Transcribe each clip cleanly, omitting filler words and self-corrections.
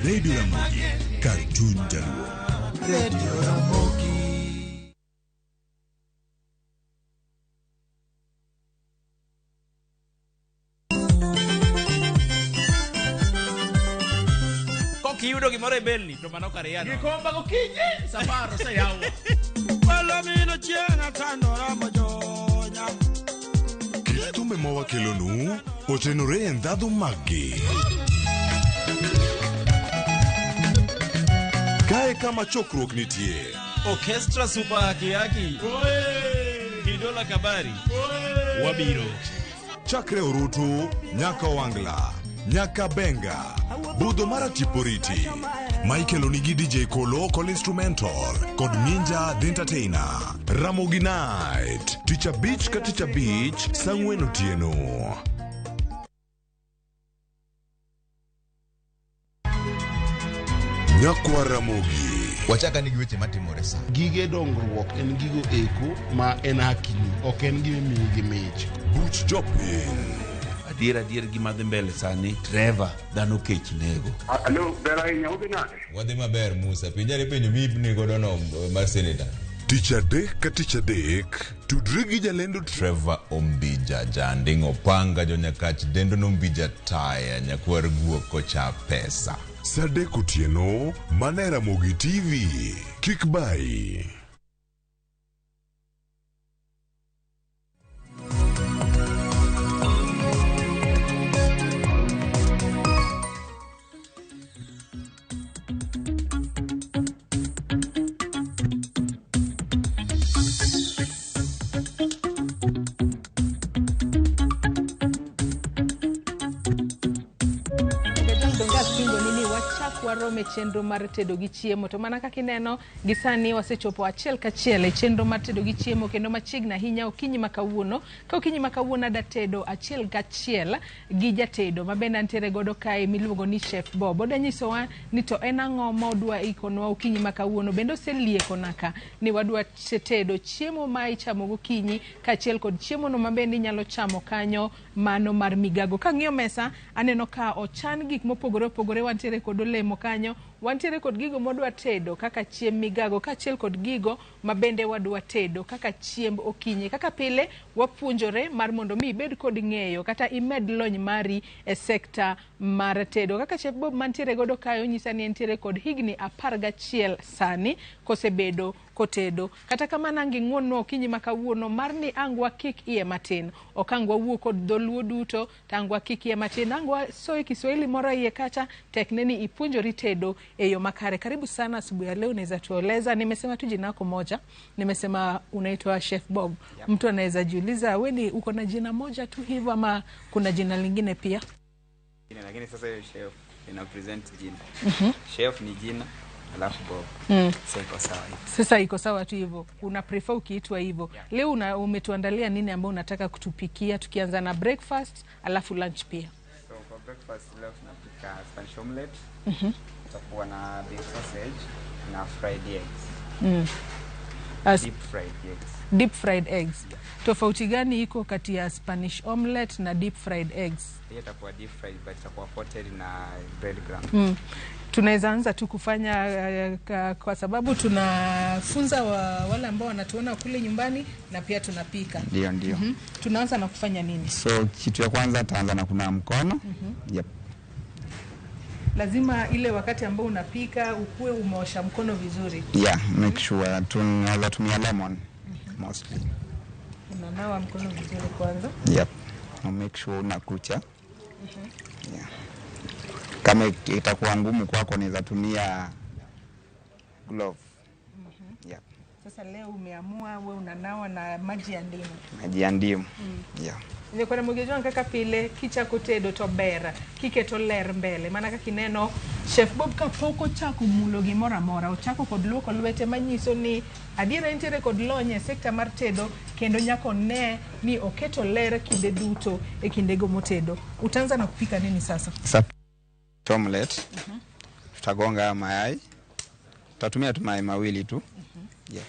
Radio Ramogi, Cartoon Jaluo. Radio Ramogi. Kiyudo gimoro e belni to mano kare yano. Gikomba gokinyi safar oseyawo. Palomino chieng' atandora mojonya. Kit thumbe ma wakelonu otenore e ndhadhu maggi. Kae kama chokruok nitie. Orchestra Super Haki Haki. Kidola Kabari. Wabiro. Chakre Orutu, nyaka Wangla, nyaka Benga, budho mara Tiporiti. Michael onigi DJ Kolo kod instrumental kod Minja the Entertainer. Ramogi Night, tich abich ka tich abich, saa ang'wen otieno. Nyakwa Ramogi. Wachaka ni gi weche matimore sa. Gige dongruok en gigo eko ma en hakini, ok en gima imiyi gi mich. Buch jopiny. Adier adier gima dhi mbele sani, Trevor, dhano kech nego. Alo, ber ahinya, udhi nade? Wadhi maber Musa, penjare penjo miipni godo no mar senator. Tich adek ka tich adek, tudri gi jalendo Trevor Ombija, janding opanga jonyakach dendo nombija taya nyakwar guok kocha pesa. Saa adek otieno, mana e Ramogi TV. Kik bai. Warome chenro mar tedo gi chiemo to mana kaka ineno gi sani wasechopo achiel kachiel e chenro mar tedo gi chiemo kendo machiegni ahinya okinyi ma kawuono. Ka okinyi ma kawuono ada tedo achiel kachiel gi jatedo ma bende antiere godo kae miluongo ni Chef Bob. Oda nyisowa ni to en ang'o ma odwa ikonwa okinyi ma kawuono, bende oseliekona ka ni wadwa tedo chiemo ma ichamo gokinyi kaachiel kod chiemo no ma bende inyalo chamo kanyo mano mar migago. Kang'iyo mesa aneno ka ochan gik mopogore opogore, wantiere kod olemo kanyo, wantiere kod gigo modwa tedo kaka chiemb migago kaachiel kod gigo ma bende wadwa tedo kaka chiemb okinyi. Kaka pile wapuonjore mar mondo mi ibed kod ng'eyo kata imed lony mari e sekta mar tedo. Kaka Chef Bob mantiere godo kae onyisa ni entiere kod higni 11 sani kosebedo kotedo. Kata kamano ang' ging'uonwa okinyi ma kawuono mar ni ang' wakik iye matin, ok ang' wawuo kod dholuo duto to ang' wakik iye matin, ang' wasoe Kiswahili moro iye kacha, tek ne ni ipuonjori tedo e yo makare. Karibu sana asubuhi ya leo, unaweza tueleza, nimesema tu jina lako moja, nimesema unaitwa Chef Bob. Yep. Mtu anaweza jiuliza wewe ni uko na jina moja tu hivyo ama kuna jina lingine pia? Lakini sasa hiyo chef ina present jina. Chef ni jina alafu Bob. Sasa iko sawa hivyo. Sasa iko sawa tu hivyo. Una prefer ukiitwa hivyo. Yeah. Leo umetuandalia nini ambao unataka kutupikia, tukianza na breakfast alafu lunch pia? So for breakfast leo tunapika Spanish omelette. Tutakuwa na beef sausage na fried eggs. Deep fried eggs. Deep fried eggs. Yeah. Tofauti gani iko kati ya Spanish omelette na deep fried eggs? Hiyo itakuwa deep fried but itakuwa coated na breadcrumbs. Tunaweza anza tu kufanya kwa sababu tunafunza wale ambao wanatuona kule nyumbani na pia tunapika. Ndio, ndio. Tunaanza na kufanya nini? So kitu ya kwanza tutaanza na kunawa mkono. Yep. Lazima ile wakati ambao unapika ukue umeosha mkono vizuri. Yeah, make sure tunaweza tumia lemon mostly. Unanawa mkono vizuri kwanza. Yep. Na make sure unakucha. Yeah. Kama itakuwa ngumu kwako unaweza tumia glove. Yeah. Sasa leo umeamua wewe unanawa na maji ya ndimu. Maji ya ndimu. Yeah. Nyekwana mugejwa kaka pile kichako tedo to ber, kiketo ler mbele. Mana kaka ineno Chef Bob kapok ochako mulo gimoro amora, ochako kod luoko lwete manyiso ni adiera entiere kod lony e sekta mar tedo kendo nyaka one ni oketo ler kinde duto e kindego motedo. Utaanza na kupika nini sasa? Sasa omelette. Tutagonga mayai. Tutatumia tu mayai mawili tu. Yeah.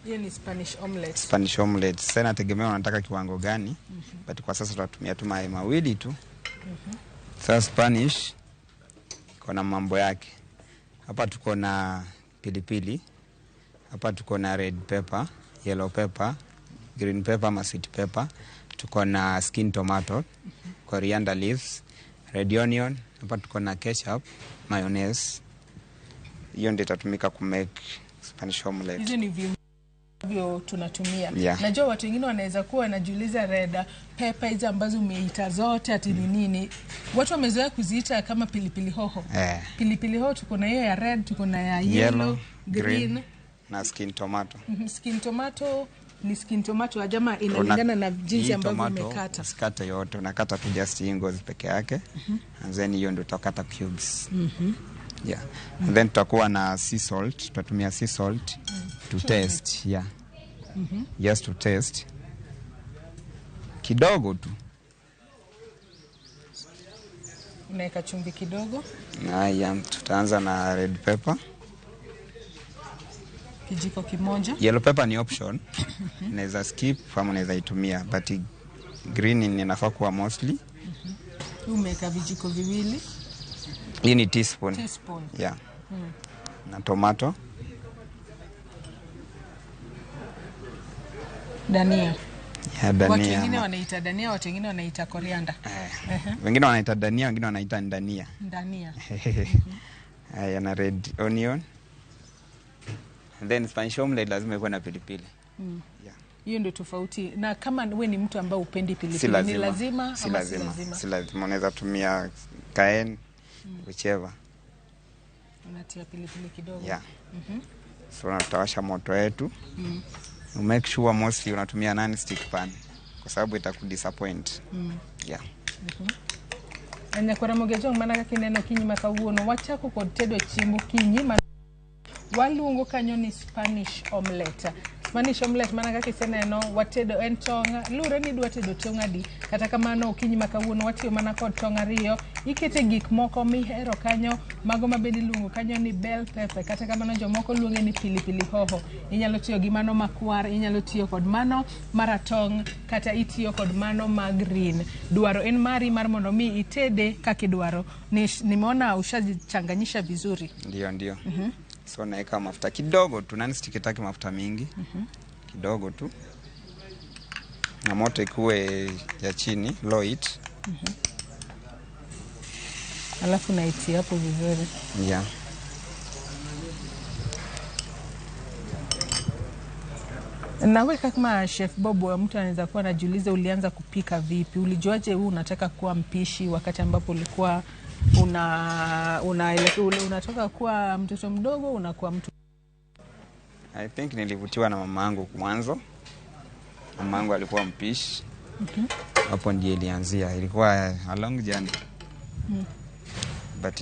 Hiyo ni Spanish omelette. Spanish omelette. Sasa inategemea unataka kiwango gani. But kwa sasa tutatumia tu mayai mawili tu. Sasa Spanish iko na mambo yake. Hapa tuko na pilipili. Hapa tuko na red pepper, yellow pepper, green pepper ama sweet pepper. Tuko na skin tomato, coriander leaves, red onion. Hapa tuko na ketchup, mayonnaise. Hiyo ndio itatumika ku make Spanish omelette. Hizo ni viungo ambavyo tunatumia. Yeah. Najua watu wengine wanaweza kuwa wanajiuliza red pepper hizi ambazo umeita zote ati ni nini? Watu wamezoea kuziita kama pilipili hoho. Pilipili hoho tuko na hiyo ya red, tuko na ya yellow, green, na skin tomato. Skin tomato ni skin tomato jamaa, inalingana na jinsi ambavyo umekata. Usikate yote, unakata tu just hii ngozi peke yake. And then hiyo ndio utakata cubes. Yeah. And then tutakuwa na sea salt, tutatumia sea salt to taste. Yeah. Just to taste. Kidogo tu. Unaweka chumvi kidogo. Haya, tutaanza na red pepper. Kijiko kimoja. Yellow pepper ni option. Unaweza skip ama unaweza itumia, but green inafaa kuwa mostly. Umeweka vijiko viwili. Hii ni teaspoon. Teaspoon. Yeah. Na tomato. Dania. Yeah, dania. Watu wengine wanaita dania, watu wengine wanaita coriander. Wengine wanaita dania, wengine wanaita ndania. Ndania. Haya, na red onion. And then Spanish omelette lazima ikuwe na pilipili. Yeah. Hiyo ndio tofauti. Na kama wewe ni mtu ambaye upendi pilipili, Si lazima. ni lazima Si ama lazima. si lazima? Si lazima. Unaweza tumia cayenne, whichever. Unatia pilipili kidogo. Yeah. So tutawasha moto wetu. Make sure mostly unatumia non-stick pan kwa sababu itakudisappoint. Yeah. Nyakwara Mogejong, mana kaka ineno okinyi ma kawuono wachako kod tedo chiemb okinyi ma waluongo kanyo ni Spanish omelette. Spanish omelette mana kaka iseneno watedo en tong', luwre ni idwa tedo tong' adi. Kata kamano okinyi ma kawuono watiyo mana kod tong' ariyo. Ikete gik moko mihero kanyo, mago ma bende iluongo kanyo ni bell pepper. Kata kamano jomoko luonge ni pilipili hoho. Inyalo tiyo gi mano makwar, inyalo tiyo kod mano maratong', kata itiyo kod mano ma green. Dwaro en mari mar mondo mi itede kaka idwaro. Nimeona ushajichanganyisha vizuri. Ndio, ndio. So naeka mafuta kidogo tu, non-stick haitaki mafuta mingi. Kidogo tu. Na moto ikuwe ya chini, low heat. Alafu naitia hapo vizuri. Yeah. Nawe kama Chef Bob, mtu anaweza kuwa anajiuliza ulianza kupika vipi? Ulijuaje wewe unataka kuwa mpishi wakati ambapo ulikuwa unatoka kuwa mtoto mdogo unakuwa mtu? I think nilivutiwa na mamangu mwanzo. Mamangu alikuwa mpishi. Hapo ndiye ilianzia. Ilikuwa a long journey. But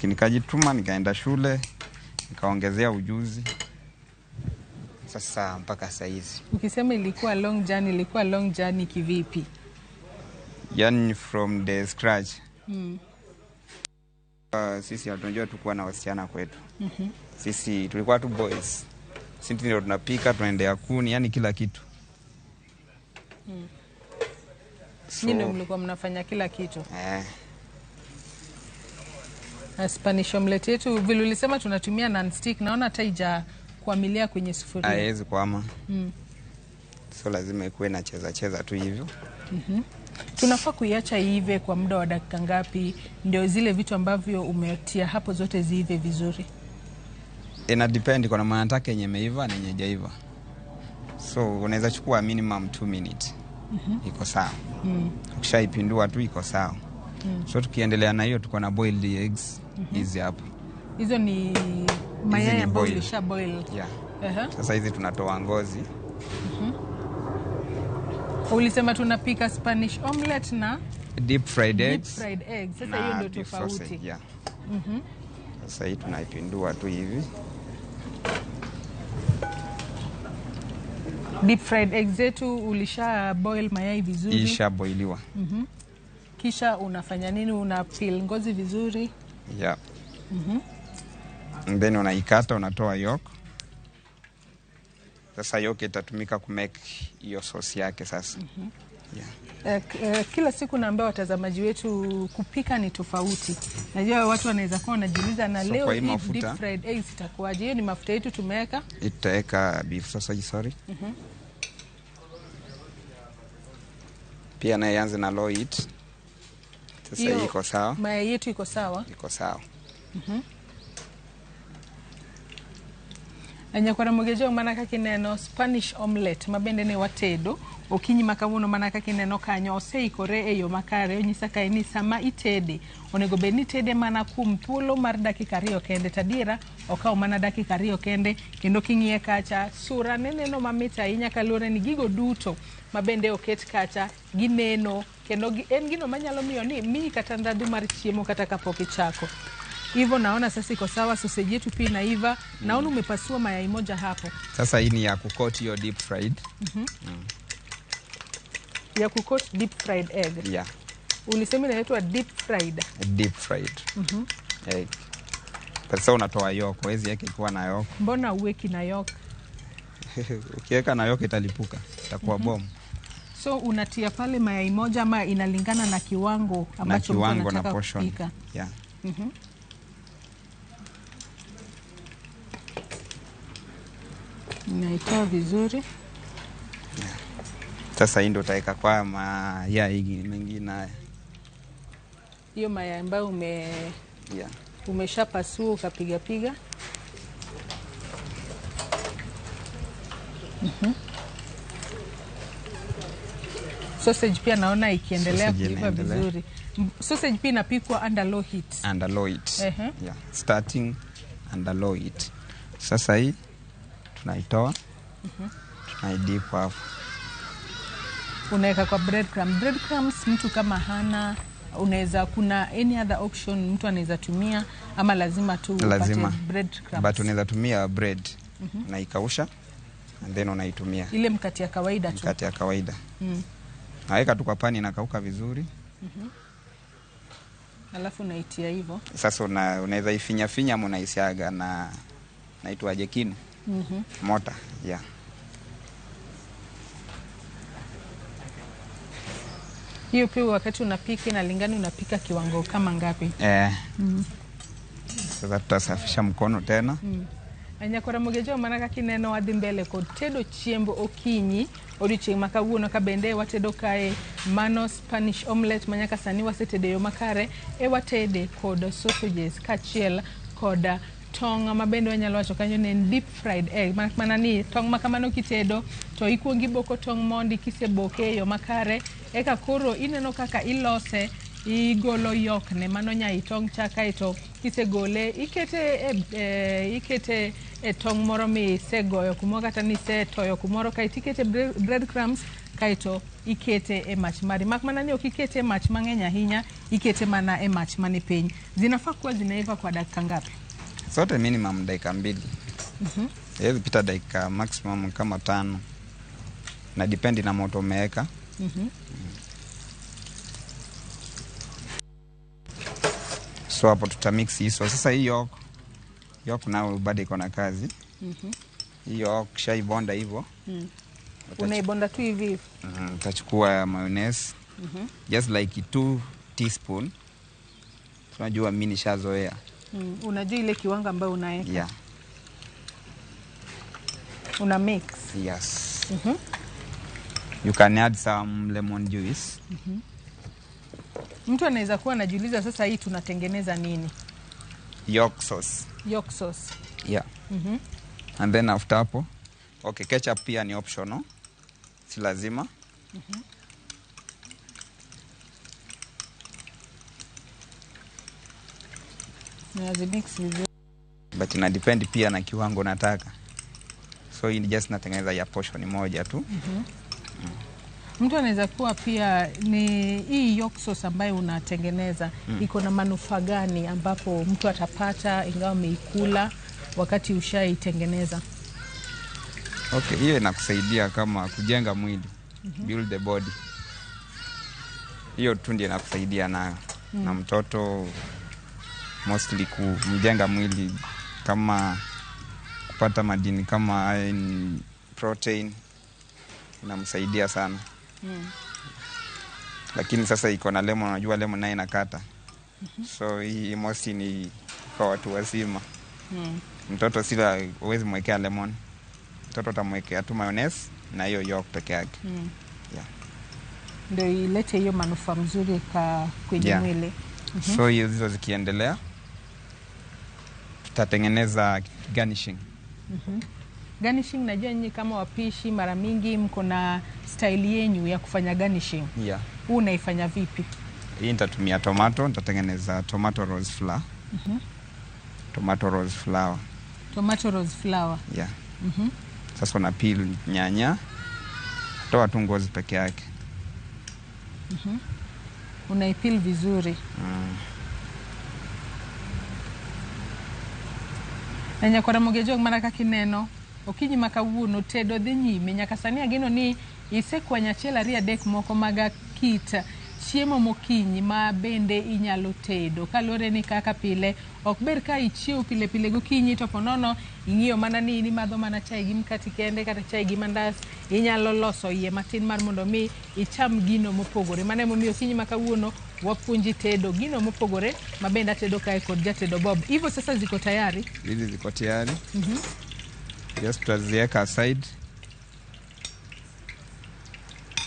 nikajituma, nikaenda shule, nikaongezea ujuzi. Sasa mpaka saa hizi. Ukisema ilikuwa long journey, ilikuwa long journey kivipi? Yani from the scratch. Sisi hatunajua tukuwa na wasichana kwetu. Sisi tulikuwa tu boys. Sisi ndio tunapika, tunaendea kuni, yani kila kitu. So, nyinyi ndio mlikuwa mnafanya kila kitu. Na Spanish omelette yetu vile ulisema tunatumia non-stick, naona hata haijakwamilia kwenye sufuria. Haiwezi kwama. So lazima ikuwe na cheza cheza tu hivyo. Tunafaa kuiacha iive kwa muda wa dakika ngapi ndio zile vitu ambavyo umetia hapo zote ziive vizuri? Ina depend, kuna maana nataka yenye imeiva na yenye haijaiva. So unaweza chukua minimum 2 minutes. Iko sawa. Ukishaipindua tu iko sawa. So tukiendelea na hiyo tuko na boiled eggs hizi hapo. Hizo ni mayai ambayo boil. ulisha boil. Yeah. Sasa hizi tunatoa ngozi. Ulisema tunapika Spanish omelette na deep fried deep eggs. fried eggs. Sasa na hiyo ndio beef tofauti. sausage, yeah. Sasa hii tunaipindua tu hivi. Deep fried eggs zetu ulisha boil mayai vizuri. Isha boiliwa. Kisha unafanya nini? Una peel ngozi vizuri. Yeah. And then unaikata, unatoa yolk. Sasa yolk itatumika kumake hiyo sauce yake sasa. Yeah. Kila siku naambia watazamaji wetu kupika ni tofauti. Najua watu wanaweza kuwa wanajiuliza na So leo kwa hii hii mafuta, deep fried eggs itakuwaje? Hiyo ni mafuta yetu tumeweka. Itaweka beef sausage, sorry. Pia naye ianze na low heat. Sasa Hiyo hii iko sawa, Mayai yetu iko sawa. iko sawa. Nyakwara Mogejo mana kaka ineno Spanish omelette ma bende ne watedo okinyi ma kawuono mana kaka ineno kanyo oseikore e yo makare. Onyisa kae ni sama itede onego bed ni itede mana kuom thuolo mar dakika 2 kende. Tadiera okawo mana dakika 2 kende, kendo king'iye kacha sura ne neno mamit ahinya kaluwore ni gigo duto ma bende oket kacha gineno kendo en gino manyalo miyo ni miyi kata ndhadhu mar chiemo kata kapok ichako. Hivyo naona sasa iko sawa, sausage yetu pia inaiva. Naona umepasua mayai moja hapo. Sasa hii ni ya kukot hiyo deep fried. Ya kukot deep fried egg. Yeah, Ulisema inaitwa deep fried. deep fried. Egg. Sasa unatoa yolk, huwezi yake ikiwa na yolk. Mbona uweki na yolk? Ukiweka na yolk italipuka, itakuwa bomu. So unatia pale mayai moja ama inalingana na kiwango Na ambacho mtu kiwango na anataka portion. kupika. Yeah. Naitoa vizuri. Sasa hii ndio utaweka kwa mayai mengine haya. Hiyo mayai ambayo Yeah. umeshapasua ukapiga piga. Sausage pia naona ikiendelea Sausage kuiva inaendelea. vizuri. Sausage pia inapikwa under low heat. Under low heat. Yeah. Starting under low heat. Sasa hii tunaitoa. Tunaidip hapo. Unaweka kwa breadcrumb. Breadcrumbs mtu kama hana, unaweza, kuna any other option mtu anaweza tumia ama lazima tu upate Lazima. breadcrumbs? But unaweza tumia bread. Unaikausha and then unaitumia ile mkate ya kawaida tu. mkate ya kawaida. Naweka tu kwa pani inakauka vizuri. Alafu unaitia hivyo. Sasa unaweza ifinya finya ama unaisiaga na naitwaje kinu? Mota. Yeah. Hiyo pia wakati unapika inalingana unapika kiwango kama ngapi. Sasa tutasafisha mkono tena. Nyakwara Mogejo mana kaka ineno wadhi mbele kod tedo chiemb okinyi odiochieng' ma kawuono ka bende watedo kae mano Spanish omelette ma nyaka sani wasetedo e yo makare e watede kod sausages kaachiel kod tong' ma bende wanyalo wacho kanyo ni en deep fried egg. Mana ni tong' ma kamano kitedo to ikuongo iboko tong' mondi, kiseboke e yo makare eka koro ineno kaka ilose, igolo yokne mano nyai tong' cha, kaeto kisegole ikete e tong' moro misegoyo kumoro kata nisetoyo kumoro, kaeto ikete breadcrumbs, kaeto ikete e mach mari. Mak mana ni ok ikete e mach mang'eny ahinya, ikete mana e mach mani piny. Zinafaa kuwa zinaiva kwa dakika ngapi? Zote minimum dakika 2. Haiwezi pita dakika maximum kama 5. Na depend na moto umeweka. So hapo tutamix hizo. Sasa hii yolk nao bado iko na kazi. Hii yolk shaibonda hivyo. Unaibonda tu hivi hivi. Utachukua mayonnaise. Just like 2 teaspoon. Tunajua mimi nishazoea. Unajua ile kiwango ambayo unaweka. Yeah. Una mix. Yes. You can add some lemon juice. Mtu anaweza kuwa anajiuliza sasa hii tunatengeneza nini? Yolk sauce. Yolk sauce. Yeah. And then after hapo, okay, ketchup pia ni optional. Si lazima. Unazimix vizuri. But ina depend pia na kiwango nataka. So hii ni just natengeneza ya portion moja tu. Mtu anaweza kuwa pia ni hii yolk sauce ambayo unatengeneza iko na manufaa gani ambapo mtu atapata ingawa ameikula wakati ushaitengeneza? Okay, hiyo inakusaidia kama kujenga mwili, build the body. Hiyo tu ndio inakusaidia nayo. Na mtoto mostly kumjenga mwili kama kupata madini kama iron, protein, inamsaidia sana. Lakini sasa iko na lemon, unajua lemon naye inakata. So hii mostly ni kwa watu wazima. Mtoto sila huwezi mwekea lemon. Mtoto utamwekea tu mayonnaise na hiyo yolk peke yake. Yeah. Ndio ilete hiyo manufaa mzuri kwenye mwili. So hizo zikiendelea tutatengeneza garnishing. Garnishing, najua nyinyi kama wapishi mara mingi mko na style yenyu ya kufanya garnishing. Yeah. Huu unaifanya vipi? Hii nitatumia tomato, nitatengeneza tomato rose flour. Tomato rose flour. Tomato rose flour. Yeah. Sasa una peel nyanya, toa tu ngozi peke yake. Unaipeel vizuri. Na nyakwara mogejo mana kaka ineno okinyi ma kawuono tedo dhi nyime nyaka sani ageno ni isekwanyo achiel ariyo adek moko mag kit chiemo mokinyi ma bende inyalo tedo kaluwore ni kaka pile ok ber ka ichiew pile pile gokinyi to ponono ing'iyo mana ni in imadho mana chai gi mkati kende kata chai gi mandas. Inyalo loso iye matin mar mondo mi icham gino mopogore. Mano emomiyo okinyi ma kawuono wapuonji tedo gino mopogore ma bende atedo kae kod jatedo Bob. Hivyo sasa ziko tayari? Hizi ziko tayari. Just tutaziweka aside.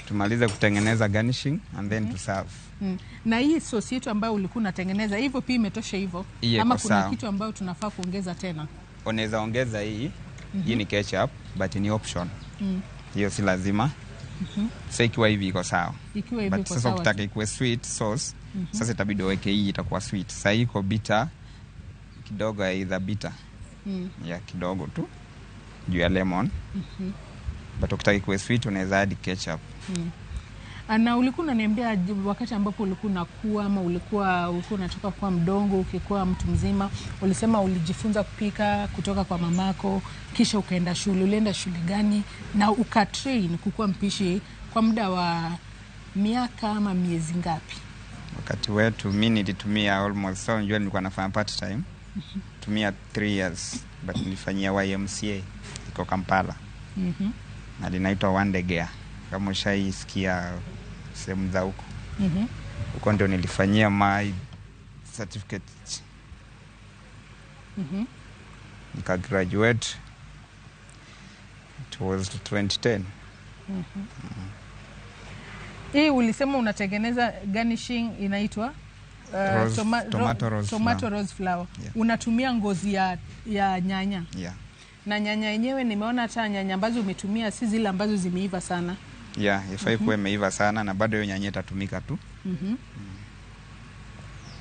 Tumalize kutengeneza garnishing and then to serve. Na hii sauce yetu ambayo ulikuwa unatengeneza hivyo pia imetosha hivyo ama kuna kitu ambayo tunafaa kuongeza tena? Unaweza ongeza hii. Hii ni ketchup but ni option. Hiyo si lazima. Sasa ikiwa hivi iko sawa. Ikiwa hivi iko sawa. Sasa ukitaka ikuwe sweet sauce, sasa itabidi uweke hii itakuwa sweet. Sasa iko bitter kidogo, either bitter. Ya kidogo tu juu ya lemon. But ukitaka ikuwe sweet unaweza add ketchup. Na ulikuwa unaniambia wakati ambapo ulikuwa unakua ama ulikuwa unatoka kwa mdongo ukikuwa mtu mzima, ulisema ulijifunza kupika kutoka kwa mamako kisha ukaenda shule. Ulienda shule gani na ukatrain kukuwa mpishi kwa muda wa miaka ama miezi ngapi? Wakati wetu mimi nilitumia almost, so unajua nilikuwa nafanya part time. Tumia 3 years but nilifanyia YMCA iko Kampala. Na linaitwa Wandegea, kama ushaisikia sehemu za huko. Huko ndio nilifanyia my certificate. Nika graduate. It was 2010. Hii ulisema unatengeneza garnishing inaitwa tomato rose flour. Yeah. Unatumia ngozi ya nyanya. Yeah. Na nyanya yenyewe nimeona hata nyanya ambazo umetumia si zile ambazo zimeiva sana. Yeah, ifai kuwa imeiva sana na bado hiyo nyanya itatumika tu.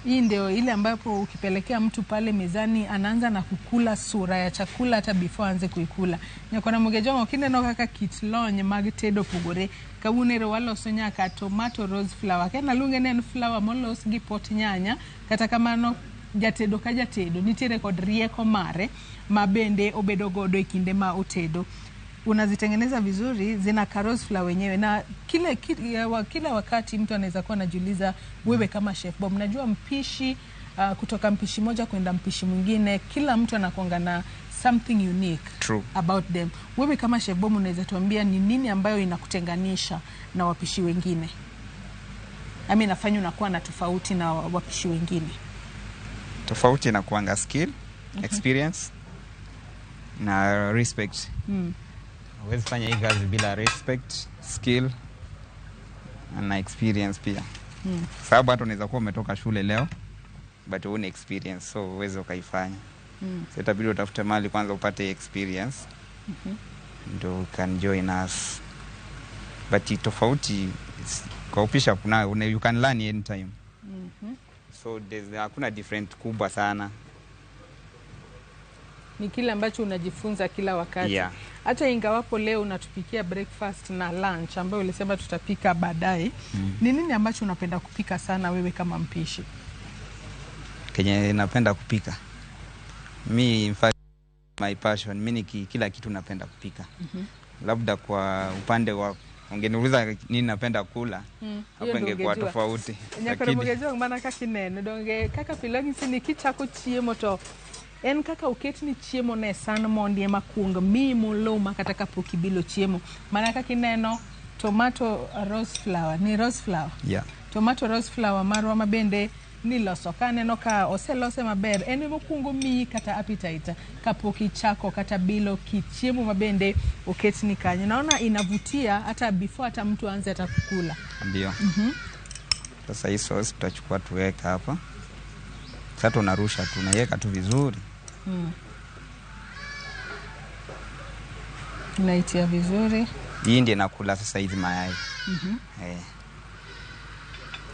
Hii ndio ile ambapo ukipelekea mtu pale mezani anaanza na kukula sura ya chakula hata before aanze kuikula. Nyakona mugejongo kineno kaka kit lony mag tedo pogore. Kawuono waloso nyaka tomato rose flour. Kena luonge ni en flour molos gi pot nyanya. Kata kamano jatedo ka jatedo nitiere kod rieko mare ma bende obedo godo e kinde ma otedo. Unazitengeneza vizuri, zina rose flour wenyewe. Na kila wakati mtu anaweza kuwa anajiuliza wewe kama Chef Bob, najua mpishi kutoka mpishi moja kwenda mpishi mwingine, kila mtu anakuanga na something unique. True. About them. Wewe kama Chef Bob unaweza tuambia ni nini ambayo inakutenganisha na wapishi wengine? I nafanya unakuwa na tofauti na wapishi wengine. Tofauti inakuanga skill, experience na respect. Huwezi fanya hii kazi bila respect, skill na experience pia. Sababu hata unaweza kuwa umetoka shule leo but huna experience, so huwezi ukaifanya. So itabidi utafute mali kwanza upate experience. Ndio you can join us. But tofauti kwa upisha kuna you can learn anytime. So there's hakuna different kubwa sana. Ni kile ambacho unajifunza kila wakati. Yeah. Hata ingawapo leo unatupikia breakfast na lunch ambayo ulisema tutapika baadaye. Ni nini ambacho unapenda kupika sana wewe kama mpishi? Kenye napenda kupika. Mi in fact my passion, mimi kila kitu napenda kupika. Labda kwa upande wa ungeniuliza nini napenda kula, hapo ingekuwa tofauti. Nyakoro mugejong mana kaka ineno donge kaka pilongi sini kichako chiemo to En kaka oketni chiemo ne san mondi ema kuong miyi muluma kata kapok ibilo chiemo. Mana kaka ineno tomato rose flower, ni rose flower? Yeah. Tomato rose flower marwa ma bende niloso ka aneno ka oselose maber, en ema okuongo miyi kata appetite kapok ichako kata bilo kit chiemo ma bende oketni kanyo. Naona inavutia hata before hata mtu aanze hata kukula. Ndio. Sasa hii sauce tutachukua tuweka hapa. Sasa tunarusha, tunaiweka tu vizuri. Unaitia vizuri. Hii ndiyo inakula sasa hizi mayai. Eh.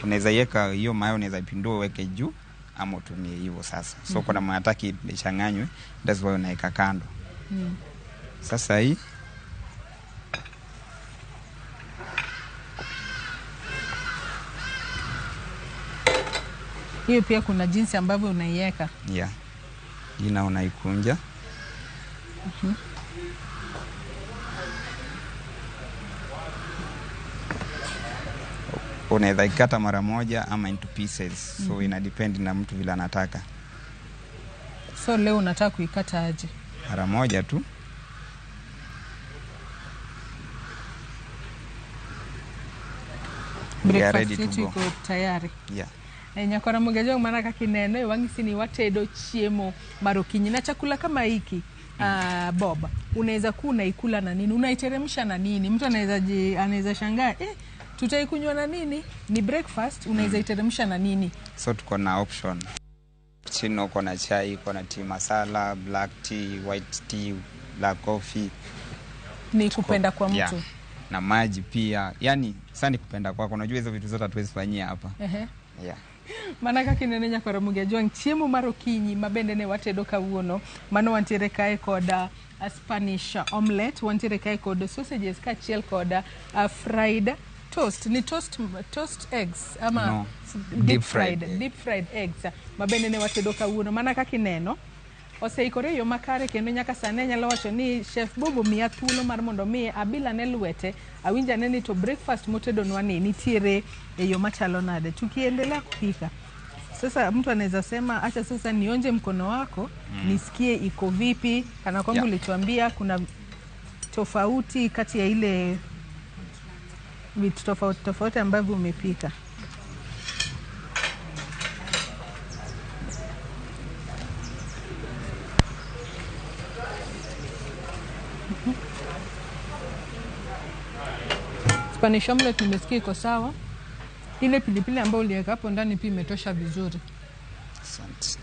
Unaweza iweka hiyo mayai, unaweza ipindua uweke juu ama utumie hivyo sasa. So kuna mwenye hataki ichanganywe, that's why unaweka kando. Sasa hii hiyo pia kuna jinsi ambavyo unaiweka. Yeah. Hii na unaikunja. Unaweza ikata mara moja ama into pieces. So ina depend na mtu vile anataka. So leo unataka kuikata aje? Mara moja tu. We are Breakfast ready to yetu go. iko tayari. Yeah. Nyakora Mugejo, mana kaka ineno e wang'isi ni watedo chiemo mar okinyi na chakula kama hiki Bob, unaweza kuwa unaikula na nini, unaiteremsha na nini? Mtu anaweza shangaa, tutaikunywa na nini? Ni breakfast, unaweza iteremsha na nini? So tuko na option. Chino uko na chai, uko na tea masala, black tea, white tea, black coffee. Ni kupenda kwa mtu. Yeah. Na maji pia. Yani sasa ni kupenda kwako. Unajua hizo vitu zote hatuwezi fanyia hapa. Yeah. Mana kaka ineno Nyakora Mugejo, chiemo mar okinyi ma bende ne watedo kawuono, mano wantiere kae kod Spanish omelette, wantiere kae kod sausages kaachiel kod fried toast. Ni toast eggs ama No. Deep fried, deep fried eggs ma bende ne watedo kawuono. Mana kaka ineno oseikore e yo makare, kendo nyaka sani anyalo wacho ni Chef Bobo miya thuolo mar mondo mi abilane lwete, awinj ane ni to breakfast motedonwa ni nitiere e yo machalo nade. Tukiendelea kupika sasa, mtu anaweza sema acha sasa nionje mkono wako nisikie iko vipi, kana kwamba ulituambia kuna tofauti kati ya ile vitu tofauti tofauti ambavyo umepika. Spanish omelette nimesikia iko sawa. Ile pilipili ambayo uliweka hapo ndani pia imetosha vizuri. Asante.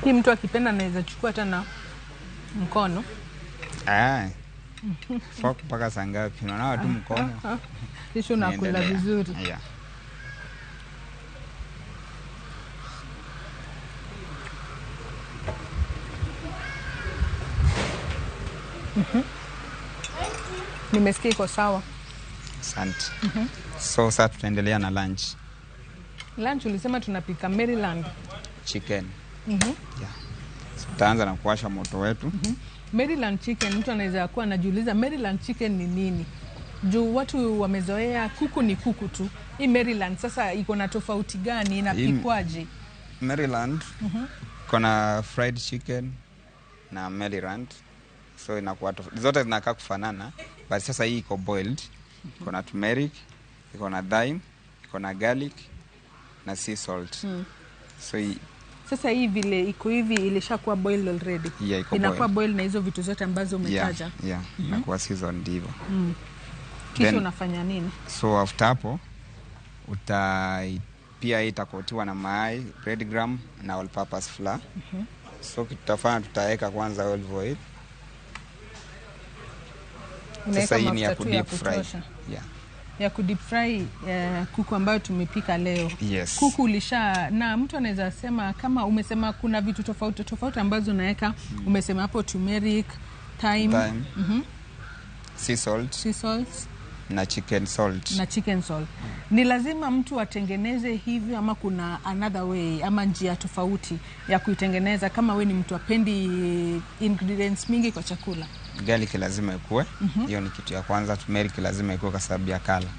Hii mtu akipenda anaweza chukua hata na mkono. Fork mpaka saa ngapi? Unaona tu mkono. Kisha unakula Naendelea. vizuri. Yeah. Nimesikia iko sawa. Asante. So sasa tutaendelea na lunch. Lunch ulisema tunapika Maryland chicken. Yeah. So, tutaanza na kuwasha moto wetu. Maryland chicken, mtu anaweza kuwa anajiuliza Maryland chicken ni nini? Juu watu wamezoea kuku ni kuku tu. Hii Maryland sasa iko na tofauti gani, inapikwaje? Maryland kuna fried chicken na Maryland. So inakuwa zote zinakaa kufanana, but sasa hii iko boiled. Iko na turmeric, iko na thyme, iko na garlic na sea salt. So hii Sasa hii vile iko hivi ilishakuwa boiled already. Yeah, iko inakuwa boiled. boiled na hizo vitu zote ambazo umetaja. Yeah, inakuwa seasoned hivyo. Kisha unafanya nini? So after hapo pia hii itakotiwa na mayai, breadcrumb na all purpose flour. So kitu tutafanya, tutaweka kwanza olive oil. Unaweka Sasa hii ni ya mafuta tu ya ku deep fry. kutosha. Yeah. Ya ku deep fry kuku ambayo tumepika leo. Yes. Kuku ulisha, na mtu anaweza sema kama umesema kuna vitu tofauti tofauti ambazo unaweka, umesema hapo turmeric, thyme, Thyme. Sea salt. Sea salt. Na chicken salt. Na chicken salt. Ni lazima mtu atengeneze hivyo ama kuna another way ama njia tofauti ya kuitengeneza kama we ni mtu apendi ingredients mingi kwa chakula? Garlic lazima ikue. Hiyo ni kitu ya kwanza. Turmeric lazima ikue kwa sababu ya color.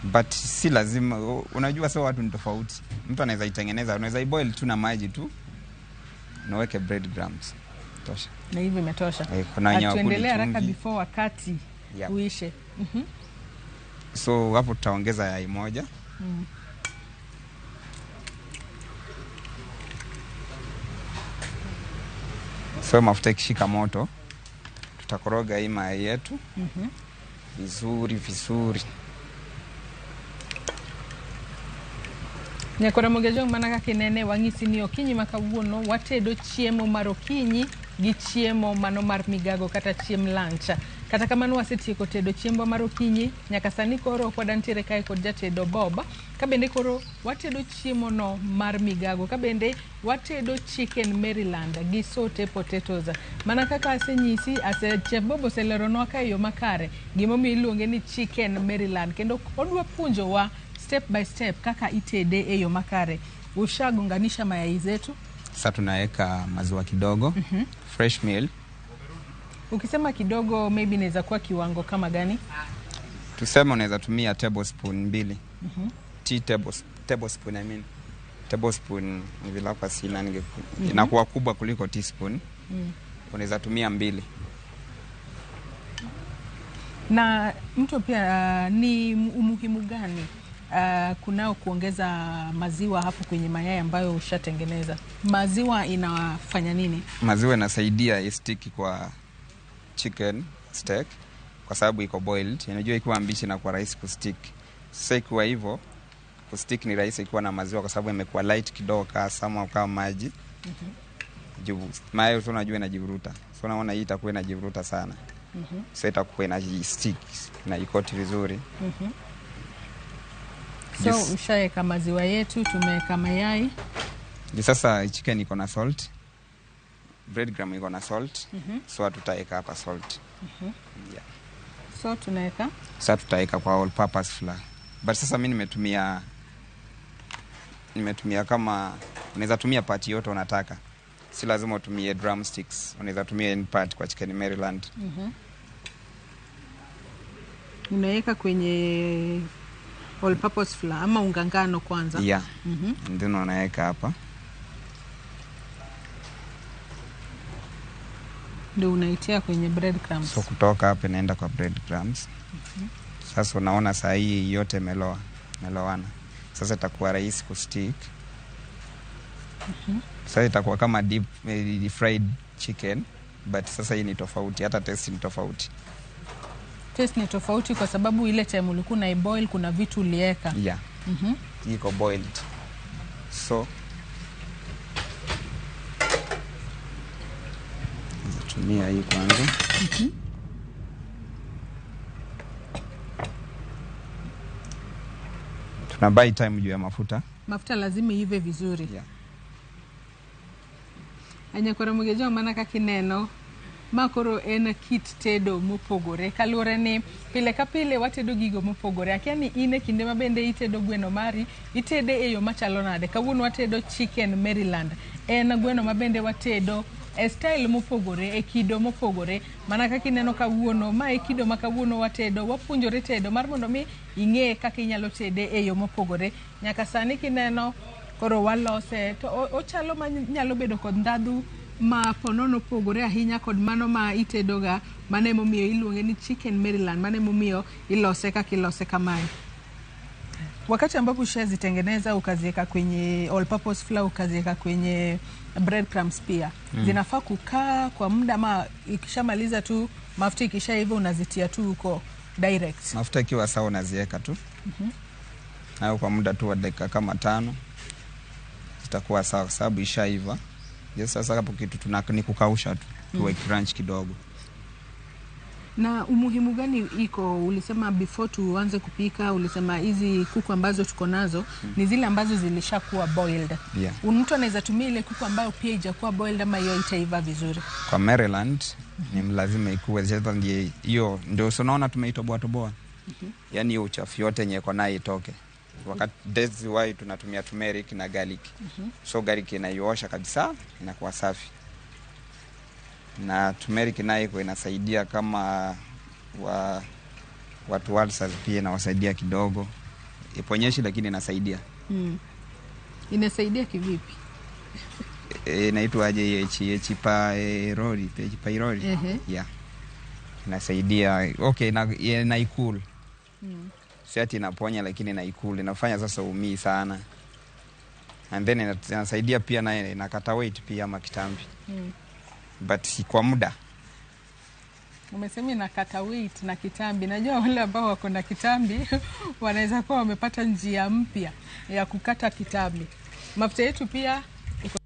But si lazima, unajua sio watu ni tofauti. Mtu anaweza itengeneza, unaweza iboil tu na maji tu. Naweke breadcrumbs. Tosha. Na hivyo imetosha. Kuna wenye hawakuli Tuendelee haraka chumvi. before wakati uishe. So hapo tutaongeza yai moja. So mafuta ikishika moto tutakoroga hii mayai yetu vizuri vizuri. Nyakora Mogejong mana kaka inene wang'isi ni okinyi ma kawuono watedo chiemo mar okinyi gi chiemo mano mar migago kata chiem lunch. Kata kamano wasetieko tedo chiembwa mar okinyi nyaka sani koro ok wadantiere kae kod jatedo Bob. Kabende koro watedo chiemo no mar migago, kabende watedo chicken Maryland gi saute potatoes. Mana kaka asenyisi, Chef Bob oseleronwa ka e yo makare gimomiyo iluonge ni chicken Maryland, kendo odwa puonjowa step by step kaka itede e yo makare. Ushagonganisha mayai zetu. Sasa tunaweka maziwa kidogo, fresh milk. Ukisema kidogo maybe inaweza kuwa kiwango kama gani? Tuseme unaweza tumia tablespoon 2. Tea tablespoon I mean. Tablespoon ni vile hapa sina inakuwa kubwa kuliko teaspoon. Unaweza tumia 2. Na mtu pia ni umuhimu gani kunao kuongeza maziwa hapo kwenye mayai ambayo ushatengeneza? Maziwa inafanya nini? Maziwa inasaidia istiki kwa chicken steak kwa sababu iko boiled. Unajua ikiwa mbichi inakuwa rahisi kustick. Sasa ikiwa hivyo kustick ni rahisi ikiwa na maziwa kwa sababu imekuwa light kidogo kama kama maji. Juu mayai unajua inajivuruta. So unaona hii itakuwa inajivuruta sana. Sasa itakuwa ina stick na ikoti vizuri. So ushaeka maziwa yetu, tumeweka mayai. Sasa chicken iko na salt. Breadcrumb iko na salt. So tutaweka hapa salt. Yeah. So tunaweka? Sasa tutaweka kwa all purpose flour. But sasa mimi nimetumia kama unaweza tumia part yote unataka. Si lazima utumie drumsticks, unaweza tumia any part kwa chicken Maryland. Unaweka kwenye all purpose flour ama unga ngano kwanza. Yeah. Ndio unaweka hapa. Ndio unaitia kwenye breadcrumbs. So kutoka hapa inaenda kwa breadcrumbs. Sasa unaona saa hii yote imelowana. Sasa itakuwa rahisi kustick. Sasa itakuwa kama deep fried chicken, but sasa hii ni tofauti, hata taste ni tofauti. Taste ni tofauti kwa sababu ile time ulikuwa na boil kuna vitu ulieka. Yeah. Iko boiled. So tumia hii kwanza. Tuna buy time juu ya mafuta. Mafuta lazima iive vizuri. Yeah. Anyakora Mogejong mana kaka ineno ma koro en kit tedo mopogore kaluwore ni pile ka pile watedo gigo mopogore. Akia ni in e kinde ma bende itedo gweno mari, itede e yo machalo nade? Kawuono watedo chicken Maryland. En gweno ma bende watedo e style mopogore, e kido mopogore. Mana kaka ineno kawuono, ma e kido ma kawuono watedo, wapuonjore tedo mar mondo mi ing'e kaka inyalo tede e yo mopogore. Nyaka sani kineno koro walose to ochalo ma nyalo bedo kod ndhadhu ma ponono opogore ahinya kod mano ma itedoga. Mano emomiyo iluonge ni chicken Maryland, mano emomiyo ilose kaka ilose kamae. Wakati ambapo ushazitengeneza ukaziweka kwenye all purpose flour, ukaziweka kwenye breadcrumbs pia, zinafaa kukaa kwa muda ama ikishamaliza tu mafuta ikishaiva unazitia tu huko direct? Mafuta ikiwa sawa unaziweka tu. Au kwa muda tu wa dakika kama 5 zitakuwa sawa kwa sababu ishaiva. Yes, sasa hapo kitu ni kukausha tu, tuwe crunch kidogo. Na umuhimu gani iko? Ulisema before tuanze kupika, ulisema hizi kuku ambazo tuko nazo ni zile ambazo zilishakuwa boiled. Yeah. Mtu anaweza tumia ile kuku ambayo pia haijakuwa boiled ama hiyo itaiva vizuri? Kwa Maryland ni lazima ikuwe, sasa ndiye hiyo ndio unaona tumeitoboa toboa. Yaani hiyo uchafu yote yenye iko nayo itoke. Wakati that's why tunatumia turmeric na garlic. So garlic inaiosha kabisa, inakuwa safi. Na turmeric nayo iko inasaidia kama watu ulcers pia inawasaidia kidogo. Iponyeshi lakini inasaidia. Inasaidia kivipi? Inaitwa aje hiyo H pylori, H pylori. Yeah. Inasaidia. Okay, na ikul. Si ati inaponya lakini inaikul, inafanya sasa umii sana. And then inasaidia pia na inakata weight pia ama kitambi. But kwa muda. Umesema inakata weight na kitambi. Najua wale ambao wako na kitambi wanaweza kuwa wamepata njia mpya ya kukata kitambi. Mafuta yetu pia iko.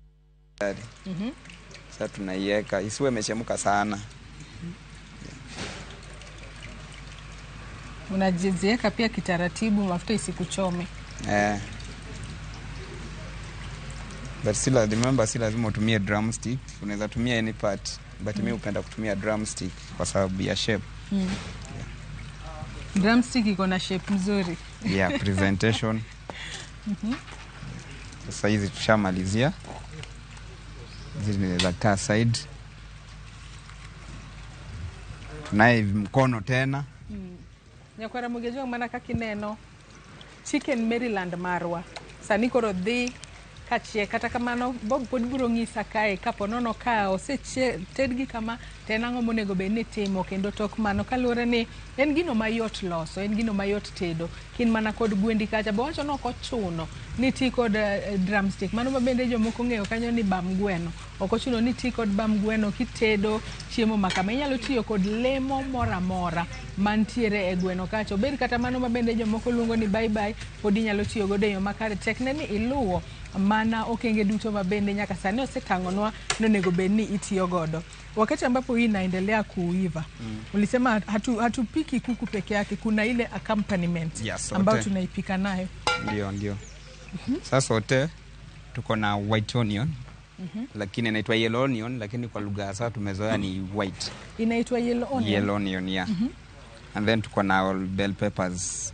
Sasa tunaiweka isiwe imechemka sana. Unajiziweka pia kitaratibu mafuta isikuchome. But still, remember, si lazima utumie drumstick. Unaweza tumia any part, but mimi hupenda kutumia drumstick kwa sababu ya shape. Yeah. Drumstick iko na shape nzuri. Yeah, presentation. Sasa hizi tushamalizia. Hizi ni za car side. Tunaye mkono tena. Nyakwara mugejo mana kakineno chicken Maryland marwa. Sani koro dhi kachie kata kamano Bob pod biro ng'isa kae kapo nono ka osetedgi kama to en ang'o monego bed ni itimo kendo tok mano kaluwore ni en gino mayot loso, en gino mayot tedo. Kin mana kod gwendi kacha bo wacho ni ok ochuno ni ti kod drumstick. Mano ma bende jomoko ong'eyo kanyo ni bam gweno. Ok ochuno ni ti kod bam gweno kitedo chiemo ma kama. Inyalo tiyo kod lemo moro amora mantiere e gweno kacha. Obed kata mano ma bende jomoko luongo ni bye bye, pod inyalo tiyo godo e yo makare. Tekne ni iluwo mana okenge duto ma bende nyaka sani osetang'onwa nonego bed ni itiyo godo. Wakati ambapo hii inaendelea kuiva, ulisema hatupiki kuku peke yake, kuna ile accompaniment ambayo tunaipika nayo. Ndio, ndio. Sasa sote tuko na white onion. Lakini inaitwa yellow onion, lakini kwa lugha sasa tumezoea ni white. Inaitwa yellow onion. Yellow onion, yeah. And then tuko na all bell peppers,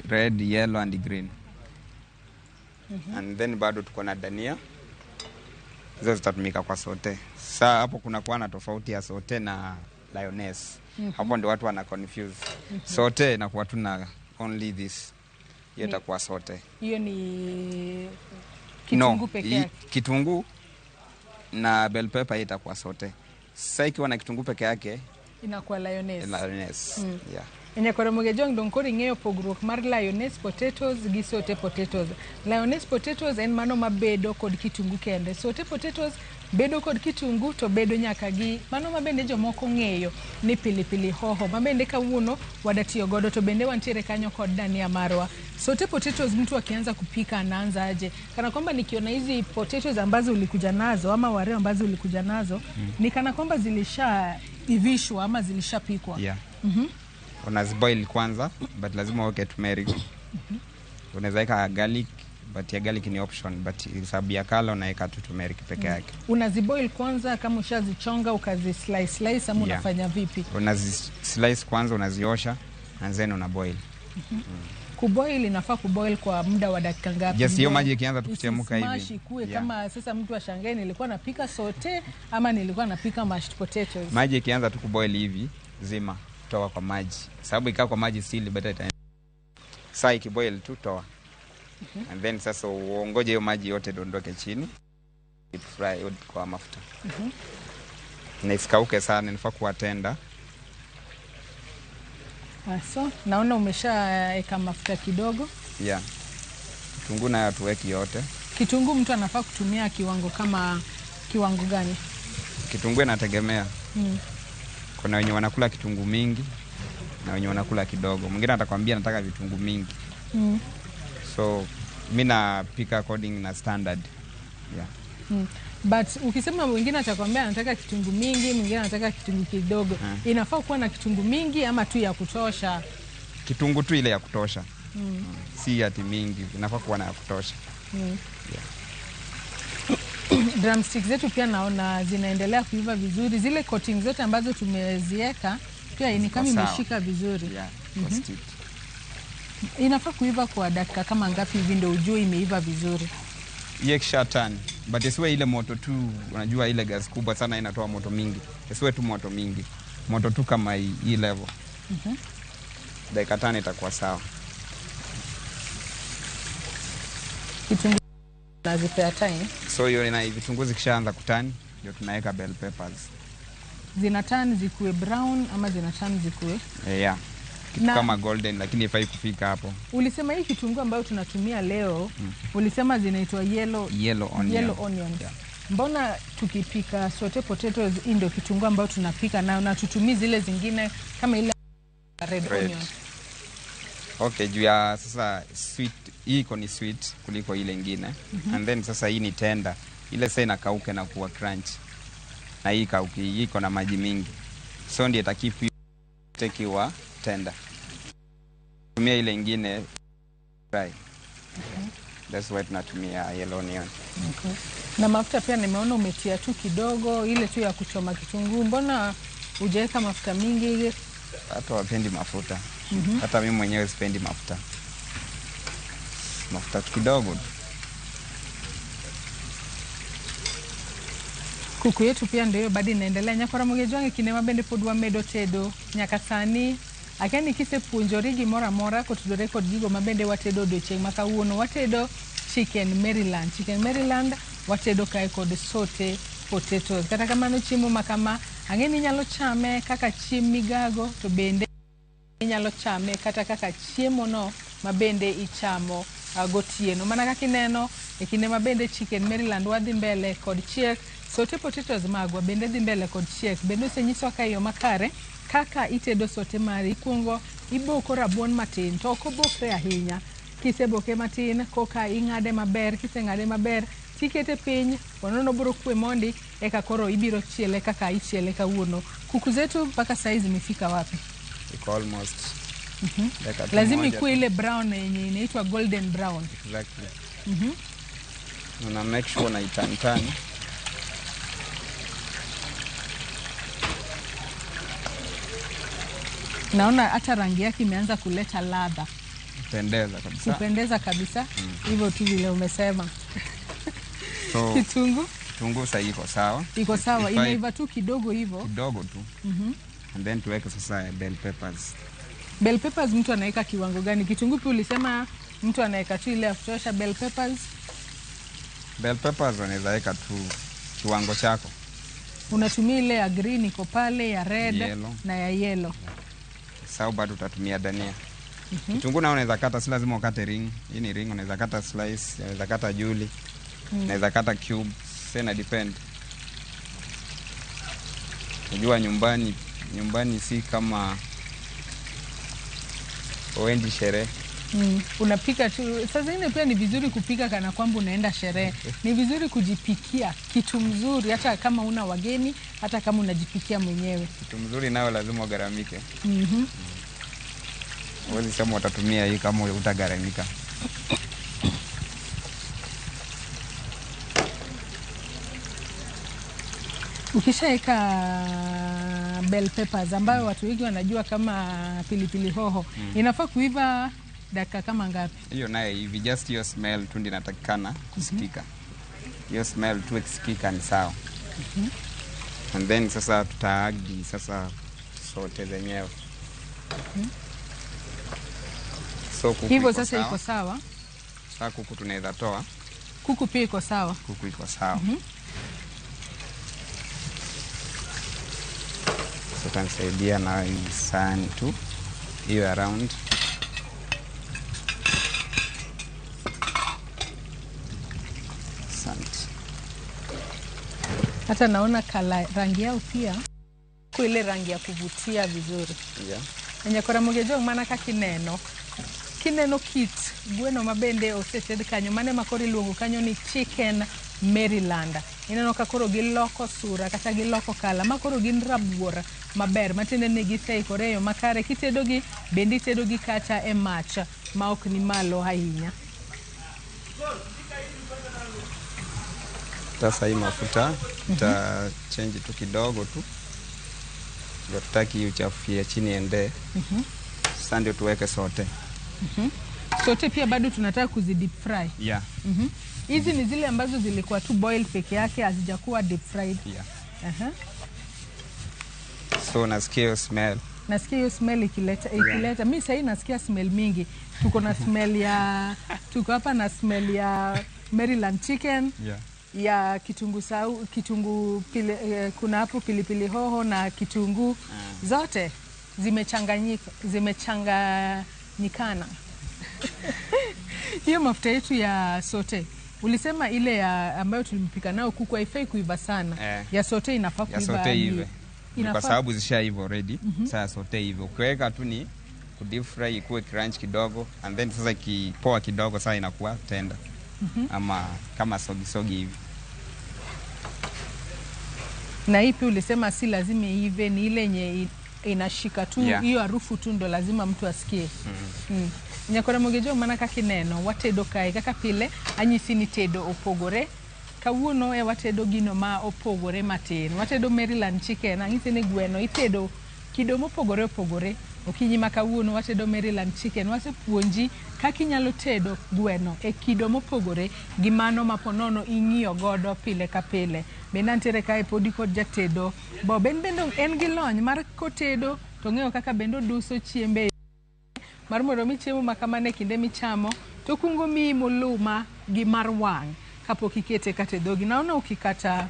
red, yellow and green. And then bado tuko na dania. Hizo zitatumika kwa sote. Sasa hapo kuna kuwa na tofauti ya sote na lioness. Hapo ndio watu wana confuse. Sote inakuwa tuna only this. Hiyo itakuwa sote. Hiyo ni kitunguu peke yake. Kitunguu na bell pepper itakuwa sote. Sasa ikiwa na kitunguu peke yake inakuwa lioness. Lioness. Yeah. Nyakwara Mugejong dong koro ing'eyo pogruok mar lioness potatoes gi saute potatoes. Lioness potatoes en mano mabedo kod kitungu kende. Saute potatoes bedo kod kitungu to bedo nyaka gi mano mabende jomoko ng'eyo ni pilipili hoho mabende kawuono wadatiyo godo to bende wantiere kanyo kod dania marwa. Saute potatoes mtu akianza kupika anaanza aje? Kana kwamba nikiona hizi potatoes ambazo ulikuja nazo ama ware ambazo ulikuja nazo ni kana kwamba zilishaivishwa ama zilishapikwa. Yeah. Unaziboil kwanza, but lazima uweke turmeric. Unaweza weka garlic, but ya garlic ni option, but sababu ya color unaweka tu turmeric peke yake. Unaziboil kwanza kama ushazichonga ukazi slice slice ama unafanya vipi? Unazi slice kwanza, unaziosha and then unaboil. Kuboil inafaa kuboil kwa muda wa dakika ngapi? Yes, hiyo maji ikianza tu kuchemka hivi. Smash ikue kama sasa mtu ashangae nilikuwa napika saute ama nilikuwa napika mashed potatoes. Maji ikianza tu kuboil hivi, zima, toa kwa maji. Sababu ikaa kwa maji still better ita. Sasa ikiboil tu toa. And then sasa uongoje hiyo maji yote dondoke chini. Deep fry kwa mafuta. Na isikauke sana, inafaa kuwa tender. So, naona umeshaeka mafuta kidogo. Yeah. Kitunguu nayo tuweki yote. Kitunguu mtu anafaa kutumia kiwango kama kiwango gani? Kitunguu inategemea. Kuna wenye wanakula kitunguu mingi na wenye wanakula kidogo. Mwingine atakwambia nataka vitunguu mingi. So mimi napika according na standard. Yeah. But ukisema mwingine atakwambia anataka kitunguu mingi, mwingine anataka kitunguu kidogo. Inafaa kuwa na kitunguu mingi ama tu ya kutosha? Kitunguu tu ile ya kutosha. Si ati mingi, inafaa kuwa na ya kutosha. Yeah. Drumsticks zetu pia naona zinaendelea kuiva vizuri. Zile coating zote ambazo tumezieka pia ni kama imeshika vizuri. Yeah, Inafaa kuiva kwa dakika kama ngapi hivi ndio ujue imeiva vizuri? Ikisha turn, but isiwe ile moto tu, unajua ile gas kubwa sana inatoa moto mingi. Isiwe tu moto mingi. Moto tu kama hii level. Dakika 5 itakuwa sawa. Kitunguu nazipea time. So hiyo na vitunguu zikishaanza kutani ndio tunaweka bell peppers. Zina turn zikuwe brown ama zina turn zikuwe? Yeah. Kitu kama golden, lakini ifai kufika hapo. Ulisema hii kitunguu ambayo tunatumia leo, ulisema zinaitwa yellow onion. Yellow onions. Yeah. Mbona tukipika saute potatoes hii ndio kitunguu ambayo tunapika nayo na tutumii zile zingine kama ile red onion? Okay, juu ya sasa sweet, hii iko ni sweet kuliko ile nyingine. And then sasa hii ni tender. Ile sasa inakauka na kuwa crunch. Na hii kauki, hii iko na maji mingi. So ndio itakeep ikiwa tender. Tumia ile nyingine dry. That's why tunatumia yellow onion. Okay. Na mafuta pia nimeona umetia tu kidogo, ile tu ya kuchoma kitunguu. Mbona hujaweka mafuta mingi ile? Hata wapendi mafuta. Hata mimi mwenyewe sipendi mafuta. Mafuta kidogo tu. Kuku yetu pia ndio bado inaendelea. Nyakora mogejwange kine mabende pod wamedo tedo nyaka sani akeni kise puonjori gimoro amora kotudore kod gigo mabende watedo odiochieng' ma kawuono. Watedo chicken Maryland. Chicken Maryland watedo kae kod saute potatoes. Kata kamano chiemo ma kama ang'e ni inyalo chame kaka chiemb migago, to bende inyalo chame kata kaka chiemo no mabende ichamo gotieno. Mana kaka ineno e kinde mabende chicken Maryland wadhi mbele kod chiek, saute potatoes magwa bende dhi mbele kod chiek. Bende osenyiswa ka e yo makare kaka itedo saute mari. Ikuongo iboko rabuon matin, to ok obokre ahinya. Kiseboke matin koka ing'ade maber, kiseng'ade maber tikete piny wanono biro kwe mondi, eka koro ibiro chiele kaka ichiele kawuono. Kuku zetu mpaka saizi zimefika wapi? Iko almost. Lazima ikuwe ile brown yenye inaitwa golden brown. Exactly. Una make sure na itantani. Naona hata rangi yake imeanza kuleta ladha. Kupendeza kabisa. Kupendeza kabisa. Hivyo tu vile umesema. So, kitunguu sasa iko sawa. Iko sawa, imeiva tu kidogo hivyo. Kidogo tu. And then tuweke sasa bell peppers. Bell peppers mtu anaweka kiwango gani? Kitunguu pia ulisema mtu anaweka tu ile ya kutosha. Bell peppers? Bell peppers unaweza weka tu kiwango chako. Unatumia ile ya green iko pale, ya red, yellow, na ya yellow. Sawa, bado utatumia dania. Kitunguu na unaweza kata, si lazima ukate ring. Hii ni ring, unaweza kata slice, unaweza kata juli, unaweza kata cube, sasa depend. Unajua nyumbani si kama uendi sherehe. Unapika tu. Sasa zingine pia ni vizuri kupika kana kwamba unaenda sherehe. Ni vizuri kujipikia kitu mzuri hata kama una wageni, hata kama unajipikia mwenyewe. Kitu mzuri nayo lazima ugaramike. Huwezi sema utatumia hii kama utagaramika. Ukishaweka bell peppers ambayo watu wengi wanajua kama pilipili hoho, inafaa kuiva dakika kama ngapi? Hiyo naye hivi just hiyo smell tu ndio inatakikana kusikika. Hiyo smell tu ikisikika ni sawa. And then sasa tutaagi sasa sote zenyewe. So kuku hivyo sasa iko sawa. Sasa kuku tunaweza toa. Kuku pia iko sawa. Kuku iko sawa. So tanisaidia na hii sahani tu hiyo around. Asante. Hata naona kala rangi yao pia kwa ile rangi ya kuvutia vizuri. Yeah. Nyakora mugejo mana kaka ineno. Kineno kit gweno mabende oseted kanyo, mane ma koro iluongo kanyo ni chicken Maryland. Ineno ka koro giloko sura kata giloko kala ma koro gin rabuor maber, matiende ni giseikore e yo makare. Kitedogi bende itedogi kata e mach ma ok ni malo ahinya. Sasa hii mafuta tuta change tu kidogo tu, ndio tutaki hii uchafu ya chini ende. Sasa ndio tuweke sote. Sote pia bado tunataka kuzi deep fry. Yeah. Hizi ni zile ambazo zilikuwa tu boil peke yake, hazijakuwa deep fried. Yeah. Aha. So nasikia hiyo smell. Nasikia hiyo smell ikileta. Mimi sasa nasikia smell mingi. Tuko na smell ya tuko hapa na smell ya Maryland chicken. Yeah. Ya kitunguu sau, kitunguu pili, kuna hapo pilipili hoho na kitunguu. Zote zimechanganyika, zimechanganyikana. Hiyo mafuta yetu ya sote ulisema ile ya ambayo tulimpika nao kuku haifai kuiva sana. Ya sote inafaa Ya kuiva. sote ive. Inafaa Kwa sababu zishaiva already. Sasa sote ive. Ukiweka tu ni ku deep fry ikuwe crunch kidogo, and then sasa ikipoa kidogo sasa inakuwa tender. Ama kama sogi sogi hivi. Na ipi ulisema si lazima iive, ni ile yenye inashika tu hiyo, Yeah. harufu tu ndo lazima mtu asikie. Nyakora mogejo mana kaka ineno watedo kae kaka pile anyisi ni tedo opogore. Kawuono e watedo gino ma opogore matin. Watedo Maryland chicken, anyisi ni gweno itedo kido mopogore opogore. Okinyi ma kawuono watedo Maryland chicken, wasepuonji kaka inyalo tedo gweno e kido mopogore gi mano ma ponono ing'iyo godo pile ka pile. Bende antiere kae podi kod jatedo Bob, en bende en gi lony mar kotedo to ong'eyo kaka bende oduso chiembe mar mondo mi chiemo ma kamano e kinde michamo to kungo miyi muluma gi mar wang' kapok ikete kata e dhogi. Naona ukikata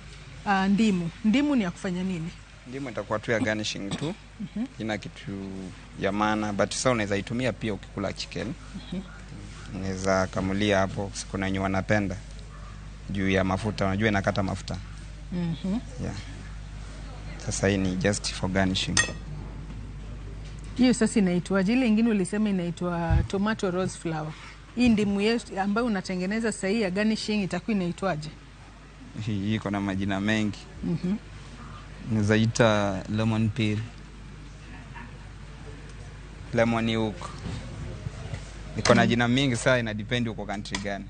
ndimu. Ndimu ni ya kufanya nini? Ndimu itakuwa tu ya garnishing tu. Ina kitu ya maana, but sasa unaweza itumia pia ukikula chicken. Unaweza kamulia hapo, kuna wenye wanapenda juu ya mafuta, unajua inakata mafuta. Yeah. Sasa hii ni just for garnishing. Hiyo sasa inaitwaje? Ile ingine ulisema inaitwa tomato rose flower. Hii ndimu yetu ambayo unatengeneza sasa hii ya garnishing itakuwa inaitwaje? Hii iko na majina mengi. Unaweza ita lemon peel, lemon hook. Iko na jina mingi sana, ina depend uko country gani.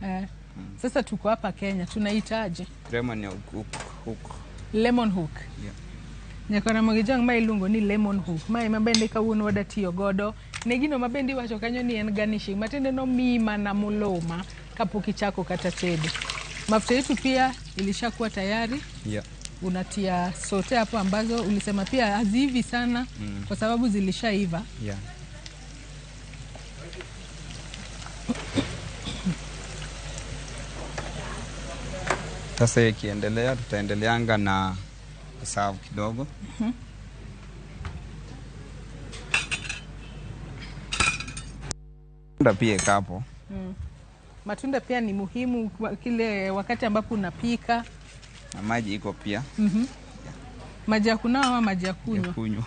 Sasa tuko hapa Kenya tunaitaje? Lemon hook, hook. Lemon hook. Yeah. Nyakora mogijang ma iluongo ni lemon hook. Mae ma bende kawuono wada tiyo godo. Ne gino ma bende iwacho kanyo ni en garnishing. Matiende no miyi mana muluma kapok ichako kata tedo. Mafuta yetu pia ilishakuwa tayari. Yeah. Unatia sote hapo ambazo ulisema pia haziivi sana kwa sababu zilishaiva. Yeah. Sasa ikiendelea tutaendeleanga na serve kidogo. Matunda pia ikapo. Matunda pia ni muhimu kile wakati ambapo unapika. Na maji iko pia. Maji ya kunawa ama maji ya kunywa? Ya kunywa.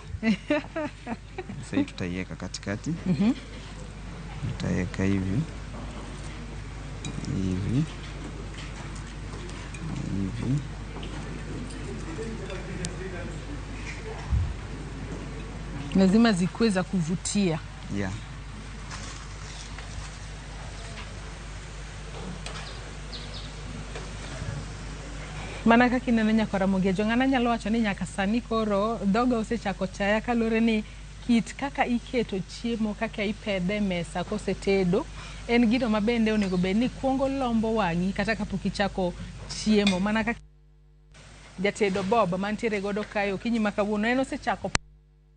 Sasa tutaiweka katikati. Tutaiweka hivi. Hivi. Hivi. Lazima zikuwe za kuvutia. Yeah. Mana kaka ineno nyakora Mogejo, ng'ana nyalo wacho ni nyaka sani koro dhoga osechako chaya kaluwore ni kit kaka iketo chiemo, kaka ipedhe e mesa kosetedo en gino ma bende onego bed ni kuongo lombo wang'i kata kapok ichako chiemo. Mana kaka jatedo Bob mantiere godo kae okinyi ma kawuono en osechako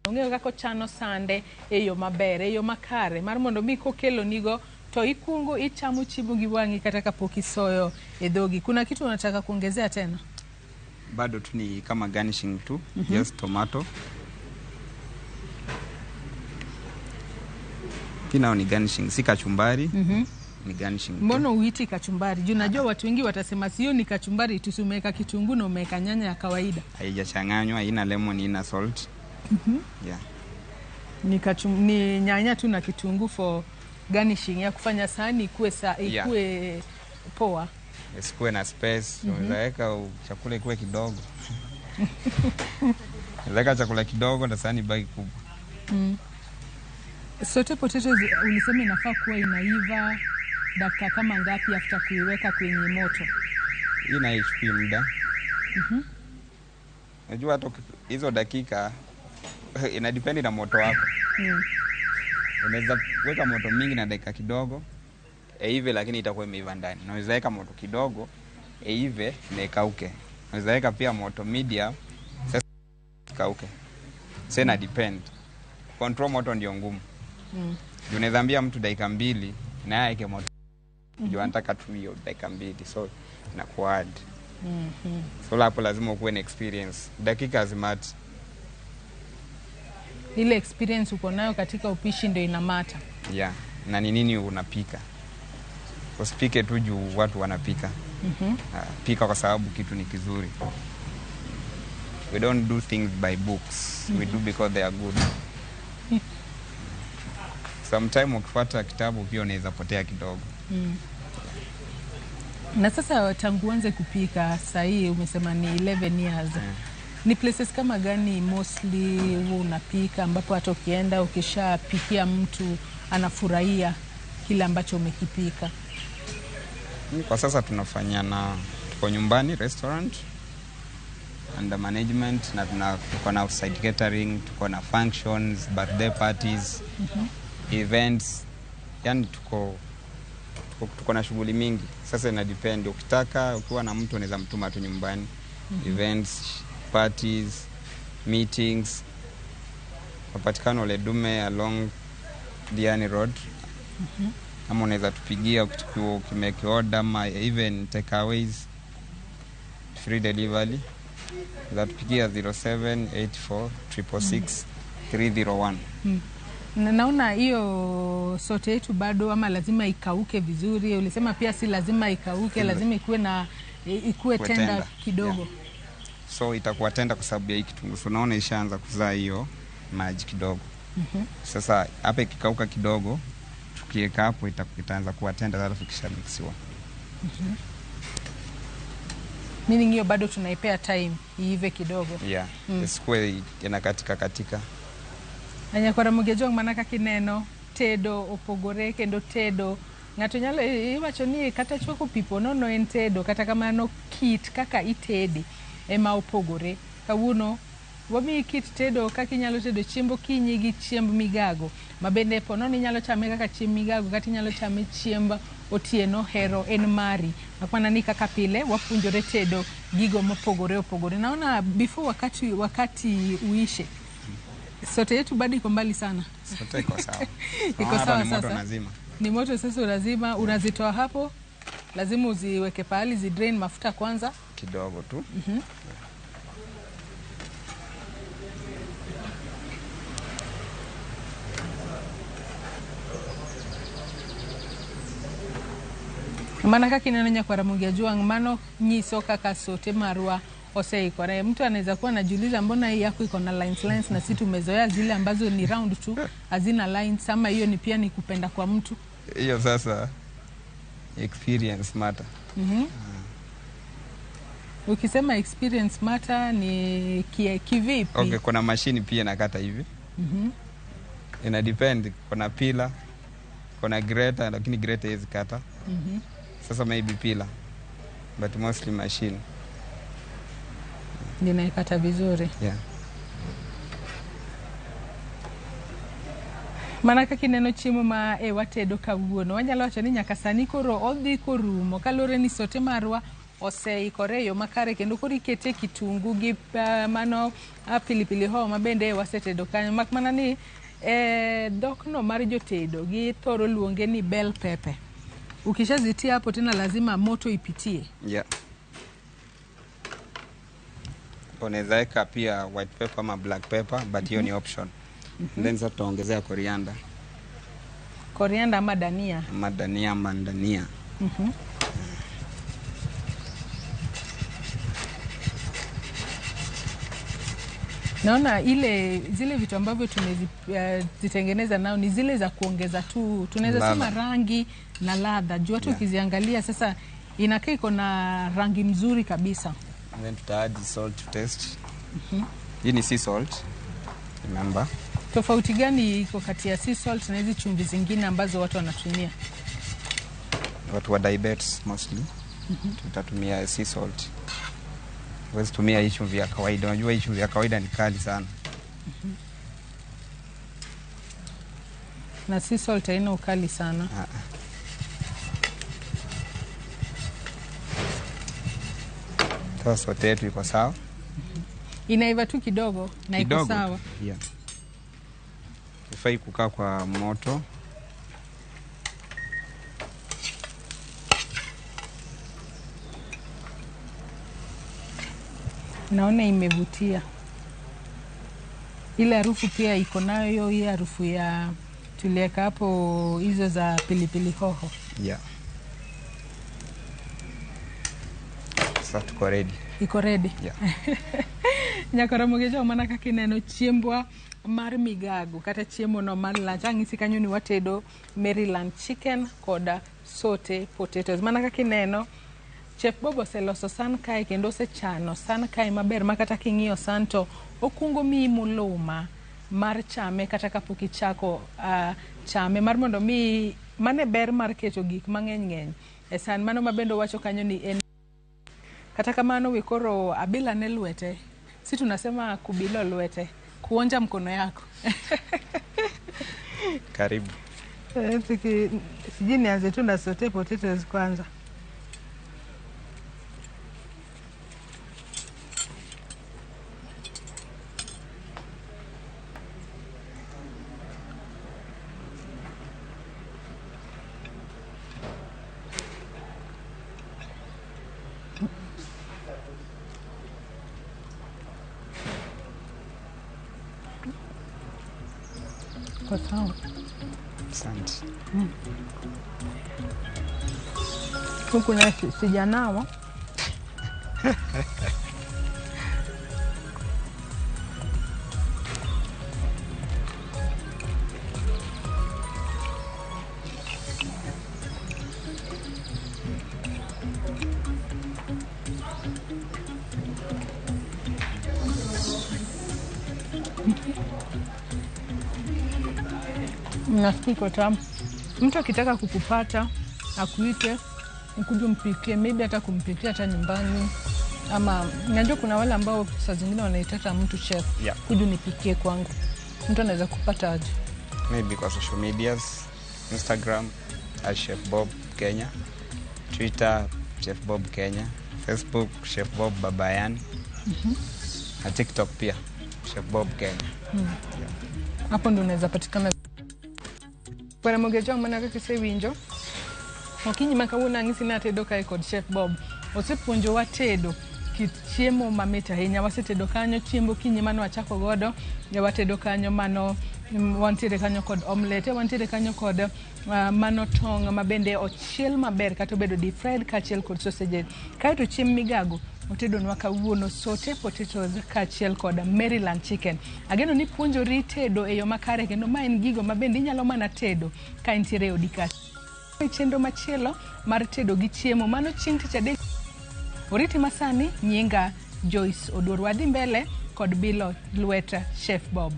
ong'eyo kaka ochano sande e yo maber, e yo makare mar mondo mi kokelo nigo to ikuongo ichamo chiemo gi wang'i kata kapok isoyo e dhogi. Kuna kitu unataka kuongezea tena? Bado tu ni kama garnishing tu, just tomato. Kinao ni garnishing, si kachumbari. Ni garnishing. Mbona uiti kachumbari? Juu najua watu wengi watasema sio ni kachumbari tu, umeweka kitunguu na umeweka nyanya ya kawaida. Haijachanganywa, haina lemon, haina salt. Yeah. Ni nyanya tu na kitunguu for Garnishing ya kufanya sahani ikuwe ikuwe poa. Isikuwe na space. Unaweza weka chakula ikuwe kidogo. Unaweza weka chakula kidogo na sahani ibaki kubwa. Saute potatoes ulisema inafaa kuwa inaiva dakika kama ngapi after kuiweka kwenye moto? Hii naichukui muda. Najua hata hizo dakika ina depend na moto wako. Unaweza weka moto mingi na dakika kidogo eive, lakini itakuwa imeiva ndani. Unaweza weka moto kidogo eive na ikauke. Unaweza weka pia moto medium sasa ikauke. Sasa ina depend. Control moto ndio ngumu. Unaweza ambia mtu dakika 2 na yeye aweke moto. Juu anataka tu hiyo dakika 2, so inakuwa hard. So hapo lazima ukuwe na experience. Dakika hazimati. Ile experience uko nayo katika upishi ndio inamata. Yeah, na ni nini unapika. Usipike tu juu watu wanapika. Pika kwa sababu kitu ni kizuri. We don't do things by books. We do because they are good. Sometime ukifuata kitabu pia unaweza potea kidogo. Na sasa tangu uanze kupika saa hii umesema ni 11 years. Ni places kama gani mostly huwa unapika ambapo hata ukienda ukishapikia mtu anafurahia kile ambacho umekipika? Kwa sasa tunafanya na tuko nyumbani restaurant under management, na tuko na outside catering, tuko na functions, birthday parties, events. Yani tuko na shughuli mingi. Sasa ina depend, ukitaka ukiwa na mtu unaweza mtuma tu nyumbani. Events, parties, meetings. Tunapatikana Oledume along Diani Road. Ama unaweza tupigia ukimake order ama even takeaways, free delivery. Unaweza tupigia 0784 666 301. Na naona hiyo sote yetu bado ama lazima ikauke vizuri. Ulisema pia si lazima ikauke, lazima ikuwe na ikuwe tender kidogo. Yeah. So itakuwa tender kwa sababu ya hii kitunguu. So unaona ishaanza kuzaa hiyo maji kidogo. Sasa hapa ikikauka kidogo tukiweka hapo itaanza kuwa tender, alafu kisha mixiwa. Meaning hiyo bado tunaipea time iive kidogo. Yeah. Isikuwe inakatika katika. Anyakwara Mugejong mana kaka ineno tedo opogore kendo tedo ng'ato nyalo iwacho ni kata chwako pi po nono en tedo, kata kamano kit kaka itede ema opogore. Kawuono wamiyi kit tedo kaka inyalo tedo chiemb okinyi gi chiemb migago, ma bende po nono inyalo chame kaka chiemb migago kata inyalo chame chiemb otieno. Hero en mari. Makmana ni kaka pile wapuonjore tedo gigo mopogore opogore. Naona before wakati uishe sote yetu bado iko mbali sana. Sote iko sawa. Iko sawa ni moto sasa. Nazima. Ni moto sasa unazima, unazitoa hapo. Lazima uziweke pahali zi drain mafuta kwanza kidogo tu. Mana kaka ineno nyakwara Mugejwang', mano nyiso kaka sote marwa oseikore. Mtu anaweza kuwa anajiuliza mbona hii yako iko na lines lines na sisi tumezoea zile ambazo ni round tu hazina lines, ama hiyo ni pia ni kupenda kwa mtu. Hiyo sasa experience matter. Ukisema experience matter ni kivipi? Okay, kuna mashini pia nakata hivi. Ina depend, kuna pila, kuna grater, lakini grater hizi kata. Sasa maybe pila, but mostly machine. Ninaikata vizuri. Yeah. Mana kaka ineno chiemo ma watedo kawuono, wanyalo wacho ni nyaka sani koro odhi korumo kaluwore ni sote marwa oseikore e yo makare, kendo koro ikete kitungu gi mano pilipili hoho ma bende wasetedo kanyo. Mak mana ni dhokno mar jotedo githoro luonge ni bell pepper. Ukishazitia hapo tena lazima moto ipitie. Yeah. Unaweza weka pia white pepper ama black pepper, but hiyo ni option. Then sasa tutaongezea coriander. Coriander ama dania. Ama dania ama dania. Naona ile zile vitu ambavyo tumezitengeneza nao ni zile za kuongeza tu, tunaweza sema rangi na ladha. Juu hata ukiziangalia sasa inakaa iko na rangi mzuri kabisa. And then tuta add salt to taste. Hii ni sea salt. Remember. Tofauti gani iko kati ya sea salt na hizi chumvi zingine ambazo watu wanatumia? Watu wa diabetes mostly. Tutatumia sea salt. Huwezi tumia hii chumvi ya kawaida. Unajua hii chumvi ya kawaida ni kali sana. Na sea salt haina ukali sana. Sasa sote yetu iko sawa. Inaiva tu kidogo na iko sawa. Yeah. Ifai kukaa kwa moto. Naona imevutia. Ile harufu pia iko nayo, hiyo harufu ya tuliweka hapo hizo za pilipili hoho. Yeah. Sasa tuko ready. Iko ready. Yeah. Nyakoromoge jo mana kaka ineno chiembwa mar migago kata chiemo no mar lunch. Ang'isi kanyo ni watedo Maryland chicken koda saute potatoes. Mana kaka ineno Chef Bob oseloso san kae kendo osechano san kae maber ma kata king'iyo san to okungo miyi muluma mar chame kata kapok ichako chame mar mondo mi mane ber mar keto gik mang'eny ng'eny e san. Mano ma bende owacho kanyo ni en kata kamano we koro abila ne lwete, si tunasema kubilo lwete, kuonja mkono yako. Karibu. Sijui nianze tu na saute potatoes kwanza. Kwa sawa. Asante. Huku na sijanawa. Nasikia iko tamu. Mtu akitaka kukupata akuite ukuje umpikie, maybe hata kumpikia hata nyumbani, ama najua kuna wale ambao saa zingine wanaitaka mtu chef, yeah, kuja nipikie kwangu. Mtu anaweza kupata aje? Maybe kwa social medias, Instagram at Chef Bob Kenya, Twitter Chef Bob Kenya, Facebook Chef Bob Babayan, na TikTok pia Chef Bob Kenya. Yeah. Hapo ndo unaweza patikana. Bwana Mogejo mana kaka isewinjo okinyi ma kawuono ang'isi ni atedo kae kod Chef Bob. Osepuonjowa tedo kit chiemo mamit ahinya. Wasetedo kanyo chiemb okinyi mane wachako godo, watedo kanyo mano wantiere kanyo kod omelette, wantiere kanyo kod mano tong' mabende ochiel maber kata obedo deep fried kaachiel kod sausages. Kaeto chiemb migago otedonwa kawuono saute potatoes kaachiel kod Maryland chicken. Ageno ni puonjori tedo e yo makare kendo ma en gigo mabende inyalo mana tedo ka intiere e odi kacha. Chenro machielo mar tedo gi chiemo mano chieng' tich adek. Oriti masani nyinga Joyce Oduor. Wadhi mbele kod bilo lwet Chef Bob.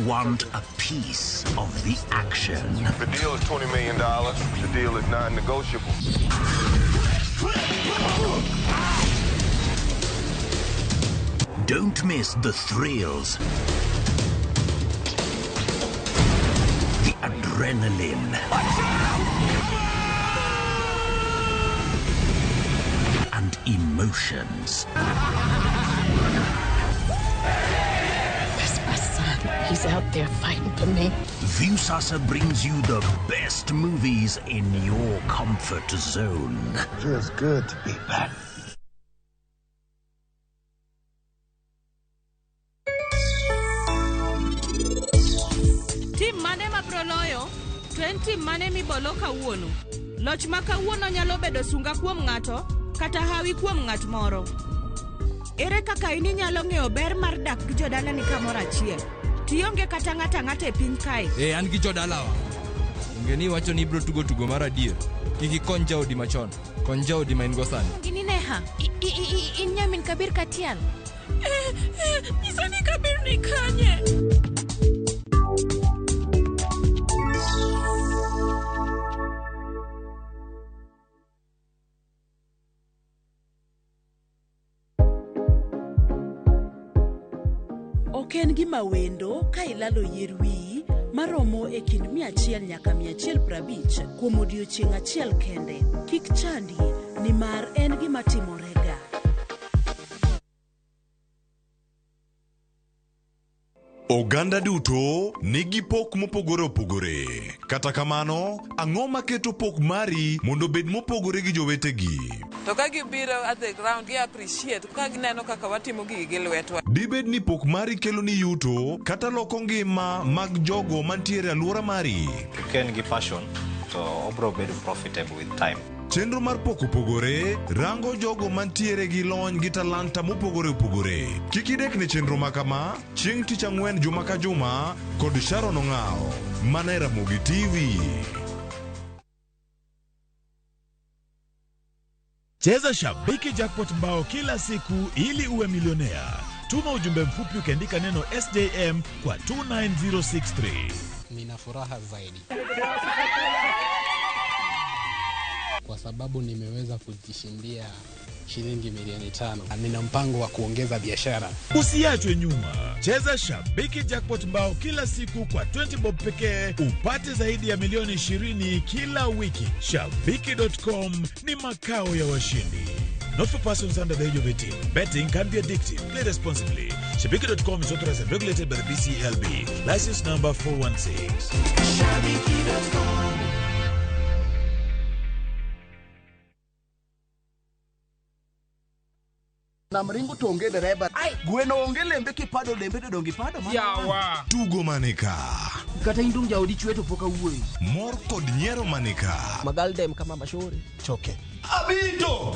want a piece of the action. The deal is $20 million. The deal is non-negotiable. Don't miss the thrills, the adrenaline, and emotions. That's my son. He's out there fighting for me. Viusasa brings you the best movies in your comfort zone. Feels good to be back. Tim mane mabro loyo to en tim mane mibolo kawuono. Loch ma kawuono nyalo bedo sunga kuom ng'ato kata hawi kuom ng'at moro. Ere kaka in inyalo ng'eyo ber mar dak gi jodalani kamoro achiel? Tionge kata ng'ato ang'ata e piny kae. Eh, an gi jodalawa. Onge ni iwacho ni ibro tugo tugo mar adier. Kik ikony jaodi machon, kony jaodi ma in go sani. Gini Neha, in nyamin Kabir Katial. Nyisa ni Kabir ni kanye? Ok en gima wendo ka ilalo yier wiyi maromo e kind 100 nyaka 150 kuom odiechieng' achiel kende. Kik chandi nimar en gima timorega. Oganda duto nigi pok mopogore opogore. Kata kamano, ang'o maketo pok mari mondo obed mopogore gi jowetegi? To ka gibiro at the ground, gi appreciate ka gineno kaka watimo gigi gi lwetwa. Dibed ni pok mari kelo ni yuto kata loko ngima mag jogo mantiere e alwora mari. Ka en gi passion to obro bedo profitable with time. Chenro mar pok opogore rango jogo mantiere gi lony gi talanta mopogore opogore. Kik idek ne chenro ma kama chieng' tich ang'wen juma ka juma kod Sharon Ong'awo mana e Ramogi TV. Cheza Shabiki Jackpot Mbao kila siku ili uwe milionea. Tuma ujumbe mfupi ukiandika neno SJM kwa 29063. Nina furaha zaidi kwa sababu nimeweza kujishindia shilingi milioni 5. Nina mpango wa kuongeza biashara. Usiachwe nyuma. Cheza Shabiki Jackpot Mbao kila siku kwa 20 bob pekee upate zaidi ya milioni 20 kila wiki. Shabiki.com ni makao ya washindi. Not for persons under the age of 18. Betting can be addictive. Play responsibly. Shabiki.com is authorized and regulated by the BCLB. License number 416. Shabiki.com. Namringo to onge dereba. Gweno onge lembe kipado lembe to dongi pado. Yawa. Tugo manika. Kata indung jaodi chwe to pok awuoyo. Mor kod nyiero manika. Magaldem kama mashore. Choke. Abito.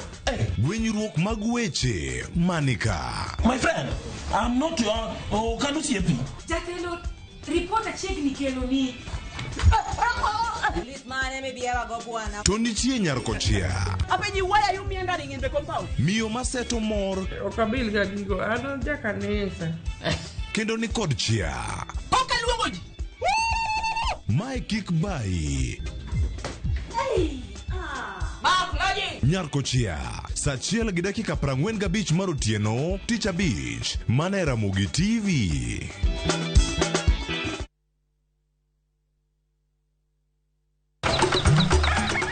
Gwenyruok mag weche manika. My friend, I'm not your okano siepi. Jatelo, report achiegni kelo ni. To nitie nyar kochia. Apenji, why are you meandering in the compound? Miyo maseto mor. Ok abil ga gigo, an ja kanisa. Kendo ni kod chia. Ok aluongo ji. Mae kik bayi. Nyar kochia, saa 1:45 mar otieno, tich abich, mana e Ramogi TV.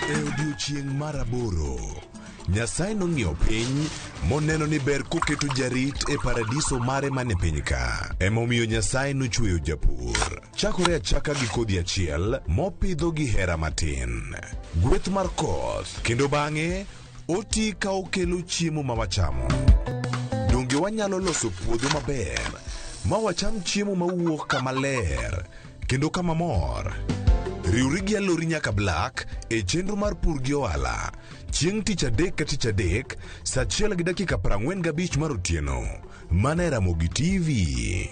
E odiechieng' mar 8, Nyasaye nong'iyo piny moneno ni ber koketo jarit e paradiso mare mane piny ka. Emomiyo Nyasaye nochweyo japur. Chakore achaka gi kodhi achiel mopidho gi hera matin. Gweth mar koth kendo bang'e oti ka okelo chiemo ma wachamo. Donge wanyalo loso puodho maber ma wacham chiemo mawuok kama ler kendo kama mor? Riwri gi Alori nyaka Black e chenro mar pur gi ohala chieng' tich adek ka tich adek saa 1:45 mar otieno mana e Ramogi TV.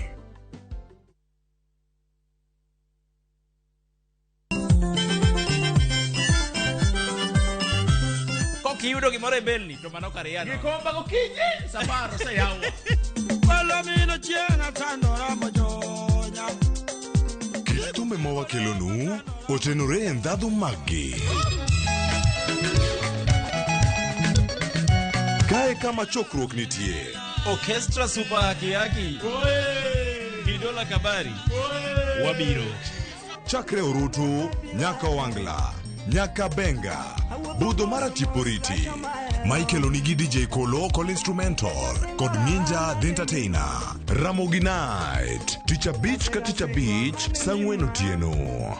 Kok iyudo gimoro e belni to mano kar yano. Gikomba gokinyi safar oseyawo. Walo mino chieng' atandora mojonya. ma wakelonu otenore e ndhadhu maggi. Kae kama chokruok nitie. Orchestra Super Haki Haki. Kidola Kabari. Wabiro. Chakre Orutu, nyaka Wangla, nyaka Benga, Budho mara Tiporiti. Michael Onigi DJ Kolo kod Instrumental kod Minja The Entertainer. Ramogi Night, tich abich ka tich abich, saa ang'wen otieno.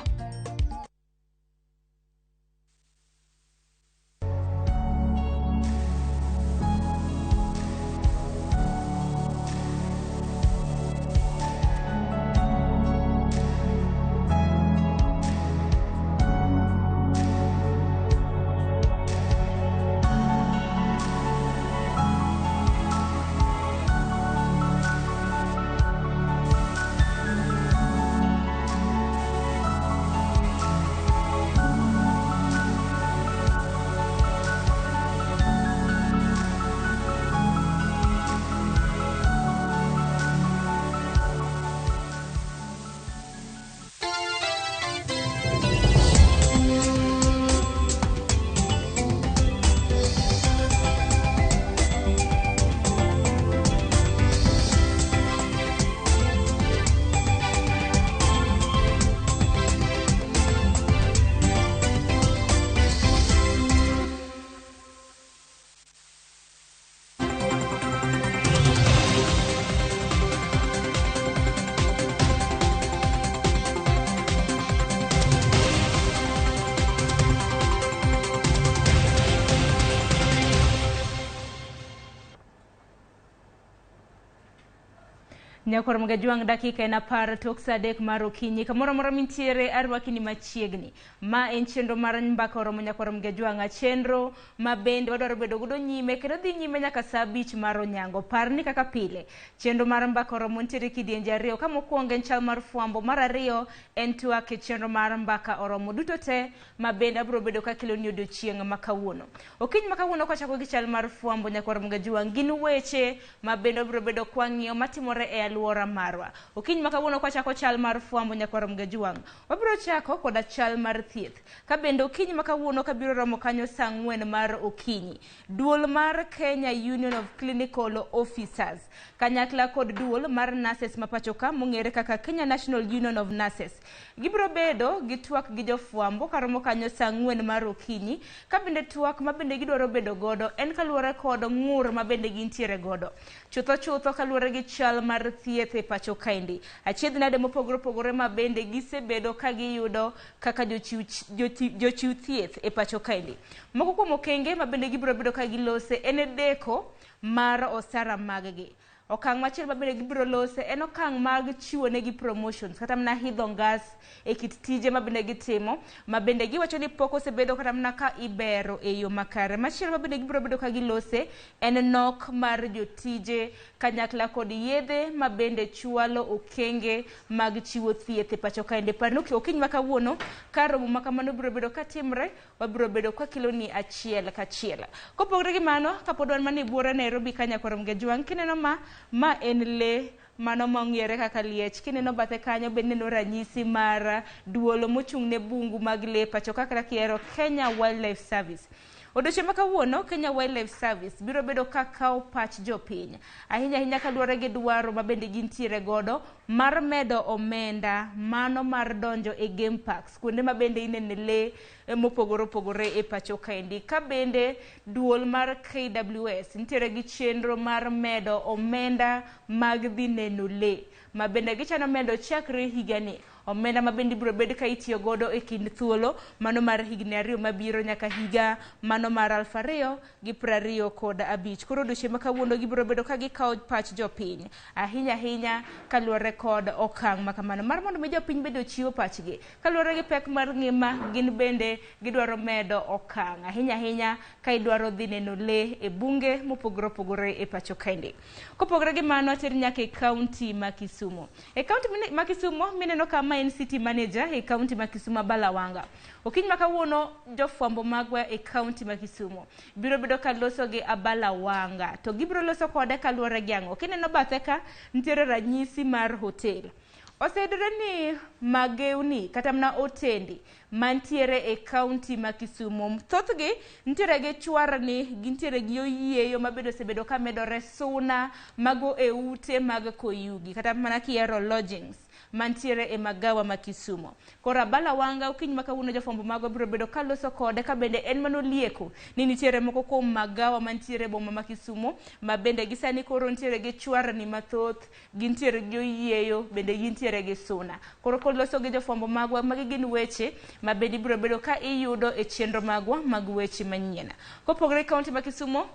Nyakwar Magajwang' dakika en 10 tok saa 3 mar okinyi. Kamoro amora mintiere arwaki ni machiegni. Ma en chenro mar Mbaka Oromo Nyakwar Magajwang', chenro ma bende wadwaro bedo godo nyime kendo dhi nyime nyaka saa 5 mar onyango. Par ni kaka pile, chenro mar Mbaka Oromo nitiere kidienje ariyo. Ka mokwongo en chal mar fwambo, mar ariyo en twak e chenro mar Mbaka Oromo. Duto te ma bende abiro bedo kakeloni odiochieng' ma kawuono. Okinyi ma kawuono kwachako gi chal mar fwambo Nyakwar Magajwang', gin weche ma bende wabiro bedo kwang'iyo matimore e alwora marwa. Okinyi ma kawuono kwachako chal mar fwambo Nyakwar Magajwang', wabiro chako koda chal mar thieth. Ka bende okinyi ma kawuono kabiro romo kanyo saa 4 mar okinyi, duol mar Kenya Union of Clinical Officers kanyakla kod duol mar nurses ma pacho ka mong'ere kaka Kenya National Union of Nurses gibiro bedo gi twak gi jofwambo karomo kanyo saa 4 mar okinyi. Ka bende twak ma bende gidwaro bedo godo en kaluwore kod ng'ur ma bende gintiere godo chutho chutho kaluwore gi chal mar thieth e pacho kaendi. Achiedh nade mopogore opogore ma bende gisebedo ka giyudo kaka jochiw thieth e pacho kaendi. Moko kuom okenge ma bende gibiro bedo ka gilose en deko mar osara mag-gi. Okang' machielo ma bende gibiro lose en okang' mag chiwo negi promotions kata mana hidho ngas e kit tije ma bende gitimo, ma bende giwacho ni pok osebedo kata mana ka ibero e yo makare. Machielo ma bende gibiro bedo ka gilose en nok mar jotije kanyakla kod yedhe ma bende chwalo okenge mag chiwo thieth e pacho kaende. Par ni okinyi ma kawuono ka romo ma kamano biro bedo ka timre, wabiro bedo ka keloni achiel kachiel. Kopogore gi mano, kapod wan mana e buora Nairobi ka Nyakwar Magajwang', kineno ma en le mano mong'ere kaka liech. Kineno bathe kanyo bende neno ranyisi mar duolo mochung' ne bungu mag le pacho ka kaka kihero Kenya Wildlife Service. Odiochieng' ma kawuono Kenya Wildlife Service biro bedo ka kawo pach jopiny ahinya ahinya kaluwore gi dwaro ma bende gintiere godo mar medo omenda mano mar donjo e game parks, kuonde ma bende inene le mopogore opogore e pacho kaendi. Ka bende duol mar KWS nitiere gi chenro mar medo omenda mag dhi neno le ma bende gichano medo chakre higani. Omenda ma bende ibiro bed ka itiyo godo e kind thuolo mano mar higni 2 mabiro nyaka higa mano mar 2025. Koro odiochieng' ma kawuono gibiro bedo ka gikawo pach jopiny ahinya ahinya kaluwore kod okang' ma kamano mar mondo mi jopiny bende ochiw pachgi kaluwore gi pek mar ngima. Gin bende gidwaro medo okang' ahinya ahinya ka idwaro dhi neno le e bunge mopogore opogore e pacho kaendi. Kopogore gi mano, ater nyaka e kaunti ma Kisumu. E kaunti ma Kisumu mineno kama en city manager e kaunti ma Kisumu Balawanga. Okinyi ma kawuono jofwambo magwa e kaunti ma Kisumu biro bedo ka loso gi Abalawanga, to gibiro loso kode kaluwore gi ang'o? Kineno bathe ka nitiere ranyisi mar hotel. Oseyudore ni magewni kata mana otendi mantiere e kaunti ma Kisumu thothgi nitiere gi chwarni, gintiere gi oyieyo mabende osebedo ka medore suna mago e ute mag koyugi kata mana kiero lodgings mantiere e magawa ma Kisumu. Koro Abala Wanga okinyi ma kawuono jofwambo magwa biro bedo kaloso kode ka bende en manolieko ni nitiere moko kuom magawa mantiere e boma ma Kisumu ma bende gi sani koro nitiere gi chwarni mathoth, gintiere gi oyieyo, bende gintiere gi suna. Koro koloso gi jofwambo magwa, magi gin weche ma bende ibiro bedo ka iyudo e chenro magwa mag weche manyien. Kopogore gi kaunti ma Kisumu,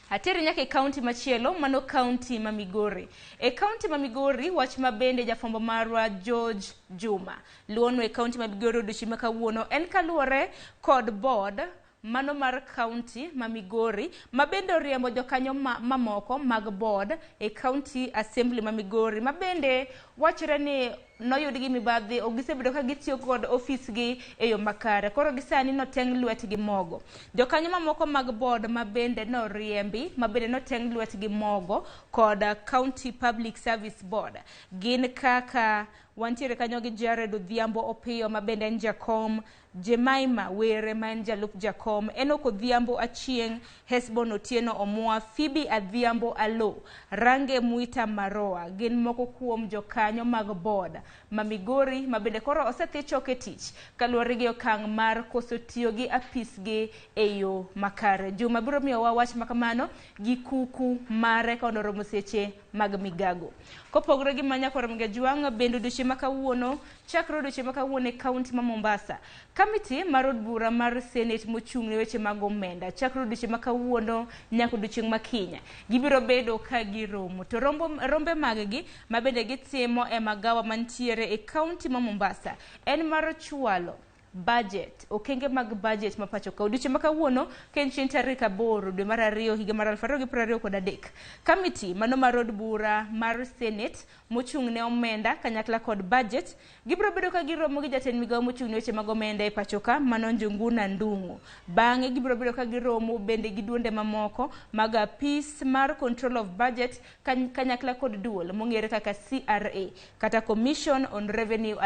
ateri nyaka e kaunti machielo, mano kaunti ma Migori. E kaunti ma Migori, wach ma bende jafwambo marwa George Juma luwonwa e kaunti ma Migori odiochieng' ma kawuono en kaluwore kod board mano mar kaunti ma Migori ma bende oriembo jokanyo mamoko mag board e kaunti assembly ma Migori ma bende wachore ni noyudgi mibadhi, ok gisebedo ka gitiyo kod ofisgi e yo makare. Koro gisani noteng' lwetgi mogo. Jokanyo mamoko mag board ma bende noriembi, ma bende noteng' lwetgi mogo kod County Public Service Board gin kaka wantiere kanyo gi Jared Odhiambo Opiyo ma bende en jakom, Jemima Were ma en jalup jakom, Enoch Odhiambo Achieng', Hesbon Otieno Omwa, Phoebe Adhiambo Alo, Range Mwita Maroa gin moko kuom jokanyo mag board ma Migori ma bende koro osethi choke tich kaluwore gi okang' mar koso tiyo gi apisgi e yo makare. Juma biro miyowa wach makamano gi kuku mare ka oromo seche mag migago. Kopogore gi manya koro Mgejwang' bende odiochieng' ma kawuono chakre odiochieng' ma kawuono e kaunti ma Mombasa, kamiti mar od bura mar Senate mochung' ne weche mag omenda chakre odiochieng' ma kawuono nyaka odiochieng' ma kiny gibiro bedo ka giromo. To rombe mag-gi ma bende gitimo e magawa mantiere e kaunti ma Mombasa en mar chwalo budget, okenge mag budget ma pacho ka. Odiochieng' ma kawuono ka en chieng' tarik 8 dwe mar 2 higa mar 2023, kamiti mano mar od bura mar Senate mochung' ne omenda kanyakla kod budget gibiro bedo ka giromo gi jatend migawo mochung' ne weche mag omenda e pacho ka mano Njuguna Ndung'u. Bang'e gibiro bedo ka giromo bende gi duonde mamoko mag apis mar control of budget kanyakla kod duol mong'ere kaka CRA kata Commission on Revenue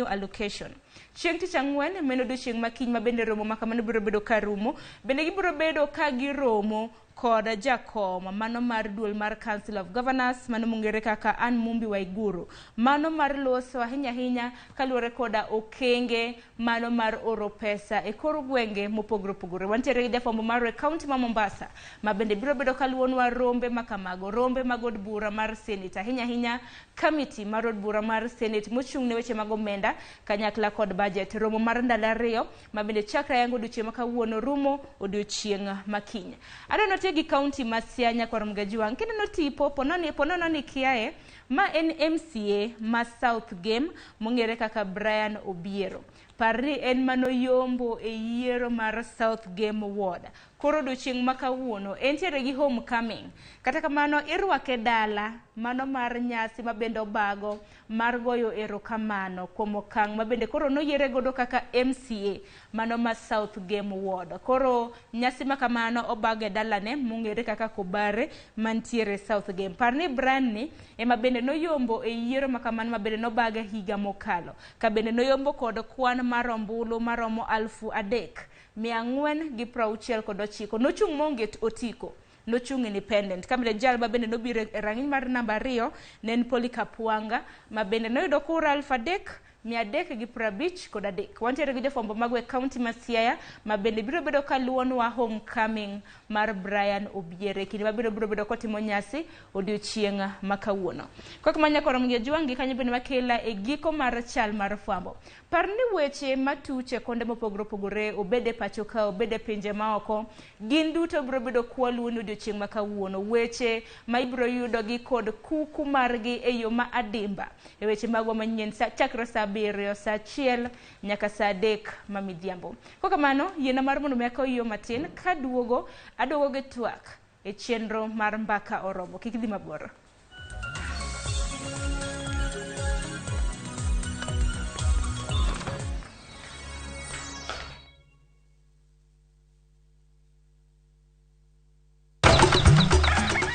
Allocation. Chieng' tich ang'wen meno odiochieng' ma kiny ma bende romo ma kamano biro bedo ka rumo, bende gibiro bedo ka giromo kod jakom mano mar duol mar Council of Governors mano mong'ere kaka Anne Mumbi Waiguru, mano mar loso ahinya ahinya kaluwore koda okenge mano mar oro pesa e kor gwenge mopogore opogore. Wantiere gi jafwambo marwa e kaunti ma Mombasa ma bende biro bedo kaluwonwa rombe makamago, rombe mag od bura mar Senate, ahinya ahinya kamiti mar od bura mar Senate mochung' ne weche mag omenda kanyakla kod budget. Romo mar ndalo 2 ma bende chakre yango odiochieng' ma kawuono rumo odiochieng' ma kiny. Aneno gi kaunti ma Siaya nyakwar Mgajwang' kineno tipo ponono ni kiaye ma en MCA ma South Game mong'ere kaka Brian Obiero. Par ni en manoyombo e yiero mar South Game Ward. Koro odiochieng' ma kawuono entiere gi homecoming. Kata kamano irwake dala mano mar nyasi ma bende obago mar goyo erokamano kuom okang' ma bende koro noyiere godo kaka MCA mano ma South Game Ward. Koro nyasi ma kamano obago e dalane mong'ere kaka Kobare mantiere South Game. Par ni Brian ni ema bende noyombo e yiero ma kamano ma bende nobage higa mokalo. Ka bende noyombo kod kwan mar ombulu maromo 3,469. Nochung' maonge otiko, nochung' independent. Ka bende jal ma bende nobiro e rang'iny mar namba 2 ne en Polycarp Wanga ma bende noyudo kura 3,353. Wantiere gi jofwambo magwa e kaunti ma Siaya ma bende biro bedo kaluwonwa homecoming mar Brian Obiero e kinde mabiro biro bedo kotimo nyasi odiochieng' ma kawuono. Kok manya koro Mgejwang' gi kanyo bende makela e giko mar chal mar fwambo. Par ni weche matuch e konde mopogore opogore, obed e pacho ka, obed e pinje maoko, gin duto biro bedo kwaluwoni odiochieng' ma kawuono. Weche ma ibiro yudo gi kod kuku margi e yo ma adimba e weche magwa manyien chakre saa 7, saa 1 nyaka saa 3 ma midhiambo. Kokamano, yiena mar mondo mi akaw yo matin kaduogo aduogo gi twak e chenro mar Mbaka Oromo. Kik idhi mabor.